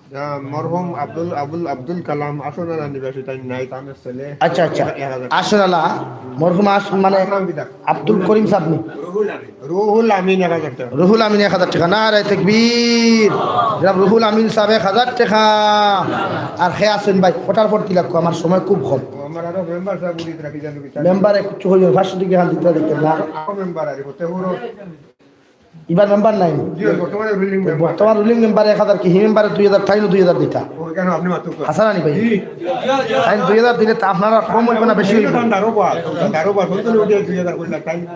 আহ, মরহুম আব্দুল, আব্দুল, আব্দুল কালাম আসনালা নিবাসী, তাইন নাই, তান ছেলে। আচ্ছা, আচ্ছা। এক হাজার। আসনালা, মরহুম আস-, মানে নাম কিতা? আব্দুল করিম সাব নি? রুহুল আমিন এক হাজার টেকা। রুহুল আমিন এক হাজার টেকা। নারায়ে তাকবীর। জনাব রুহুল আমিন সাব এক হাজার টেকা। আর কে আছইন ভাই? ফটাফট দিলাউক্কা, আমার সময় খুব কম। ও, আমার আরো মেম্বার সাব উড়িত রাখি জানো কিতা? মেম্বারে কিচ্ছু কইও, পাঁচশো টেকা খান দিতা দেখেন না। আরো মেম্বার আছে, কত বড়? ইবার মেম্বার নাই। জি, বর্তমানে রুলিং মেম্বার। বর্তমান রুলিং মেম্বার এক হাজার কি, হি মেম্বারে দুই হাজার, তাইনও দুই হাজার দিতা। ও, কেন আপনি মাত্র কর? হাসান আলী ভাই। জি। তাইন দুই হাজার দিলে তো আপনারা কম অইবো না, বেশি অইবো? দারোগা, দারোগা, বলতে উঠে দুই হাজার করলা, তাই।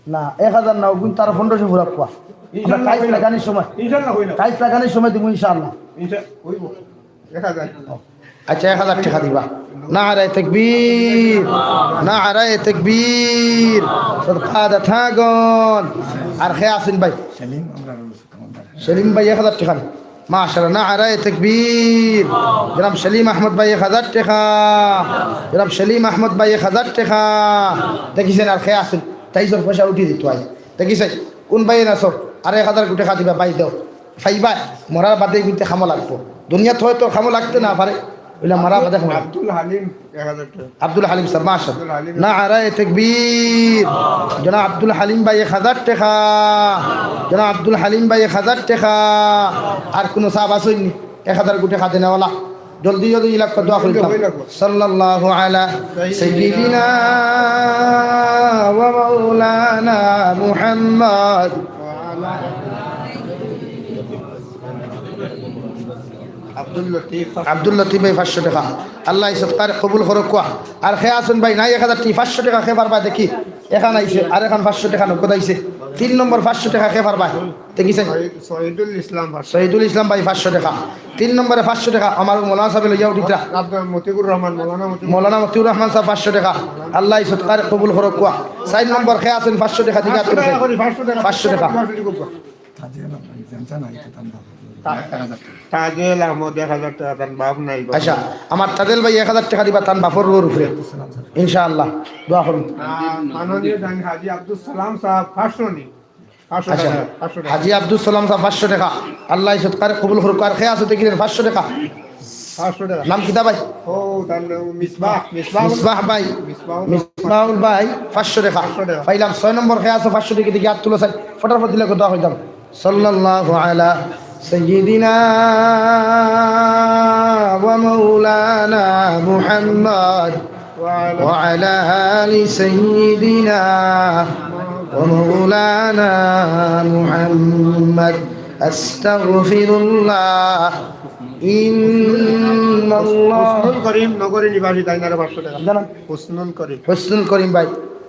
না, এক হাজার না, অগুন তার পনেরোশো পুরা কুয়া। আমরা ইনশাআল্লাহ টাইলস হইল। লাগানির সময়, ইনশাআল্লাহ হইল। টাইলস লাগানির সময় দিমু ইনশাআল্লাহ। ইনশা-, হইব। এক হাজার। আচ্ছা, এক হাজার টেকা দিবা। নারায়ে তাকবীর, নারায়ে তাকবীর। সদকা দাতাগণ। আর কে আছইন ভাই? সেলিম, আমরা রয়েছে কমান্ডার। সেলিম ভাই এক হাজার টেকা। মাশাআল্লাহ, নারায়ে তাকবীর। জনাব সেলিম আহমদ ভাই এক হাজার টেকা। জনাব সেলিম আহমদ ভাই এক হাজার টেকা। দেখিছেন আর কে আছইন? তাইন সব পয়সা উঠি দিত আই। দেখিছেন? কুন ভাই আছো? আর এক হাজার কোটি টেকা দিবা, ভাই দেও। পাইবা, মরার বাদে কিন্তু কামো লাগবো। দুনিয়াত হয়তো কামো লাগতে না পারে, অইলে মরার বাদে কামো লাগবো। আব্দুল হালিম, এক হাজার টেকা। আব্দুল হালিম সাব, মাশাআল্লাহ। আব্দুল হালিম। নারায়ে তাকবীর। জনাব আব্দুল হালিম ভাই এক হাজার টেকা। জনাব আব্দুল হালিম ভাই এক হাজার টেকা। আর কুনু সাব আছইন নি? এক হাজার কোটি টেকা দেনেওয়ালা। জলদি জলদি ইলাকা দোয়া করিতাম। সাল্লাল্লাহু আলা সাইয়্যিদিনা ওয়া মাওলানা মুহাম্মদ। আব্দুল লতিফ। আব্দুল লতিফ ভাই পাঁচশো টেকা। আল্লাহ ই সদকারে কবুল করউক্কা। আর কে আছইন ভাই? নাই এক হাজার টেকা, পাঁচশো টেকা কে পারবা দেখি? এখান আইছে, আর এখান পাঁচশো টেকা নগদ আইছে। তিন নম্বর পাঁচশো টেকা কে পারবা? দেখি চাই। শহীদ-, শহীদুল ইসলাম পাঁচশো। শহীদুল ইসলাম ভাই পাঁচশো টেকা। তিন নম্বরে পাঁচশো টেকা আমার মৌলানা সাবে লইয়া উঠিতরা। আব্দুল মতিউর রহমান, মৌলানা মতিউর। মৌলানা মতিউর রহমান সাব পাঁচশো টেকা। আল্লাহ ই সদকারে কবুল করউক্কা। চাইর নম্বর কে আছইন পাঁচশো টেকা দিকে আত তুলছইন। পাঁচশো টেকা। পাঁচশো টেকা। তাজেল আহমদ, জানতা না, এটা তান বাপ। তা-, তাজেল আহমদ এক হাজার টেকা, তান বাপ নাই, বাপ আচ্ছা, নাই। আমার তাজেল ভাই এক হাজার টেকা দিবা তান বাপর রুহর উপরে। ইনশাআল্লাহ, দোয়া করুন। আহ, মাননীয় দান হাজি আব্দুল সালাম সাব পাঁচশো নি। পাঁচশো আচ্ছা, টেকা, পাঁচশো টেকা। হাজি আব্দুল সালাম সাব পাঁচশো টেকা। আল্লাহ ই সদকারে কবুল করউক্কা। আর কে আছো দেখি পাঁচশো টেকা। পাঁচশো টেকা। নাম কিতা ভাই? ও, তার নাম মিসবাহ, মিসবাহ। মিসবাহ ভাই। মিসবাহ। মিসবাহুল ভাই, পাঁচশো টেকা। পাঁচশো টেকা। পাইলাম, ছয় নম্বর কে আছো পাঁচশো টেকা দিকে আত তুলো চাই। ফটাফট দিলে কত হইতাম। সাল্লাল্লাহু আলা সাইয়্যিদিনা ওয়া মাওলানা মুহাম্মদ ওয়া আলা আলি সাইয়্যিদিনা ওয়া মাওলানা মুহাম্মদ। আস্তাগফিরুল্লাহ। ইন্নাল্লাহ। হুসনুল করিম, নগরী নিবাসী, তাইন আরো পাঁচশো টেকা। জানান। হুসনুল করিম। হুসনুল করিম ভাই,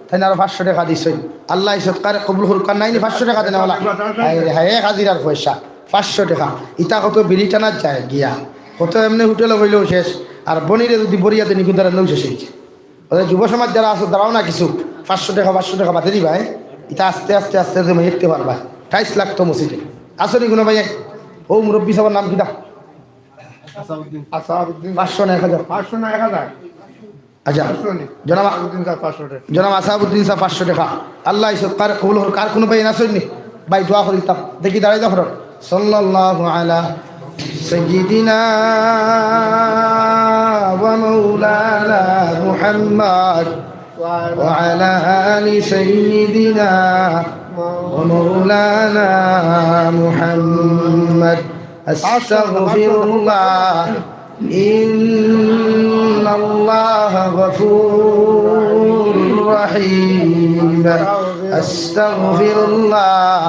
তাইন আরো পাঁচশো টেকা দিছইন। আল্লাহ ই সদকারে কবুল করউক্কা। আর নাই নি পাঁচশো টেকা দেনেওয়ালা? হায় রে হায়, এক হাজিরার পয়সা, পাঁচশো টেকা। ইতা কত বিড়ি টানাত যায় গিয়া, কত এমনে হোটেলো বইলেও শেষ। আর বনিরে যদি বরিয়া দেন, ইগুন তারা নৌ শেষ অইছে। অতএব যুব সমাজ যারা আছো, দাঁড়াও না কিছু, পাঁচশো টেকা, পাঁচশো টেকা বাদে দিবা, হ্যাঁ? ইটা আস্তে আস্তে আস্তে আস্তে তুমি হেঁটতে পারবা। টাইলস লাগতো মসজিদে। আছো নি কুনু ভাই? ও মুরব্বি সাবর নাম কিতা? আসাউদ্দিন। আসাউদ্দিন। পাঁচশো না এক হাজার? পাঁচশো না এক হাজার? আচ্ছা। পাঁচশো নি। জনাব আসাউদ্দিন সাব পাঁচশো টেকা। জনাব আসাউদ্দিন সাব পাঁচশো টেকা। আল্লাহ ই সদকারে কবুল করউক্কা। আর কুনু ভাই আছইন নি? ভাই দোয়া করিতাম। দেখি দাঁড়াই যাও। সাল্লাল্লাহু আলা সাইয়্যিদিনা ওয়া মাওলানা محمد وعلى آل سيدنا ومولانا محمد. أستغفر الله، إن الله غفور رحيم. أستغفر الله،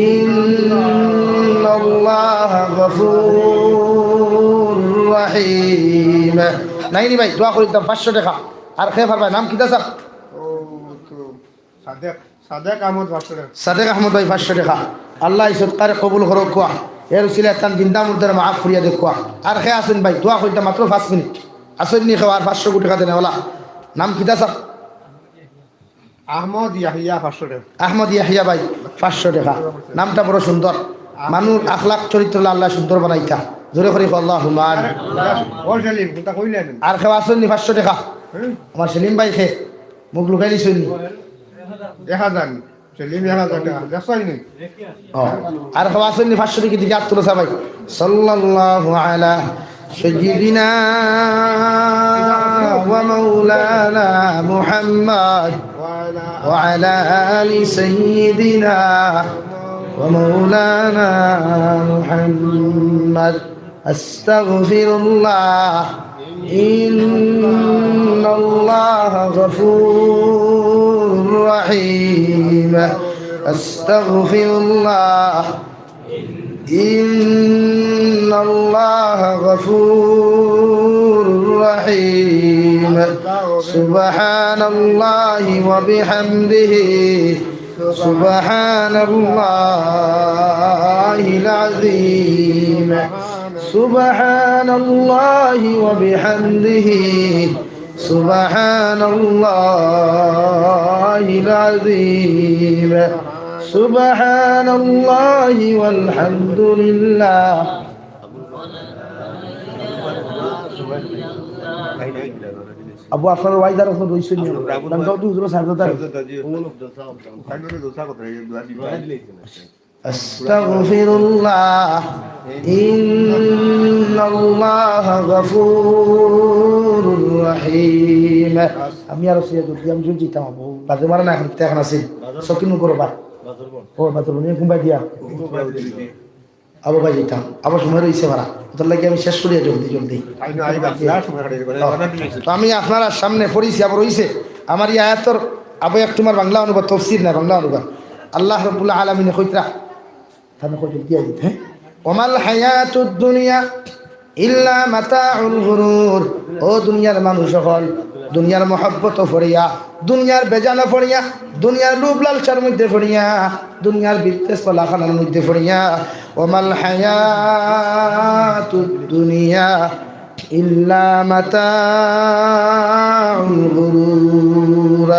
إن الله غفور رحيم. নাইনি ভাই, দোয়া করি দিতাম পাঁচশো টেকা। আর কে পারবায়? নাম কিতা স্যার? ও তো সাদেক, সাদেক আহমদ পাঁচশো টেকা। সাদেক আহমদ ভাই পাঁচশো টেকা। আল্লাহ এই সদকারে কবুল করউক্কা। এর উসিলায় তান জিন্দা মুর্দারে মাফ করিয়া দেউক্কা। আর কে আছইন ভাই? দোয়া করি দিতাম মাত্র পাঁচ মিনিট। আছইন নি কেউ আর পাঁচশো টেকা দেনেওয়ালা? নাম কিতা স্যার? আহমদ ইয়াহিয়া পাঁচশো টেকা। আহমদ ইয়াহিয়া ভাই পাঁচশো টেকা। নামটা বড় সুন্দর। মানুষ আখলাক চরিত্র আল্লায় সুন্দর বানাইতা। জোরে করি কও আল্লাহুম্মা আমিন। ও সেলিম, কোনটা কইলেন? আর কেউ আছইন নি পাঁচশো টেকা? হুম। আমার সেলিম ভাই কে মুখ লুকাই দিছইন নি? দেখা যান। সেলিম এক হাজার টেকা। দেখছইন নি? ও, আর কেউ আছইন নি পাঁচশো টেকা দিকে আত তুলো সবাই। صلى الله على سيدنا ومولانا محمد وعلى آل سيدنا ومولانا محمد. أستغفر الله، إن الله غفور رحيم. أستغفر الله، إن الله غفور رحيم. سبحان الله وبحمده، سبحان الله العظيم. سبحان الله وبحمده، سبحان الله العظيم. سبحان الله والحمد لله. আবু, আপনার ওয়াইদার এখন রইছে নি? আমরা আবুর নাম দাও তো, হুজুর সাহেব দাদা। أستغفر الله، إن الله غفور رحيم. আমি আরো সিয়া দুধ দিয়ে আমি জুন জিতাম আবু। বাজে মারা না এখন, কিতা এখন আছে? সকিন করো বা। ও, বাজার বনে কুম্বাই দিয়া। আবু ভাই যাইতাম। আবার সময় রইছে বারা। ওটার লাগি আমি শেষ করিয়া জলদি, জলদি। আই না, আই বাদ, আর সময় কাটাই করে, হ্যাঁ। বানান দিয়েছে। তো আমি আপনারার সামনে পড়ছি, আবার রইছে। আমার এই আয়াতর আবু এক তোমার বাংলা অনুবাদ, তফসির না, বাংলা অনুবাদ। আল্লাহ রাব্বুল আলামিনে কইতরা, তাহলে কই জলদি আই, হ্যাঁ? وما الحياة الدنيا إلا متاع الغرور। ও দুনিয়ার মানুষ অকল, দুনিয়ার মহব্বত পড়িয়া, দুনিয়ার বেজাল পড়িয়া, দুনিয়ার লোভ লালসার মধ্যে পড়িয়া, দুনিয়ার বিদ্বেষ পালাখানার মধ্যে পড়িয়া, وما الحياة الدنيا إلا متاع الغرور।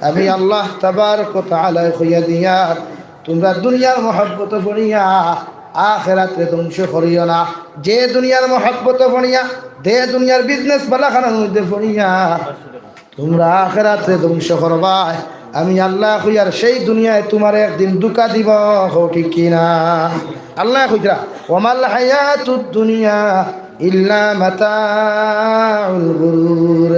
আমি আল্লাহ তাবারক ওয়া তাআলা কইয়া দিয়ার, তোমরা দুনিয়ার মহব্বত পড়িয়া আখেরাতরে ধ্বংস করিও না। যে দুনিয়ার মহব্বত পড়িয়া, যে দুনিয়ার বিজনেস বালাখানার মধ্যে পড়িয়া তোমরা আখেরাতরে ধ্বংস করবায়, আমি আল্লাহ কইয়ার সেই দুনিয়ায় তোমারে একদিন ধোঁকা দিব, কও ঠিক কি না? আল্লায় কইতরা, وما الحياة الدنيا إلا متاع الغرور।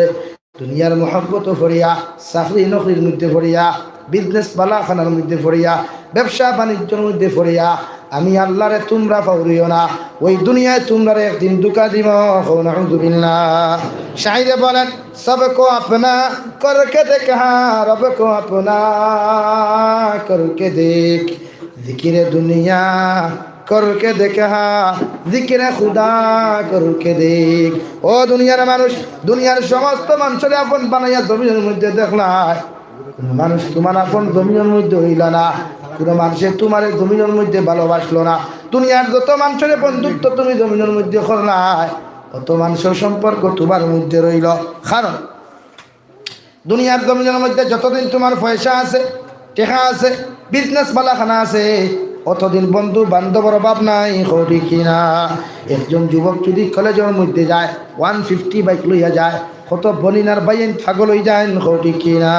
দুনিয়ার মহব্বত পড়িয়া, চাকরি নকরির মধ্যে পড়িয়া, বিজনেস বালাখানার মধ্যে পড়িয়া, ব্যবসা বাণিজ্যর মধ্যে পড়িয়া আমি আল্লারে তোমরা ফাউরিও না, ওই দুনিয়ায় তোমরারে একদিন ধোঁকা দিব, কও নাউজুবিল্লাহ। শাইরে বলেন, سب کو اپنا کر کے دیکھا، رب کو اپنا کر کے دیکھ، ذکر دنیا کر کے دیکھا، ذکر خدا کر کے دیکھ। ও দুনিয়ার মানুষ, দুনিয়ার সমস্ত মানুষরে আপন বানাইয়া জমিনের মধ্যে দেখলায়, কুনু মানুষ তোমার আপন জমিনের মধ্যে অইলো না, কুনু মানুষে তোমারে জমিনের মধ্যে ভালোবাসলো না। দুনিয়ার যত মানুষরে বন্ধুত্ব তুমি জমিনের মধ্যে করলায়, অত মানুষর সম্পর্ক তোমার মধ্যে রইলো। কারণ দুনিয়ার জমিনের মধ্যে যতদিন তোমার পয়সা আছে, টেকা আছে, বিজনেস বালাখানা আছে, অতদিন বন্ধু বান্ধবর অভাব নাই, কও ঠিক কি না? একজন যুবক যদি কলেজর মধ্যে যায়, ওয়ান ফিফটি বাইক লইয়া যায়, কত বইন আর ভাইয়াইন পাগল অইযাইন, কও ঠিক কি না?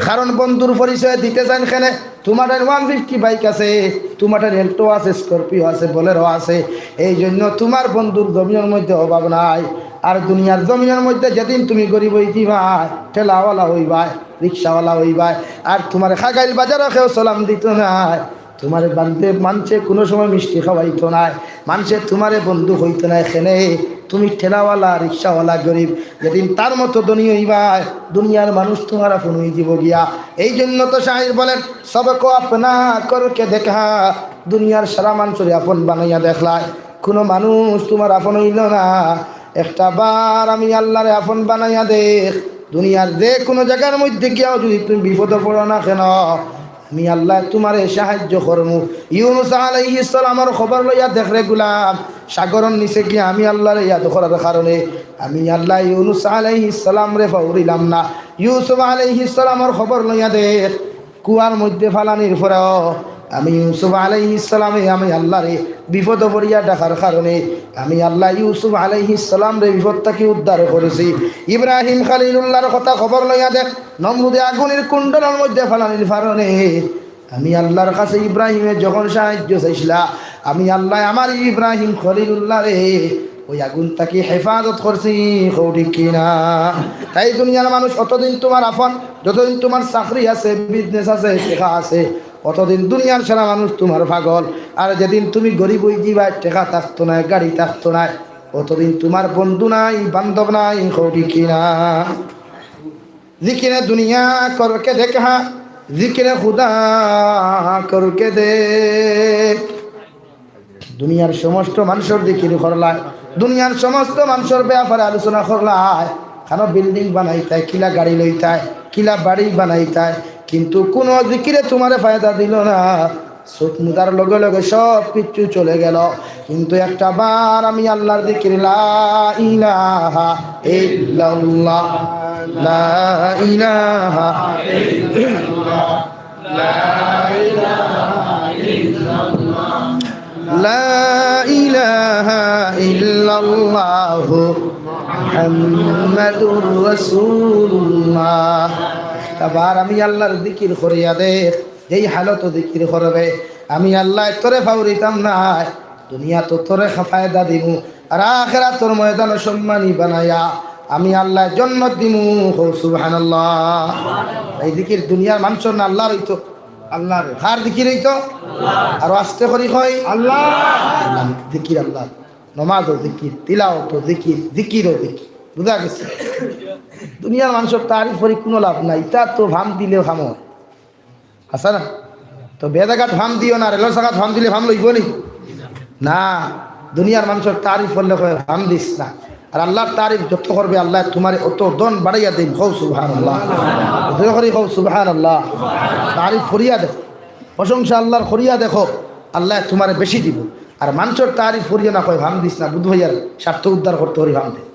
কারণ বন্ধুর পরিচয় দিতে যাইন কেনে, তোমার ওয়ান ফিফটি বাইক আছে, তোমার Alto আছে, Scorpio আছে, Bolero আছে, এই জন্য তোমার বন্ধুর জমিনের মধ্যে অভাব নাই। আর দুনিয়ার জমিনর মধ্যে যেদিন তুমি গরিব অইযিবায়, ঠেলাওয়ালা অইবায়, রিক্সাওয়ালা অইবায়, আর তুমারে খাগাইল বাজারো কেউ সালাম দিতো নায়, তুমারে বাদে মানষে কুনু সময় মিষ্টি খাওয়াইতো নায়, মানষে তুমারে বন্ধু কইতো নায়, কেনে তুমি ঠেলাওয়ালা, রিক্সাওয়ালা, গরিব। যেদিন তার মতো ধনী অইবায়, দুনিয়ার মানুষ তুমার আপন অইযিবো গিয়া। এই জন্য তো শায়র বলেন, "সবকো আপনা করকে দেখা", দুনিয়ার সারা মানষরে আপন বানাইয়া দেখলায়, কুনু মানুষ তুমার আপন অইলো না। একটা বার আমি আল্লারে আপন বানাইয়া দেখ, দুনিয়ার যে কুনু জাগার মধ্যে গিয়াও যুদি তুমি বিপদো পড়ো না কেনে, আমি আল্লায় তুমারে সাহায্য করমু। ইউনুস আলাইহিস সালামর খবর লইয়া দেখ রে গুলাম, সাগরর নিচে গিয়া আমি আল্লারে ইয়াদ করার কারণে আমি আল্লায় ইউনুস আলাইহিস সালামরে ফাউরিলাম না। ইউসুফ আলাইহিস সালামর খবর লইয়া দেখ, কুয়ার মধ্যে ফালানির পরেও আমি ইউসুফ আলাইহিস সালামে আমি আল্লারে বিপদো পড়িয়া ডাকার কারণে আমি আল্লায় ইউসুফ আলাইহিস সালামরে বিপদ থাকি উদ্ধার করছি। ইব্রাহিম খলিলুল্লাহর কথা খবর লইয়া দেখ, নমরুদে আগুনের কুণ্ডলর মধ্যে ফালানির কারণে আমি আল্লার কাছে ইব্রাহিমে যখন সাহায্য চাইছিলা, আমি আল্লায় আমার ইব্রাহিম খলিলুল্লাহরে ওই আগুন থাকি হেফাজত করছি, কও ঠিক কি না? তাই দুনিয়ার মানুষ অতদিন তুমার আপন, যতদিন তুমার চাকরি আছে, বিজনেস আছে, টেকা আছে, অতদিন দুনিয়ার সারা মানুষ তুমার পাগল। আর যেদিন তুমি গরিব অইযিবায়, টেকা থাকতো নায়, গাড়ি থাকতো নায়, অতদিন তুমার বন্ধু নাই, বান্ধব নাই, কও ঠিক কি না? জিকিরে দুনিয়া করকে দেখা, জিকিরে খুদা করকে দেখ। দুনিয়ার সমস্ত মানষর জিকির করলায়, দুনিয়ার সমস্ত মানষর ব্যাপারে আলোচনা করলায়, কেনে বিল্ডিং বানাইতায়, কিলা গাড়ি লইতায়, কিলা বাড়ি বানাইতায়, কিন্তু কুনু জিকিরে তুমারে ফায়দা দিলো না। চোখ মুদার লগে লগে সব কিচ্ছু চলে গেলো, কিন্তু একটা বার আমি আল্লার জিকির, লা ইলাহা ইল্লাল্লাহ, লা ইলাহা ইল্লাল্লাহ, লা ইলাহা ইল্লাল্লাহ, লা ইলাহা ইল্লাল্লাহু মুহাম্মাদুর রাসূলুল্লাহ। একটা বার আমি আল্লার জিকির করিয়া দেখ, যেই হালতো জিকির করবে, আমি আল্লায় তোরে ফাউরিতাম নায়, দুনিয়াত তোরে খা-, ফায়দা দিমু, আর আখেরাতর ময়দানো সম্মানী বানাইয়া আমি আল্লায় জন্নত দিমু। কও সুবহানাল্লাহ। এই জিকির দুনিয়ার মানষর না আল্লার অইতো? আল্লার। কার জিকির অইতো? আরো আস্তে করি কই। আল্লার। জিকির আল্লার। নমাজও জিকির, তিলাওয়াতও জিকির, জিকিরও জিকির। বুঝা গেছে? দুনিয়ার মানষর তারিফ করি কুনু লাভ নাই, ইতা তো ফাম দিলেও ফাম অয়। আছে না? তো বেজাগাত ফাম দিও না, রেলর চাকাত ফাম দিলে ফাম লইবো নি? না, দুনিয়ার মানষর তারিফ করলে কয়, "ফাম দিস না।" আর আল্লার তারিফ যত করবে, আল্লায় তুমারে অত ধন বাড়াইয়া দিন। কও সুবহানাল্লাহ। জোরে করি কও সুবহানাল্লাহ। তারিফ করিয়া দেখো, প্রশংসা আল্লার করিয়া দেখো, আল্লায় তুমারে বেশি দিবো। আর মানষর তারিফ করিয়া না কয়, "ফাম দিস না, বুধ ভাইয়ার স্বার্থ উদ্ধার করতে করি ফাম দে।"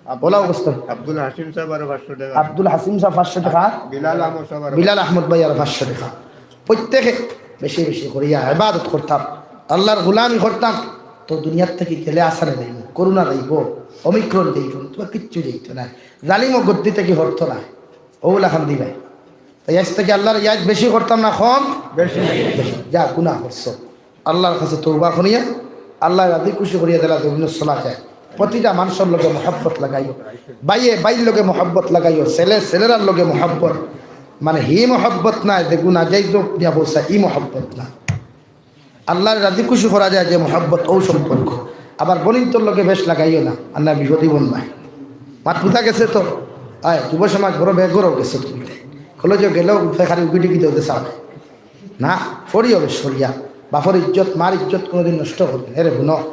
আব-, বলা অবস্থা। আব্দুল হাসিম সাব আরো পাঁচশো টেকা। আব্দুল হাসিম সাব পাঁচশো টেকা। বিলাল আহমদ সাব আরো বিলাল আহমদ ভাই আরো পাঁচশো টেকা। প্রত্যেকে বেশি বেশি করিয়া ইবাদত করতাম, আল্লার গোলামি করতাম, তো দুনিয়ার থাকি গেলে আসানে যাইবো, করোনা যাইবো, অমিক্রন যাইবো, তুমার কিচ্ছু যাইতো না, জালিমও গদ্দি থাকি হরতো না। ওগুলা খান দিবাই। তাই আইজ থাকি আল্লার ইয়াদ বেশি করতাম না কম? বেশি। বেশি। যা গুনাহ করছো, আল্লার কাছে তওবা করিয়া, আল্লায় রাজি খুশি করিয়া দিলা, জমিনো চলা যায়। প্রতিটা মানষর লগে মহব্বত লাগাইও, ভাইয়ে ভাইর লগে মহব্বত লাগাইও, ছেলে ছেলেরার লগে মহব্বত, মানে হি মহব্বত নায়, যেগু নাজাইজ দিয়া বলছে, ই মহব্বত না। আল্লারে রাজি খুশি করা যায় যে মহব্বত, অউ সম্পর্ক। আবার বনিন্তর লগে বেশ লাগাইও না, আর না বিপদই বন নাই। মাত বুঝা গেছে তো? আয়, যুব সমাজ বড় বেগরও গেছো তুমি। কলেজে গেলেও খালি উকি টিকি দেও যে সামনে। না, ফড়ি হবে সরিয়া। বাপর ইজ্জত, মার ইজ্জত কোনোদিন নষ্ট করবে না। এরে হুনো,